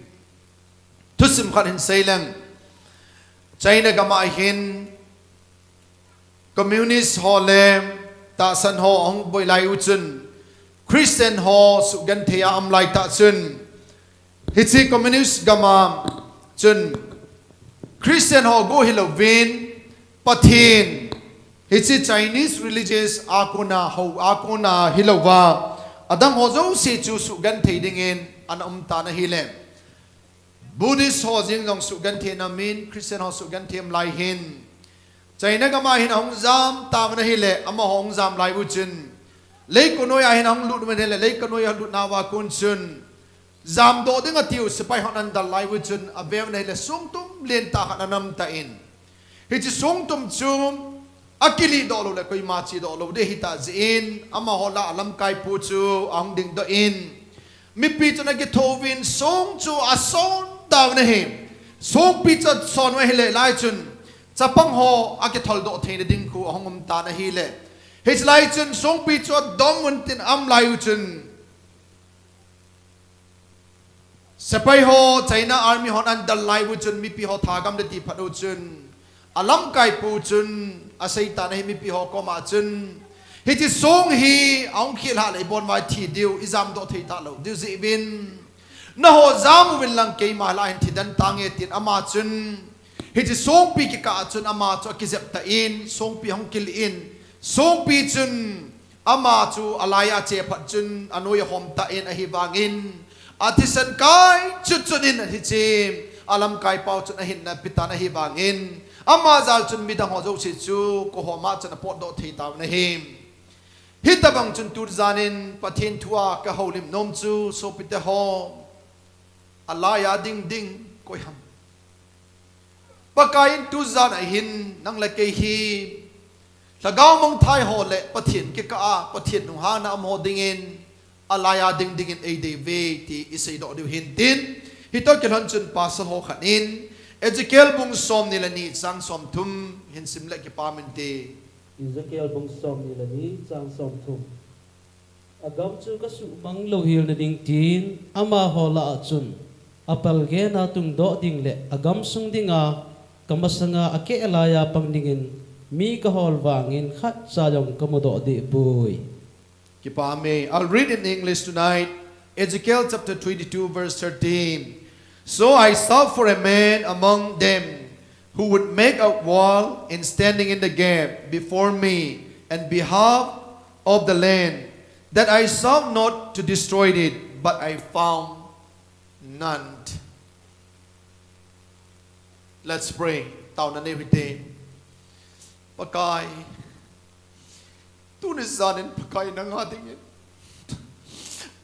Thusim khat hin sei leng. China gam a hin, Communist ho le tahsan ho ahung boi lai u chun, Christian ho suhgenthei a um lai tah chun, hiche communist gam a chun, Christian ho go hilouvin, Pathen, hiche Chinese religious a kona ho, a kona hilouva, adang ho jouse chu suhgenthei dingin ana um tan ahile. Buddhist ho jeng jong suhgenthei na min, Christian ho suhgenthei um lai hin. China gam a hin ahung jam tauvin ahile, amaho hung jam lai u chun. Leikanoi a hin ahung lut uvin ahile, leikanoi a lut nauva kon chun. Jamdoh ding atiu, sepai hon ana dal lai u chun, ave uvin ahile, songtum lentah khat ana um tan. Hiche songtum chu akilih doh lou le koima che doh lou ding ahitah jeh in, amaho lah a lamkaipu chu ahung dingdoh in, mipi chun akithouvin song chu ason tauvin ahi. Songpi chu ason u ahile lai chun, chapang ho akithol doh theina ding khu ahung um tan ahile. Hiche lai chun songpi chu adom un tin aum lai u chun, sepai ho, China Army hon ana dal lai u chun, mipi ho thagam le ti phat u chun, alamkaipu chun, asei tan ahi mipi ho koma chun, hiche song hi ahung khel hah le ibon uva ithi diu, ijamdoh thei talou diu jeh uvin. Naho jam uvin lang keima lah a hin thi den tange tin ama chun, hiche songpi kikah a chun ama chu akijep tan, songpi ahung kilih in, songpi chun, ama chu alai a ache phat chun anoi ahom tan ahivangin, athisan kai chutchut in hiche alamkai pau chun ahinna ape tan ahivangin, ama jal chun midang ho jouse chu kihom a chun apotdoh thei tauvin ahi. Hitobang chun tujan in Pathen thu a kahoulim nom chu sopite ho, alai a ding ding koi ham. Pakai in tujan a hin nang le kei hi, lhagao mangthai ho le Pathen kikah a, Pathen lunghanna um ho dingin, alai a ding dingin eidei uve ti isei doh diu hin tin, hitoh kilhon chun pasal ho khat in, Ezekiel bung somni le ni chang somthum hin sim le kipah inte. Ezekiel bung somni le ni chang somthum. Agam chu kasumang louhel na ding tin, amaho lah a chun, apalgena tungdoh ding le agam sung dinga, kamasanga akeh laiya pang dingin, mi kahol vangin khatcha jong kamudoh dehpoi. Kipah e. I'll read in English tonight. Ezekiel chapter twenty-two, verse thirteen. So I sought for a man among them who would make a wall in standing in the gap before me and behalf of the land, that I sought not to destroy it, but I found none. Let's pray. Taona nei u hite. Pakai, tuni jan in Pakai nanga dingin,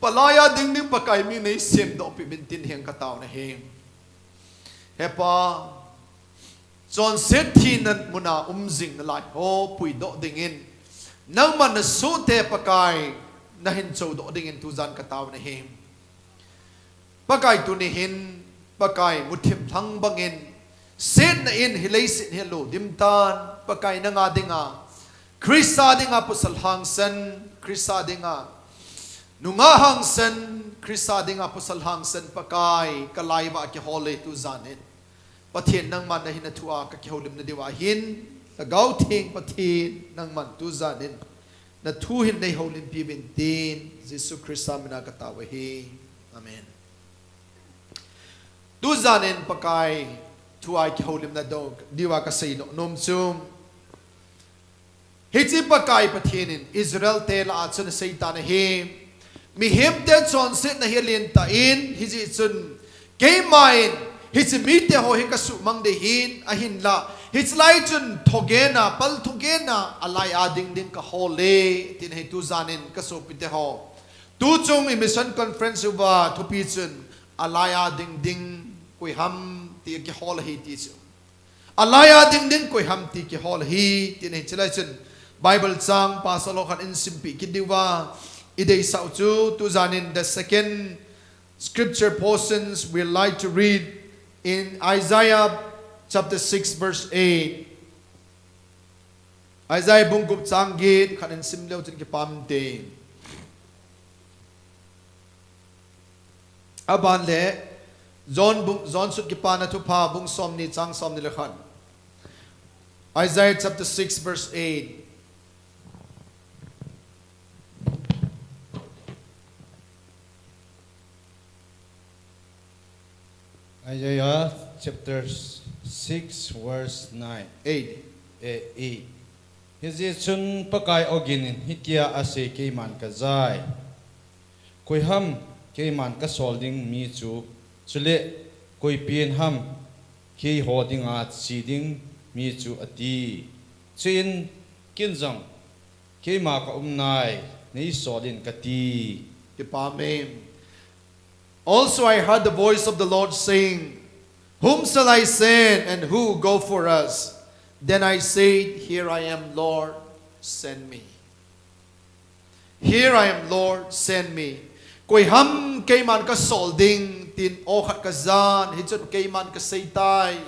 palai a ding ding Pakai mi nei semdoh peh uvin tin hieng kataona ahi. He Pa, chonset thina muna um jing nalai ho puidoh dingin, nangman nasohte Pakai, nahin chodoh dingin tujan katao nahi. Pakai tuni hin, Pakai muthim lhang bangin, setna in hi leiset hi alo dim tan, Pakai nanga dinga, Christa dinga pasal hangsan, Christa dinga nungah hangsan, Christa dinga pasal hangsan, Pakai, kalai uva kihol e tujan in. Pathen nangman nahin nathu a kakihoulimna diuva hin, Lhagao Theng Pathen nangman tujan in nathu hin neihoulimpi uvin tin, Jesu Christa mina katao ahi. Amen. Tujan in Pakai thu a kihoulimna diuva kaseidoh nom chu, hiche Pakai Pathen in Israel te lah a chun asei tan ahi. Mihemte chonsetna hi alen tan, hijeh chun keiman hiche mite ho hi kasuhmang ding ahin, ahinlah hiche lai chun thogena, pal thogena, alai a ding ding kahol e, tin ahi tujan in kasopite ho. Tuchung i mission conference uva thupi chun, alai a ding ding koiham ti kihol ahi ti chu. Alai a ding ding koiham ti kihol ahi, tin ahi. Chulai chun Bible chang pasal ho khat in simpeh kit diuva ideisah u chu, tujan in the second scripture portions we like to read in Isaiah chapter six verse eight. Isaiah bung gup chang get khat in sim leu chun kipah inte. Aban le, John bung, John sut Kipana Thupha bung somni chang somni le khat. Isaiah chapter six verse eight. Isaiah chapter six verse nine. Eight. Eh, eight. Hijeh chun Pakai ogin in hitia asei, keiman kajai. Koiham keiman kasol ding mi chu, chule koipen ham keiho dinga che ding mi chu ati. Chuin ken jong keima kaum nai, neisol in kati. Kipah e. Also I heard the voice of the Lord saying, "Whom shall I send, and who will go for us?" Then I said, "Here I am, Lord, send me." "Here I am, Lord, send me." Koiham keiman kasol ding, tin aw khat kajan, hichun keiman kasei tai.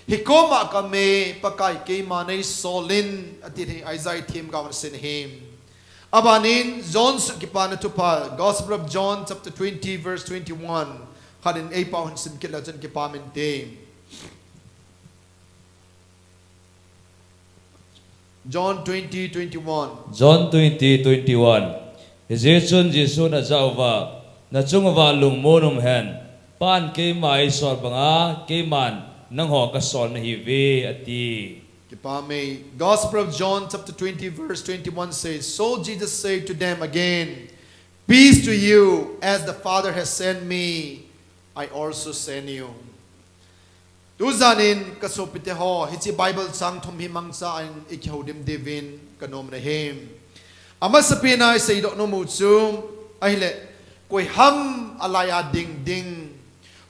Hikoma kaum e, Pakai keima neisol in, ati hi Isaiah themgao in asei ahi. Aban in John sut Kipana Thupha, Gospel of John chapter twenty verse twenty-one. Khat in eipao hin sim kit leu chun kipah inte. John twenty twenty-one. John twenty twenty-one. Hijeh chun Jesun ajah uva, "Nachung uva lungmon umhen. Pan keima eisol banga, keiman nangho kasol nahiuve," ati. Kipah e. Gospel of John chapter twenty verse twenty-one says, "So Jesus said to them again, 'Peace to you, as the Father has sent me, I also send you.'" Tujan in kasopite ho, hiche Bible chang thum hi mangcha in ikihoulim diuvin kanom ahi. Amasapen a iseidoh nom u chu, ahile, koiham alai a ding ding.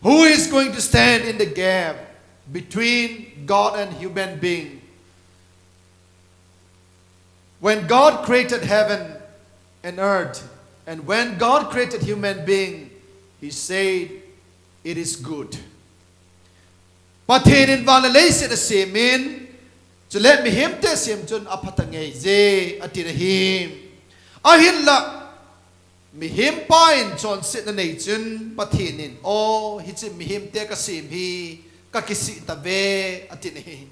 Who is going to stand in the gap between God and human being? When God created heaven and earth, and when God created human being, he said, "It is good." Pathen in van le leiset asem in, chule mihemte asem chun apha tahih e, ati ahi. Ahinlah, mihem pa in chonsetna nei chun Pathen in, "O, hiche mihemte kasem hi kakisih tave," ati ahi.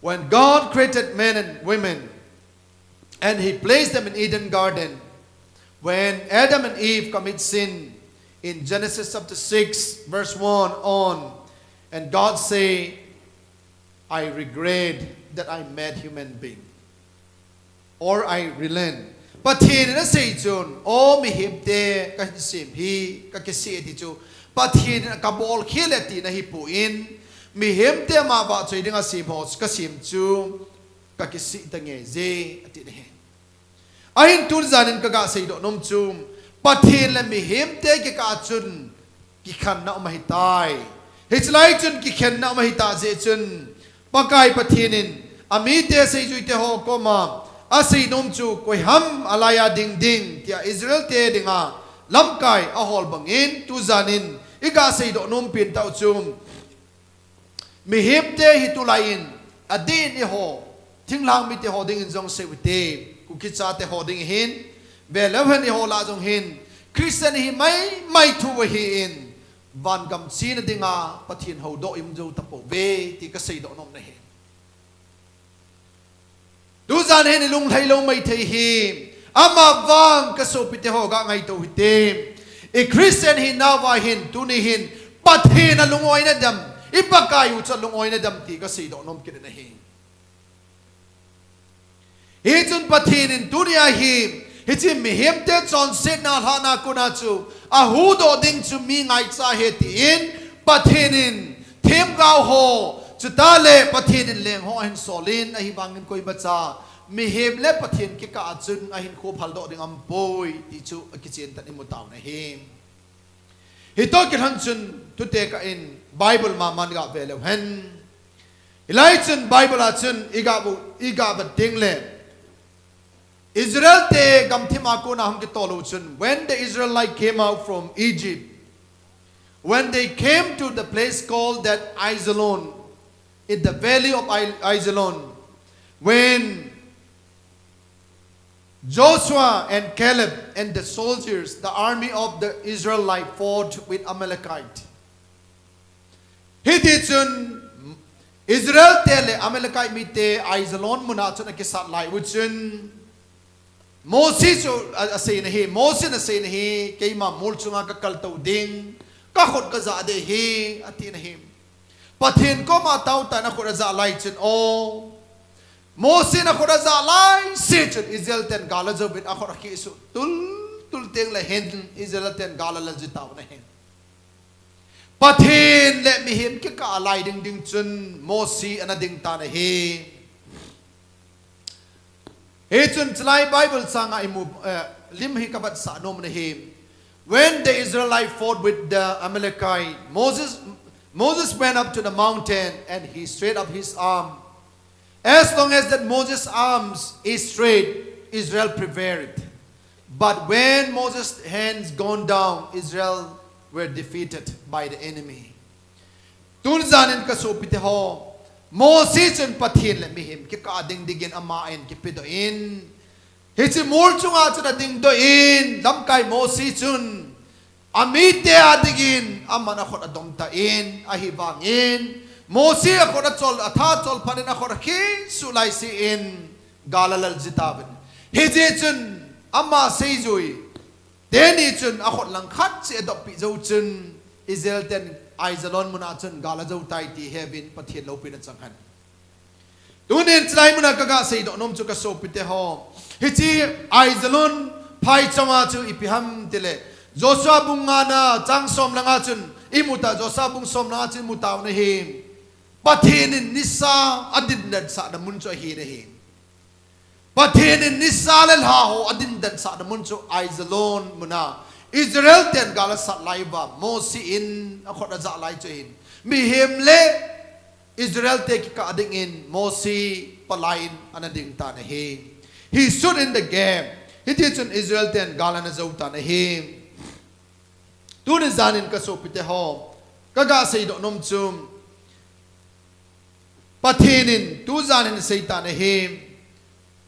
When God created men and women, and he placed them in Eden Garden, when Adam and Eve commit sin in Genesis chapter six, verse one on, and God say, "I regret that I made human being." Or I relent. Pathen in asei chun, "O, mihemte kahin sem hi kakisih e," ti chu, Pathen in kabol khel e tina ahipon, mihemte ama vahchoi dinga sem ho kasem chu kakisih tahih e, ati ahi. Ahin tujan in kaga seidoh nom chu, Pathen le mihemte kikah a chun kikhenna um ahitai. Hiche lai chun kikhenna um ahitah jeh chun, Pakai Pathen in amite seijuite ho koma, asei nom chu koiham alaiya ding ding, tia Israel te dinga lamkai ahol bangin, tujanin iga seidoh nom pen tah u chu, mihemte hi tulaiyin adin eiho, thinglhang mite ho dingin jong sei uvinte, Kuki chate ho ding hin, veleu hen eiho lah jong hin, Christian hi maimai thu ahin, vangam chena dinga Pathen houdoh ium jou tapouve, ti kaseidoh nom ahi. Tujan hin ilunglhai lou maithei hi, amavang kasopite ho ga ngaito hite. I Christian hinauva hin, tuni hin, Pathen a lungoina dem, i Pakai u chu alungoina dem ti kaseidoh nom kit ahi. Hichun Pathen in tunia hi, hiche mihemte chonsetna lhahna kona chu, ahuhdoh ding chu mi ngaicha ahi tin, Pathen in themgao ho, chuteng le Pathen in leng ho ahin solin, ahivangin koimacha mihem le Pathen kikah a chun ahinkho phaldoh ding aumpoi, ti chu akichen tah in imu tauvin ahi. Hitoh kilhon chun, tutekah in Bible maman gave leu hen. Hilai chun Bible a chun iga bu, iga vet ding le, Israel te gamthip a kona hung kitoh lou chun, when the Israelite came out from Egypt, when they came to the place called that Ajalon, in the valley of Ai-, Ajalon, when Joshua and Caleb and the soldiers, the army of the Israelite fought with Amalekite. Hitichun Israel te le Amalekite mite Ajalon muna chun akisat lai u chun, Mose chu a, asei ahi, Mose in asei ahi, keima mol chunga kakal tou ding, kakhut kajah ding ahi, ati ahi. Pathen koma taona akhut ajah lai chun, o, Mose in akhut ajah laise chun Israel ten gal ajouvin akhut akisuh tul, tul teng le hin Israel ten gal alal ji tauvin ahi. Pathen le mihem kikah a lai ding ding chun Mose ana ding tan ahi. Hichun chulai Bible chang a imu, eh, lim hi kavetsah nom ahi. When the Israelite fought with the Amalekite, Moses, Moses went up to the mountain and he stretched up his arm. As long as that Moses' arms is straight, Israel prevailed. But when Moses' hands gone down, Israel were defeated by the enemy. Tun janin kasopite ho, Mose chun Pathen le mihem kikah a ding dingin aman kipedoh in, hiche mol chunga chun adingdoh in, lamkai Mose chun amite a dingin aman akhut adom tan, ahivangin Mose akhut achol, atha achol phat in akhut akisuh laise in gal alal ji tauvin. Hijeh chun ama seijui teni chun akhut langkhat cheh adoppeh jou chun Israel ten Ajalon muna chun gal ajou tai ti heuvin Pathen loupina chang hen. Tunin chulai muna kaga seidoh nom chu kasopite ho, hiche Ajalon phaichama chu ipi ham tile, Joshua bung nga na chang som le nga chun imu ta, Joshua bung som le nga chun imu tauvin ahi. Pathen in nisa adindan sahna mun chu ahi ahi. Pathen in nisa le lha ho adindan sahna mun chu Ajalon muna Israel ten gal asat lai uva Mose in akhut ajah lai chu ahin. Mihem le Israel te kikah a dingin Mose palai in ana ding tan ahi. He stood in the gap. Hitichun Israel ten gal ana jou tan ahi. Tuni janin kasopite ho, kaga seidoh nom chu, Pathen in tujan in asei tan ahi.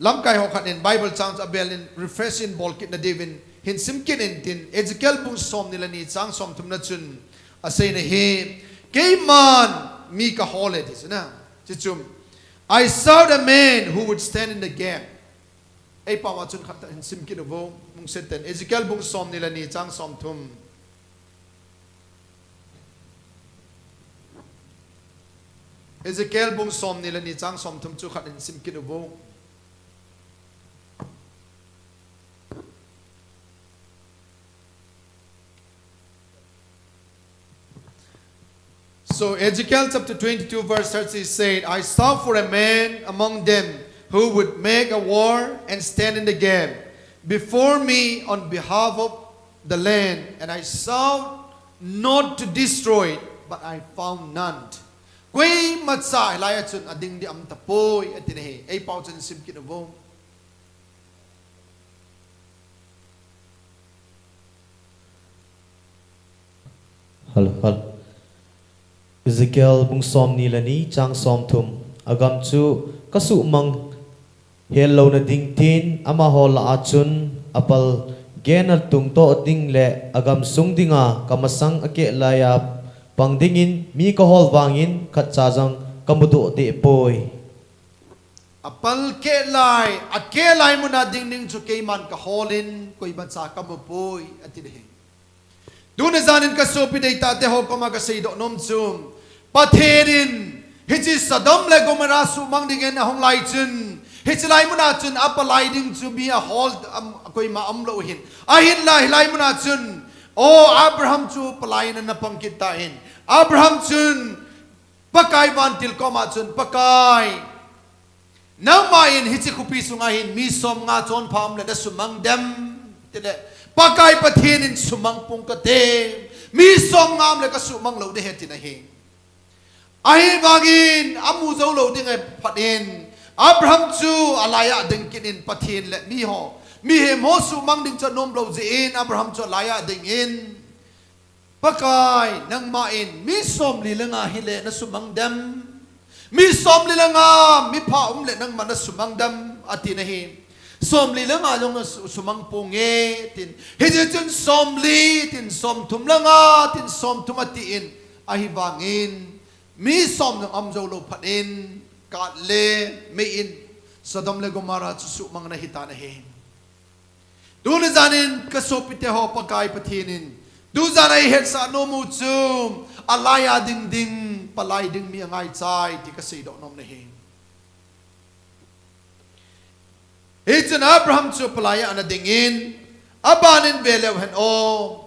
Lamkai ho khat in Bible chang chu abel in refresh in bol kitna diuvin hin sim kit intin, Ezekiel bung somni le ni chang somthum na chun asei ahi. Keiman mi kahol e ti chu na. Chuchu, I saw the man who would stand in the gap. Eipao a chun khat hin sim kit uvo, mungsen ten. Ezekiel bung somni le ni chang somthum. Ezekiel bung somni le ni chang somthum chu khat hin sim kit uvo. So Ezekiel chapter twenty-two verse thirty said, I sought for a man among them who would make a war and stand in the gap before me on behalf of the land, and I sought not to destroy it, but I found none. Koima cha hilai a chun ading ding aum tapoi, ati ahi. Eipao chun sim kit uvo. Hal, hal. Ezekiel bung som ni le ni, chang som thum. Agam chu kasuhmang hel louna ding tin, amaho lah a chun apal gen a tungtoh ding le agam sung dinga kamasang akeh laiya pang dingin mi kahol vangin khatcha jong kamudoh deh poi. Apal keh lai, akeh lai muna ding ding chu keiman kaholin, koimacha kamu poi, ati ding ahi. Tuni janin kasopi deitah teho koma kaseidoh nom chu, Pathen in hiche Sodom le Gomorrah suhmang dingin ahung lai chun, hiche lai muna chun apalai ding chu mi ahol, am, koima umlou hin. Ahinla hilai muna chun, o Abraham chu palai in ana pang kit tan. Abraham chun Pakai vantil koma chun, Pakai, nangma in hiche khopi sunga hin mi somnga chonpha um le nasumang dem? Tile, Pakai Pathen in sumang pong kate, mi somnga um le kasumang lou ding ahi, ati ahi. Ahivangin amu jou lou ding aphat in, Abraham chu alaiya ding kit in Pathen le miho, mihem ho sumang ding chu anom lou jeh in Abraham chu alaiya dingin, Pakai, nangma in mi somli le nga hile nasumang dem? Mi somli le nga mipha um le nangma nasumang dem? Ati ahi. Somli le nga jong nasu-, sumang ponge, tin. Hijeh chun somli, tin, somthum le nga, tin, somthum atin. Ahivangin mi som jong um jou lou phat in, kat le mei in Sodom le Gomorrah chu suhmang ana hitan ahi. Tuni janin kasopi teho, Pakai Pathen in tujan a eihetsah nom u chu alaiya ding ding, palai ding mi angaichai ti kaseidoh nom ahi. Hichun Abraham chu palaiya ana dingin, abanin veleu hen o,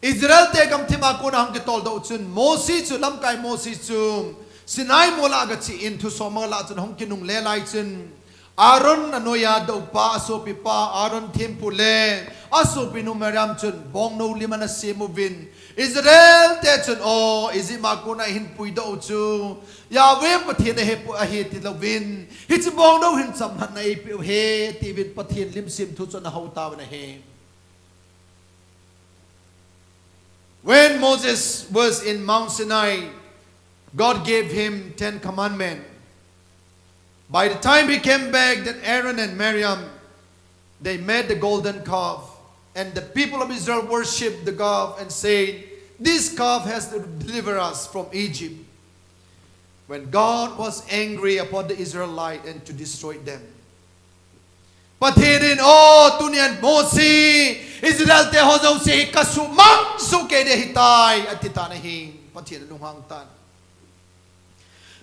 Israel te gamthip a kona hung kitoldoh chun, Mosi chu, lamkai Mosi chu Sinai mol a agache in thusom alah chun hung kinungle lai chun, Aaron anoiya doupa, asopipa Aaron thempu le asopinu Miriam chun bongnou lim ana sem uvin, Israel te chun, o, Egypt a kona ihin puidoh u chu Yahweh Pathen ahi pu-, ahi tilouvin, hiche bongnou hin chamlhatna eipeh u ahi, tiuvin Pathen lim semthu chu ana hou tauvin ahi. When Moses was in Mount Sinai, God gave him ten commandments. By the time he came back, then Aaron and Miriam, they made the golden calf, and the people of Israel worshipped the calf and said, "This calf has delivered us from Egypt." When God was angry upon the Israelite and to destroy them. Pathen in, o, tuni a Mosi, Israel te ho jouse hi kasumang soh kei ding ahitai, ati tan ahi. Pathen alunghang tan.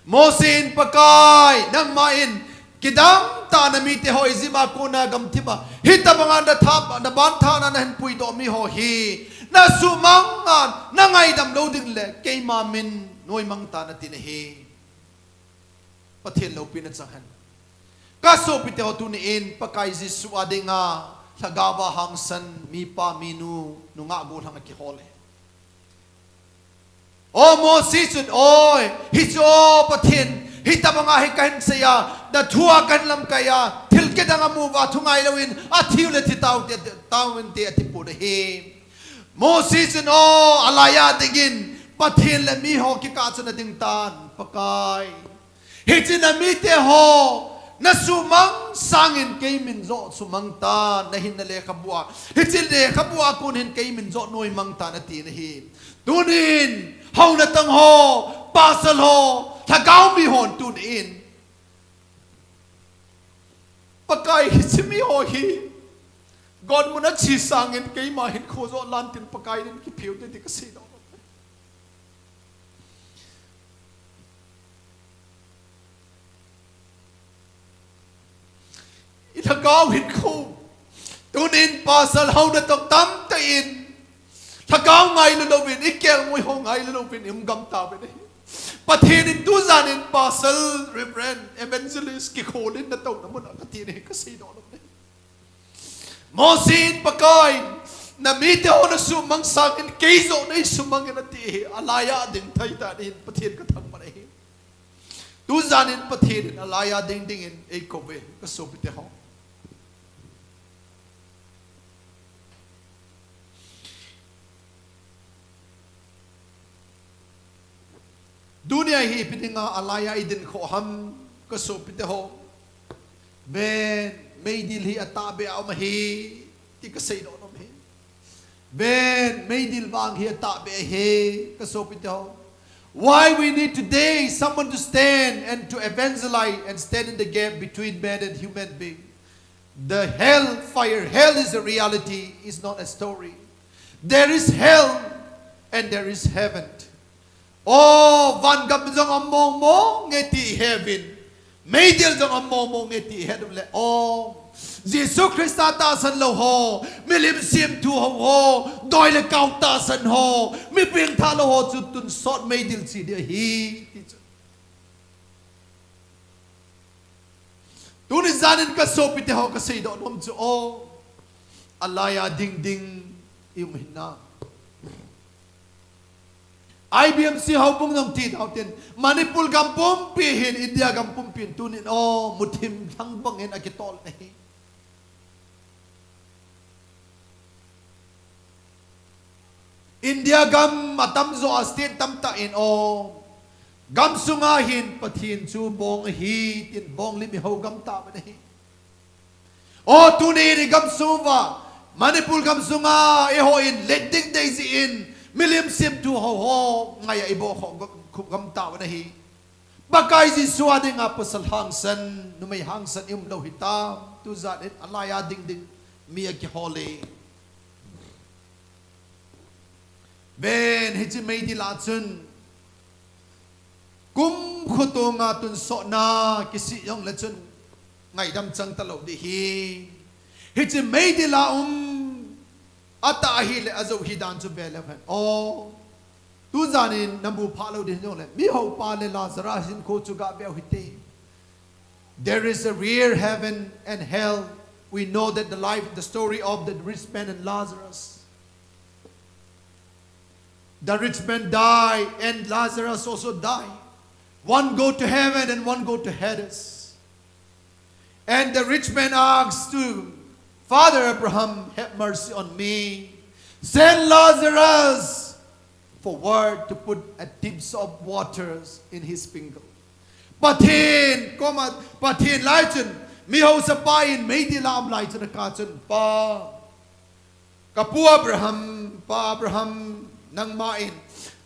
Mosi in, Pakai, nangma in kidang tah a namite ho Egypt a kona gamthip a, hitobang a natha, nabanthah na nahin puidoh mi ho hi, nasumang a nangaidam lou ding le, keima min noimang tan, ati ahi. Pathen loupina chang hen. Kasopi teho, tuni in Pakai Jesu a dinga lhagao a hangsan mipa minu nungah gollhang akihol e. O Mosi chun, oi, hichu Pathen, hitobang a hi kahin seiya, nathu a kahin lamkaiya, thil kidang amu uva thu ngailouvin, athiu le thi tau te, tau inte, ati pon ahi. Mosi chun, o, alaiya dingin, Pathen le mi ho kikah chun ading tan, Pakai, hiche namite ho nasumang sangin kei min joh sumang tan, nahin na lekhabu a, hiche lekhabu a kon hin kei min joh noimang tan, ati ahi. Tunin, hou natong ho, pasal ho, lhagao mi hon tunin, Pakai, hiche mi ho hi gonmun a che sangin keima hinkho joh lan tin, Pakai, nin kiphiu te ti kasei nom. I lhagao hinkho. Tunin pasal, hou natong tamtah in lhagao ngailu louvin, i kelngoi ho ngailu louvin i um gam tauvin ahi. Pathen in tujan in pasal, reverend, evangelist kikholin natouna mun a kati ahi, kasei nom ahi. Mosi in, Pakai, namite ho nasumang sangin kei joh nei sumang in, ati ahi. Alaiya ding thei tan ahi, Pathen kathangvah ahi. Tujan in Pathen in alaiya ding dingin eikou ve, kasopi teho. Tunia hi ipi dinga alaiya idin khoh ham, kasopite ho. Ven, meidil hi atahbeh a um ahi, ti kasei nom ahi. Ven, meidil vang hi atahbeh ahi, kasopite ho. Why we need today someone to stand and to evangelize and stand in the gap between man and human being? The hell fire, hell is a reality, is not a story. There is hell and there is heaven. O, van gam jong aum mong mong e ti heaven. Meidil jong aum mong mong e ti heaven le. O, Jesu Christa tahsan lou ho, milim semthu ho ho, doi le kau tahsan ho, mi pengthah lou ho chu tonsot meidil che ding ahi, ti chu. Tuni janin kasopite ho kasei doh nom chu o, alaiya ding ding i um hinam. I B M C houbung jong ti dau tin, Manipur gam pumpi hin, India gam pumpi hin tunin o, muthim lhang bangin akitol ahi. India gam atamjo a state tamtah in o, gam sunga hin Pathen chu bong ahi, tin bong lim i ho gam tauvin ahi. O, tunin i gam sung uva, Manipur gam sunga eiho in let ding dei jeh in, milim semthu ho ho, ngaiya i bol khoh gam, khup gam tauvin ahi. Pakai Jesu a dinga pasal hangsan, numei hangsan i um lou hitam, tujan in alaiya ding ding, mi akihol e. Ven, hiche meidil a chun, kumkho tonga tonsotna kisih jongle chun, ngaidam chang talou ding ahi. Hiche meidil a um, atah ahile ajou hi dan chu ve leu hen. O, tujanin namu phah lou ding jongle, mihoupa le Lazarus hinkho chu gah veu hite. There is a real heaven and hell. We know that the life, the story of the rich man and Lazarus. The rich man died and Lazarus also died. One go to heaven and one go to Hades. And the rich man asks to Father Abraham, have mercy on me. Send Lazarus forward to put a dips of waters in his finger. Pathen, koma, Pathen lai chun, mihaosapa in meidil a um lai chun akah chun, Pa, ka pu Abraham, Pa Abraham, nangma in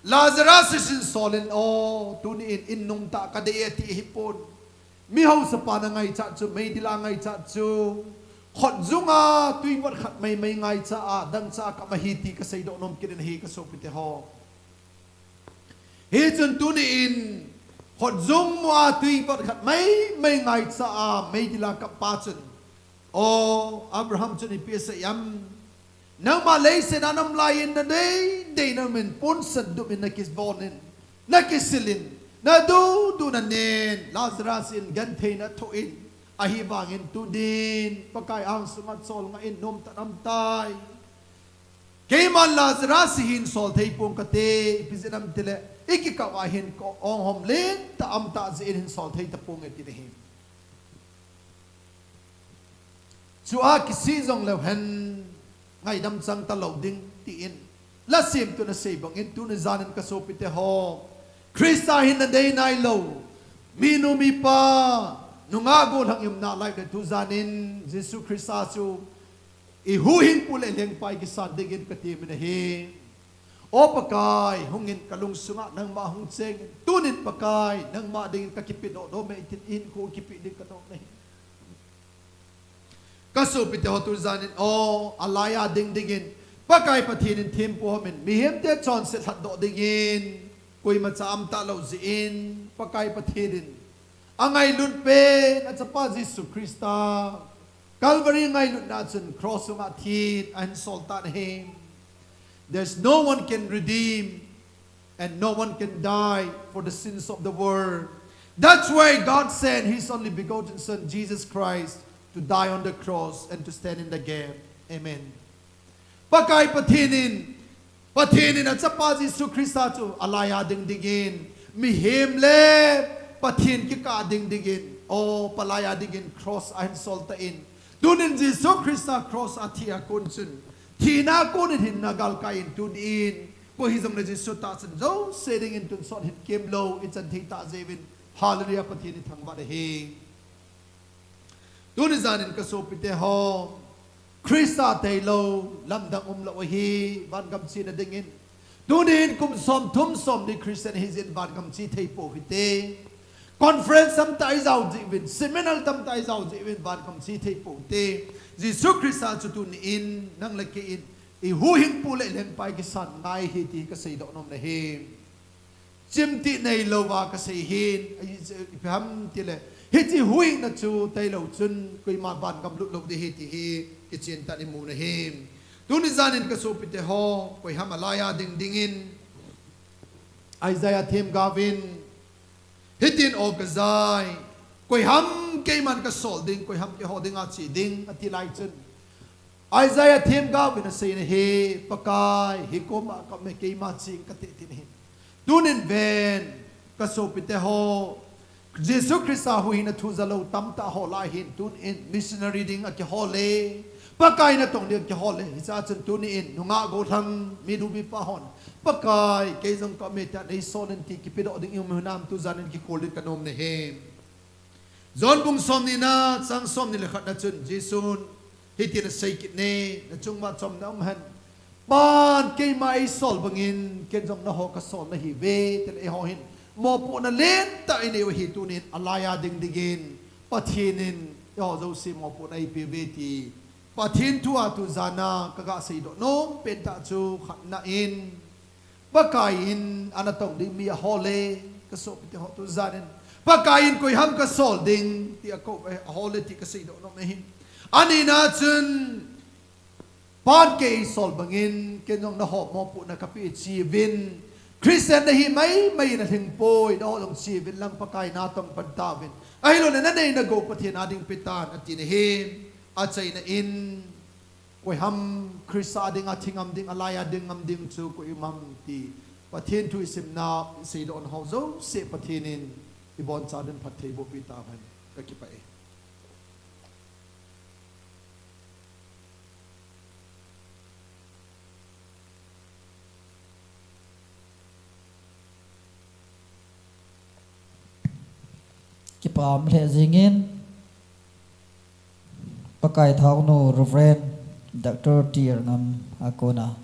Lazarus hin sol in o, tuni in in nung tah kadei e ti ahipon. Mihaosapa na ngaichat chu, meidil a ngaichat chu, khutjung a tui vot khat maimai ngaicha a, dangcha a kap ahi ti kasei doh nom kit in ahi kasopite ho. Hichun tuni in, khutjung mu a tui vot khat maimai ngaicha a, meidil a kap pa chun, O, Abraham chun ipi asei em? Nangma leiset a naum lai in nadei dei na um in, ponsan dup in nakivon in, nakisil in, nadu du nanen, Lazarus in genthei nathoh in, ahivangin tunin Pakai angsunga cholngah in nomtah in aum tai. Keiman Lazarus hi hin sol thei pong kate, ipi jeh ham itile, i kikah uva hin ka ong hom lentah aum tah jeh in hin sol thei tapong e ati ahi. Chua kisih jong leu hen, ngaidam chang talou ding tin, la semtun asei bangin tuni janin kasopite ho, Christa hin nadei nailou, minu mipa, nungah gollhang i umna lai le tujanin Jesu Christa chu i huhhingpu le lengpa i kisan dingin kati min ahi. O Pakai, hungin kalungsunga nangma hung chengin, tunin Pakai, nangma dingin kakipe doh doh me tin, in ko kipe ding kadoh nahi. Kasopite ho tujanin, o, alaiya ding dingin, Pakai Pathen in thempu hom in, mihemte chonset lhatdoh dingin, koimacha aum talou jeh in, Pakai Pathen in, angailut pen, achapa Jesu Christa, Calvary ngailutna chun cross sunga thin ahin sol tan ahi. There's no one can redeem and no one can die for the sins of the world. That's why God sent His only begotten Son, Jesus Christ, to die on the cross and to stand in the gap. Amen. Pakai Pathen in, Pathen in achapa Jesu Christa chu alaiya ding dingin, mihem le Pathen kikah ding dingin, o, palaiya dingin cross ahin sol tan. Tunin Jesu Christa cross a thi a kon chun, thina kon in hinna galkai in tunin, Koi hijongle Jesu tahsan jouse dingin tonsot hin kemlou ichan thei tah jeh uvin. Hallelujah, Pathen ithangvah ahi. Tuni janin kasopite ho, Christa tailou lamdang umlou ahi, vangam chena dingin. Tunin kum somthum somli Christian hijeh in vangam che thei pou hite. Conference tamtah ijao jeh uvin, seminar tamtah ijao jeh uvin vangam che thei pou hite. Jesu Christa chu tunin nang le kei in ihuhhingpu le lengpa ikisan ngai ahi ti kaseidoh nom ahi. Chimtih neilouva kasei ahin, ipi ham itile, hiche huhhingna chu tailou chun koima vangam lut lou ding ahi ti hi kichen tah in imu ahi. Tuni janin kasopite ho, koiham alaiya ding dingin Isaiah themgaovin, hitin, O kajai, koiham keiman kasol ding, koiham keiho dinga che ding, ati lai chun, Isaiah themgaovin asei ahi, Pakai, hikoma kaum e, keima cheng kate, tin ahi. Tunin ven, kasopite ho, Jesu Christa huhhingna thu jalou tamtah ho lah hin, tunin missionary ding akihol e, Pakai natong ding akihol e, hichea chun tunin nungah gollhang, midu mipa hon, Pakai, kei jong kaum e, tia neisolin ti kipedoh ding ium hinam, tujanin kikhol ding kanom ahi. John bung somnina, chang somni le khatna chun Jesun hitin asei kit e, nachunguva chomna um hen. Pan keima eisol bangin, ken jong nangho kasol nahiuve, tile eiho hin mopohna lentah inei u ahi. Tunin alaiya ding dingin Pathen in eiho jouse mopohna eipeuve ti Pathen thua tujana kaga seidoh nom pentah chu khatna in, Pakai in anatong ding mi ahol e, kasopite ho, tujanin Pakai in koiham kasol ding ti akou, eh, ahol e ti kaseidoh nom ahi. Anina chun, Pan kei eisol bangin, ken jong nangho mopohna kapeh e, cheuvin. Christian nahi maimai in alhingpoi, nangho jong cheuvin lang Pakai natong pan tauvin. Ahilouleh nanei nagou Pathen a ding petan, ati ahi. Achaina in, koiham Christa dinga thi ngam ding, alaiya ding ngam ding chu koiham ti Pathen thu isimna, iseidohna ho jouse Pathen in ibonchauvin phattheiboh peh tahen. Kakipah e. Kipah lheh jengin, Pakai thaonu Reverend Doctor T R Ngam a kona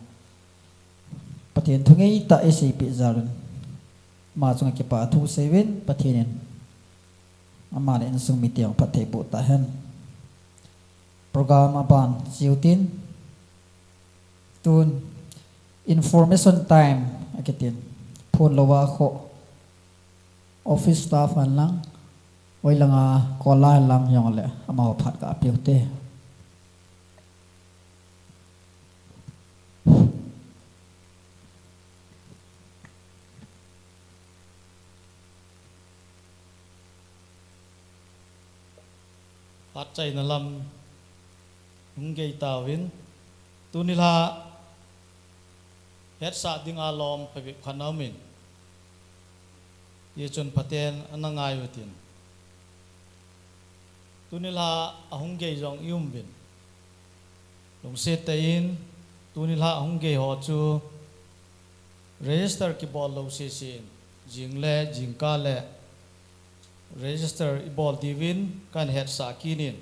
Pathen thu ngeitah eiseipeh jal un, ama chunga kipah thu seiuvin, Pathen in ama le insung mite jong phattheiboh tahen. Program aban cheutin, tun information time akitin, phone louva kho, office staff hen lang, hoilanga call a hen lang jongle amaho phat kapeh ute. Phatchaina lam hung gei tauvin, tunilha hetsah dinga lom phabep khat aumin, hichun phaten ana ngai utin, tunilha ahung gei jong ium uvin. Lungset tah in, tunilha ahung gei ho chu register kibol lou sese in, jing le jingkah le register ibol diuvin kahin hetsah kit in.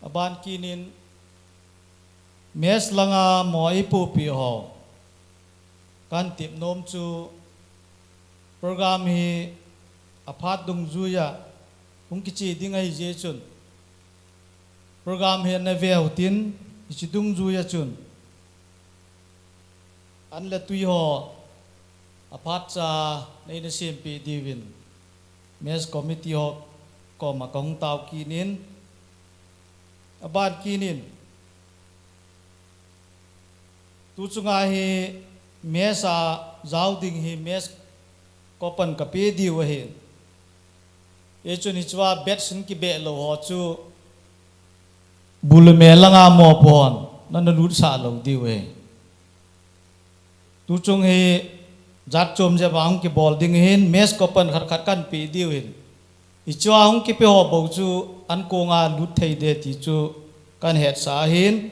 Aban kit in, mess langa mo eipohpeh ho kahin tep nom chu, program hi aphat dungjuia hung kiche ding ahijeh chun, program hi ana ve utin, hiche dungjuia chun an le tui ho aphatcha neina sempeh diuvin mess committee ho koma kahung tao kit in, aban kit in, tuchunga hi mess a jao ding hi mess coupon kapeh diu ahin. Hichun hichea batch in kibeh lou ho chu bu le me langa mopo hon nana lutsah lou diu ahi. Tuchung hi jat chom jep a hung kibol ding ahin, mess coupon khat khat kahin peh diu ahin. Hichea hung kipe ho bou chu ankonga lut thei ding ti chu kahin hetsah ahin.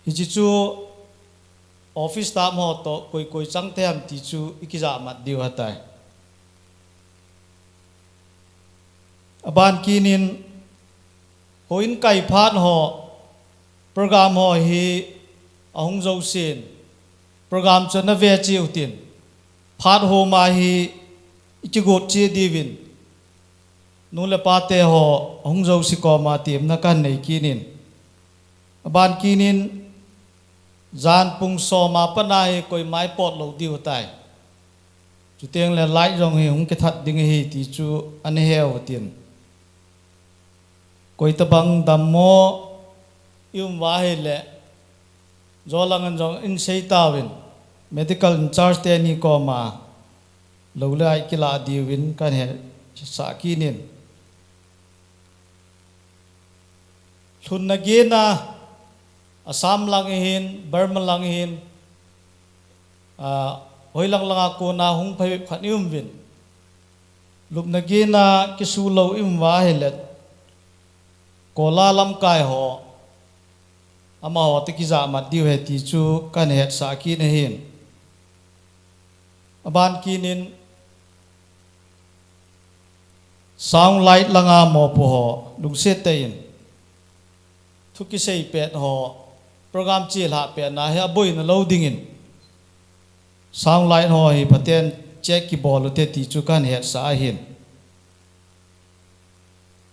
Hiche chu office staff ho toh koi koi chang te ham ti chu i kijah mat diu ahitai. Aban kinin, houin kai phat ho, program ho hi ahung jousen, program chu na ve cheh utin, phat ho ma hi i kigot cheh diuvin, nu le pa te ho ahung jouse koma temna kahin nei kinin. Aban kinin, jan pung som a pat a hi koima i pot lou diu ahitai. Chuteng le light jong hi hung kithat ding ahi ti chu ana he utin. Koi tabang dammo i um uva ahile, jolang in jong in sei tauvin, medical in charge teni koma lou le ai kilah diuvin kahin hetsah kinin. Lhunna gena, Assam lang ahin, Burma lang ahin, ah, hoilang langa kona hung phabep khat i um uvin. Lupna gena kisu lou i um uva ahile, kola lamkai ho, amaho toh kijah mat diu ahi ti chu kahin hetsah kit ahin. Aban kinin, sound light langa mopo ho, lungset tah in thu kisei pet ho, program chelhah petna hi aboina lou dingin, sound light ho hi phaten check kibol ute ti chu kahin hetsah ahin.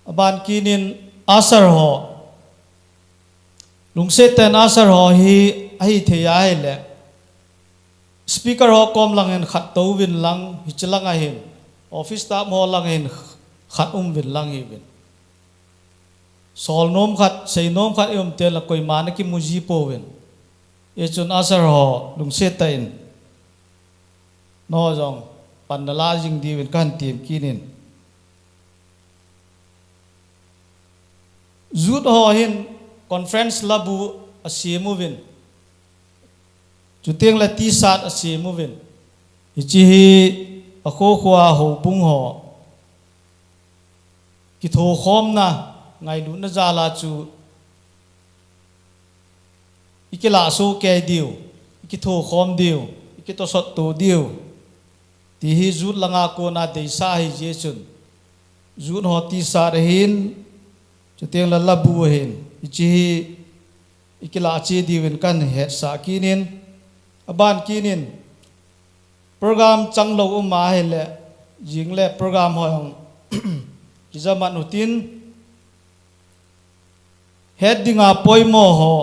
Aban kinin, usher ho, lungset tah in usher ho hi ahithei ahile, speaker ho kom lang in khat tou vin lang, hiche lang ahin, office staff ho lang ahin, khat um vin lang hiuvin. Sol nom khat, sei nom khat i um teng le koima na kimu ji pouvin. Hichun usher ho, lungset tah in, nangho jong pan na la jing diuvin kahin tem kinin. Youth ho hin conference labu asem uvin. Chuteng le T-shirt asem uvin. Hiche hi akho kho a houbung ho kithokhomna, ngailutna jal a chu i kilah soh kei diu, i kithokhom diu, i kitosot to diu, ti hi youth langa kona deisah ahi jeh chun, youth ho T-shirt ahin, chuteng le labu ahin, hiche hi i kilah cheh diuvin kahin hetsah kinin. Aban kinin, program chang lou um ahile, jing le program ho jong kija mat utin, het dinga poimo ho,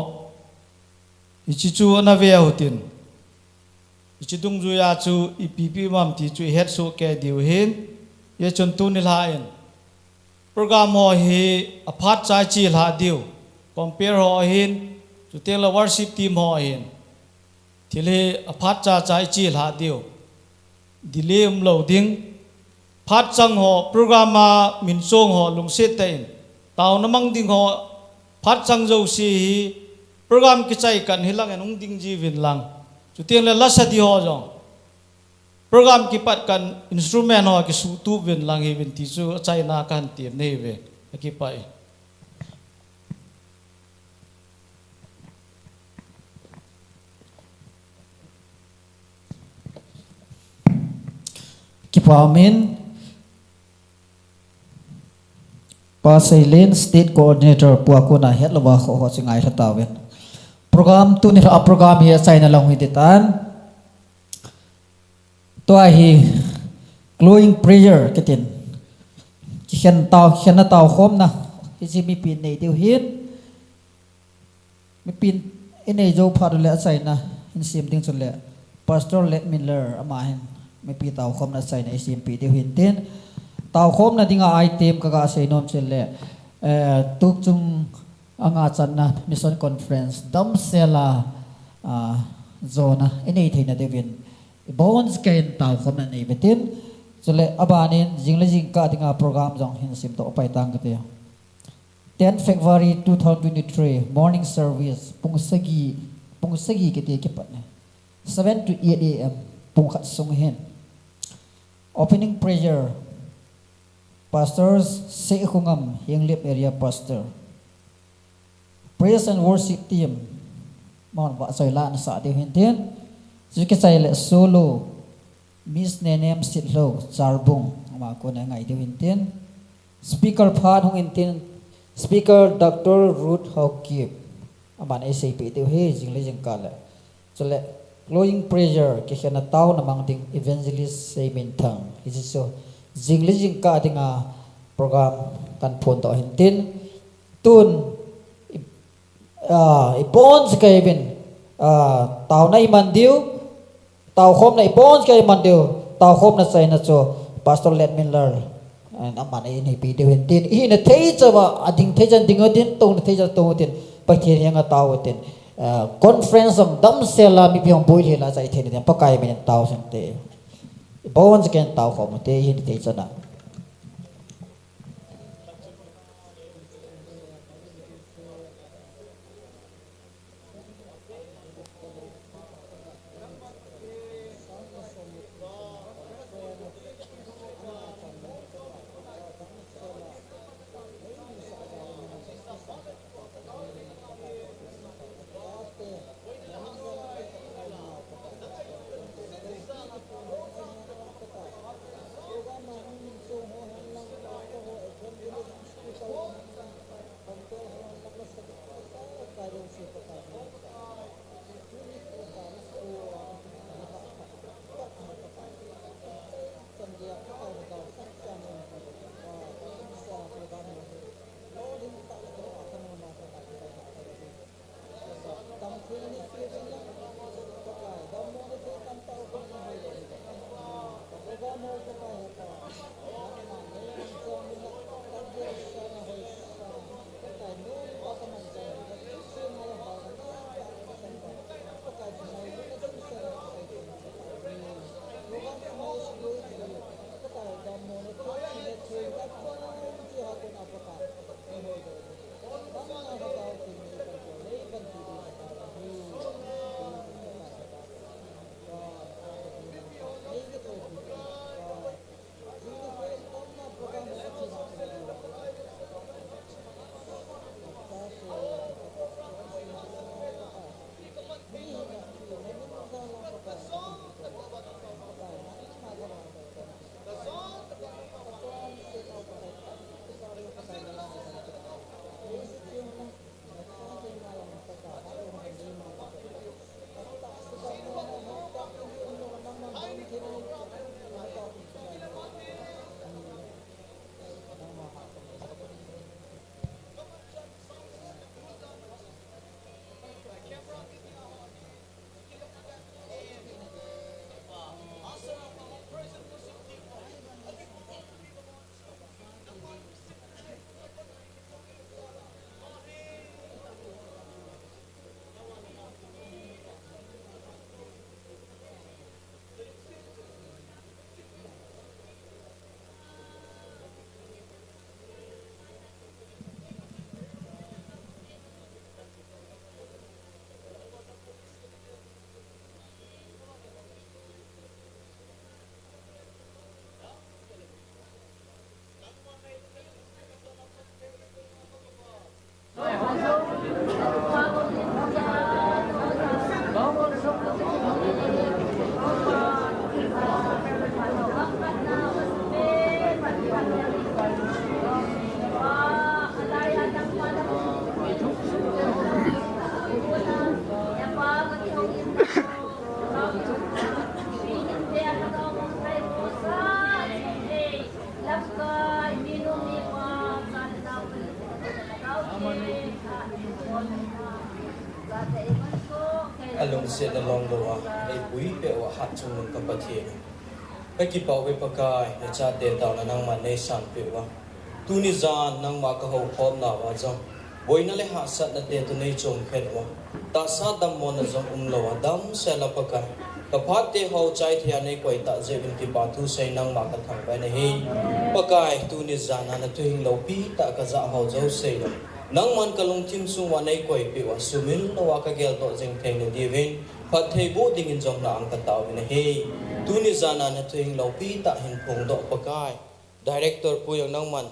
hiche chu ana ve utin. Hiche dungjui a chu ipi ipi um am ti chu i het soh kei diu ahin. Hichun tuni lha in, program ho hi aphat cha i chelhah diu. Compere ho ahin, chuteng le worship team ho ahin, thil hi aphat cha cha i chelhah diu. Delay um lou ding. Phat chang ho, program a min chong ho, lungset tah in, taona mang ding ho, phat chang jouse hi, program kichai kan hi lang in hung ding ji uvin lang. Chuteng le lasa di ho jong, program kipat kan instrument ho kisuhtup uvin lang hiuvin ti chu achaina kahin tem nahi uve. Akipah e. Kipah umin, Pa Seilen, State Coordinator, Pu a kona het louva kho ho chu ngailha tauvin. Program tuni lha a program hi achaina lang hi titan. Tua hi glowing prayer kitin. Kikhen tao, kikhenna taokhomna. Hiche mipi nei diu ahin. Mipi in ei jou phat uleh achaina hin sem ding chuleh Pastor Let Miller ama hin mipi taokhomna achaina i sempeh diu hin tin, taokhomna dinga item kaga seinom chuleh, eh, tukchung anga channa Mission Conference damsela, ah, jona i nei theina diuvin, ibonchauva in taokhomna nei uve tin, chuleh abanin jing le jingkah dinga program jong hin semdoh pai tang kati. Ten February two thousand twenty-three, morning service, pung sagi, pung sagi kiti kipat ne. Seven to eight A M, pung khat sung hin. Opening prayer, Pastors Seikhongam, Henglep Area Pastor. Praise and worship team, Mon ba choi la na sa diu hin tin. Chu kichai le solo. Miss Nenem Sitlhou, Charbung, ama kona ngai diu hin tin. Speaker phat hung in tin. Speaker Doctor Ruth Haokip. Aman ei seipeh diu hi, jing le jingkah le. Chule, closing prayer, kikhenna taona mang ding Evangelist Seiminthang. Hiche chu, jing le jingkah dinga program kan phondoh hin tin. Tun, i, ah, i bon kei uvin, ah, taona i man diu, taokhomna i bon kei i man diu, taokhomna chaina chu Pastor Letminlal, eh, aman ei neipe diu hin tin, i hina thei chauva, a ding thei chan ding u tin, tona thei chan tong u tin, Pathen henga tao u tin, ah, conference jong damsel a mipi hung boi lheh la chai theina ding, Pakai min in tao seng te. I bon kei in taokhom u te, i hina thei chan a. Alungsetna longlou a, eipui peh uva hatchungnung ka Pathen. Kakipah uve Pakai, nachate taona nangman neisanpeh uva. Tuni jan nangma kahoukhomna uva jong boina le hahsatnate toh neichomkhen uva, tahsa dammona jong umlou a, damsel a Pakai, kaphat teho chai thei a neikoi tah jeh uvin kipa thusei nangma kathangvah in ahi. Pakai, tuni jan a nathuhing loupi tah kajah ho jouse jong nangman kalungthim sung uva neikoipeh uva, sumil louva kageldoh jing theina diuvin, phatthei boh dingin jong na-ang kataovin ahi. Tuni jan a nathuhing loupi tah hin phongdoh Pakai. Director pu jong nangman,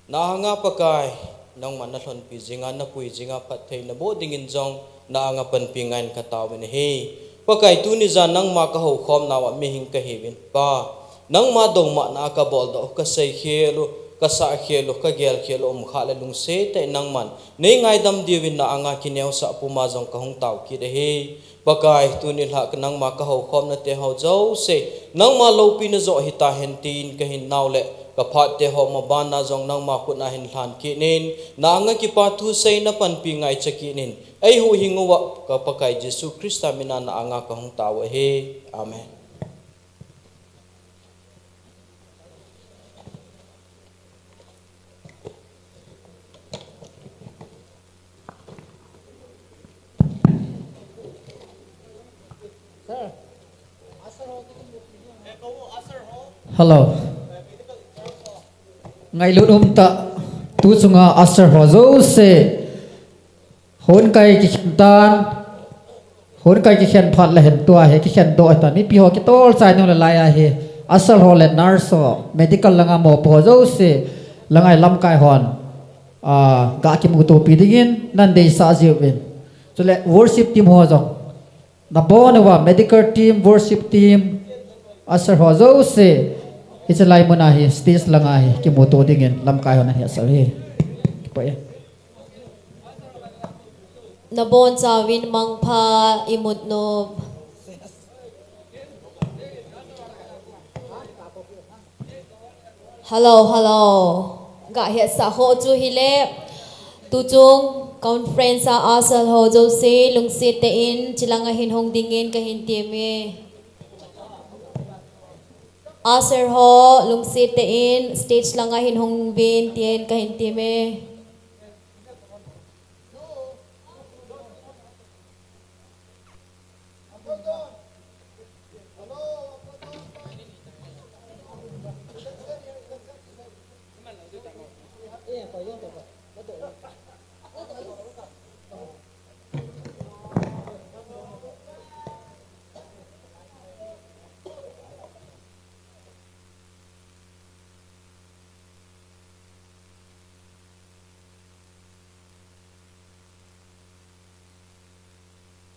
nahanga Pakai, nangman nalhonpi jinga, napui jinga, phatthei naboh dingin jong na anga panpi ngaiyin kataovin ahi. Pakai, tuni jan nangma kahoukhomnauva mihing kahiuvin Pa, nangma dongmahna a kaboldoh u, kaseikhel u, kasahkhel u, kagelkhel u umkhah le lungset tah in nangman neingaidam diuvin na anga kineosah puma jong kahung tao kit ahi. Pakai, tuni lhah nangma kahoukhomna teho jouse nangma loupina joh hitahen tin kahin nao le kaphat teho mabanna jong nangma khut a hin lhan kit in, na anga kipa thusei na panpi ngaicha kit in, eihuhhing uva ka Pakai Jesu Christa mina na anga kahung tao ahi. Amen. Hello. Ngailut umtah, tu chunga usher ho jouse, hon kai kikhen tan, hon kai kikhen phat le hin tua hi kikhen doh tan, mipi ho kitol chai nung le lai ahi, usher ho le nurse ho, medical langa mopo ho jouse, langa lamkai hon, ah, ga kimutopi dingin, nan deisah jiuvin. Chule worship team ho jong, nabon uva medical team, worship team, usher ho jouse, hiche lai muna hi, stage langa hi, kimuto dingin, lamkai hon ahin hetsah uhi. Kipa e. Nabon chauvin mangpha, imut nom. Hello, hello. Ga hetsah ho chu hile, tuchung conference a usher ho jouse, lungset tah in, chilanga hin hung dingin kahin temme. Usher ho, lungset tah in, stage langa hin hung uvin tin kahin temme.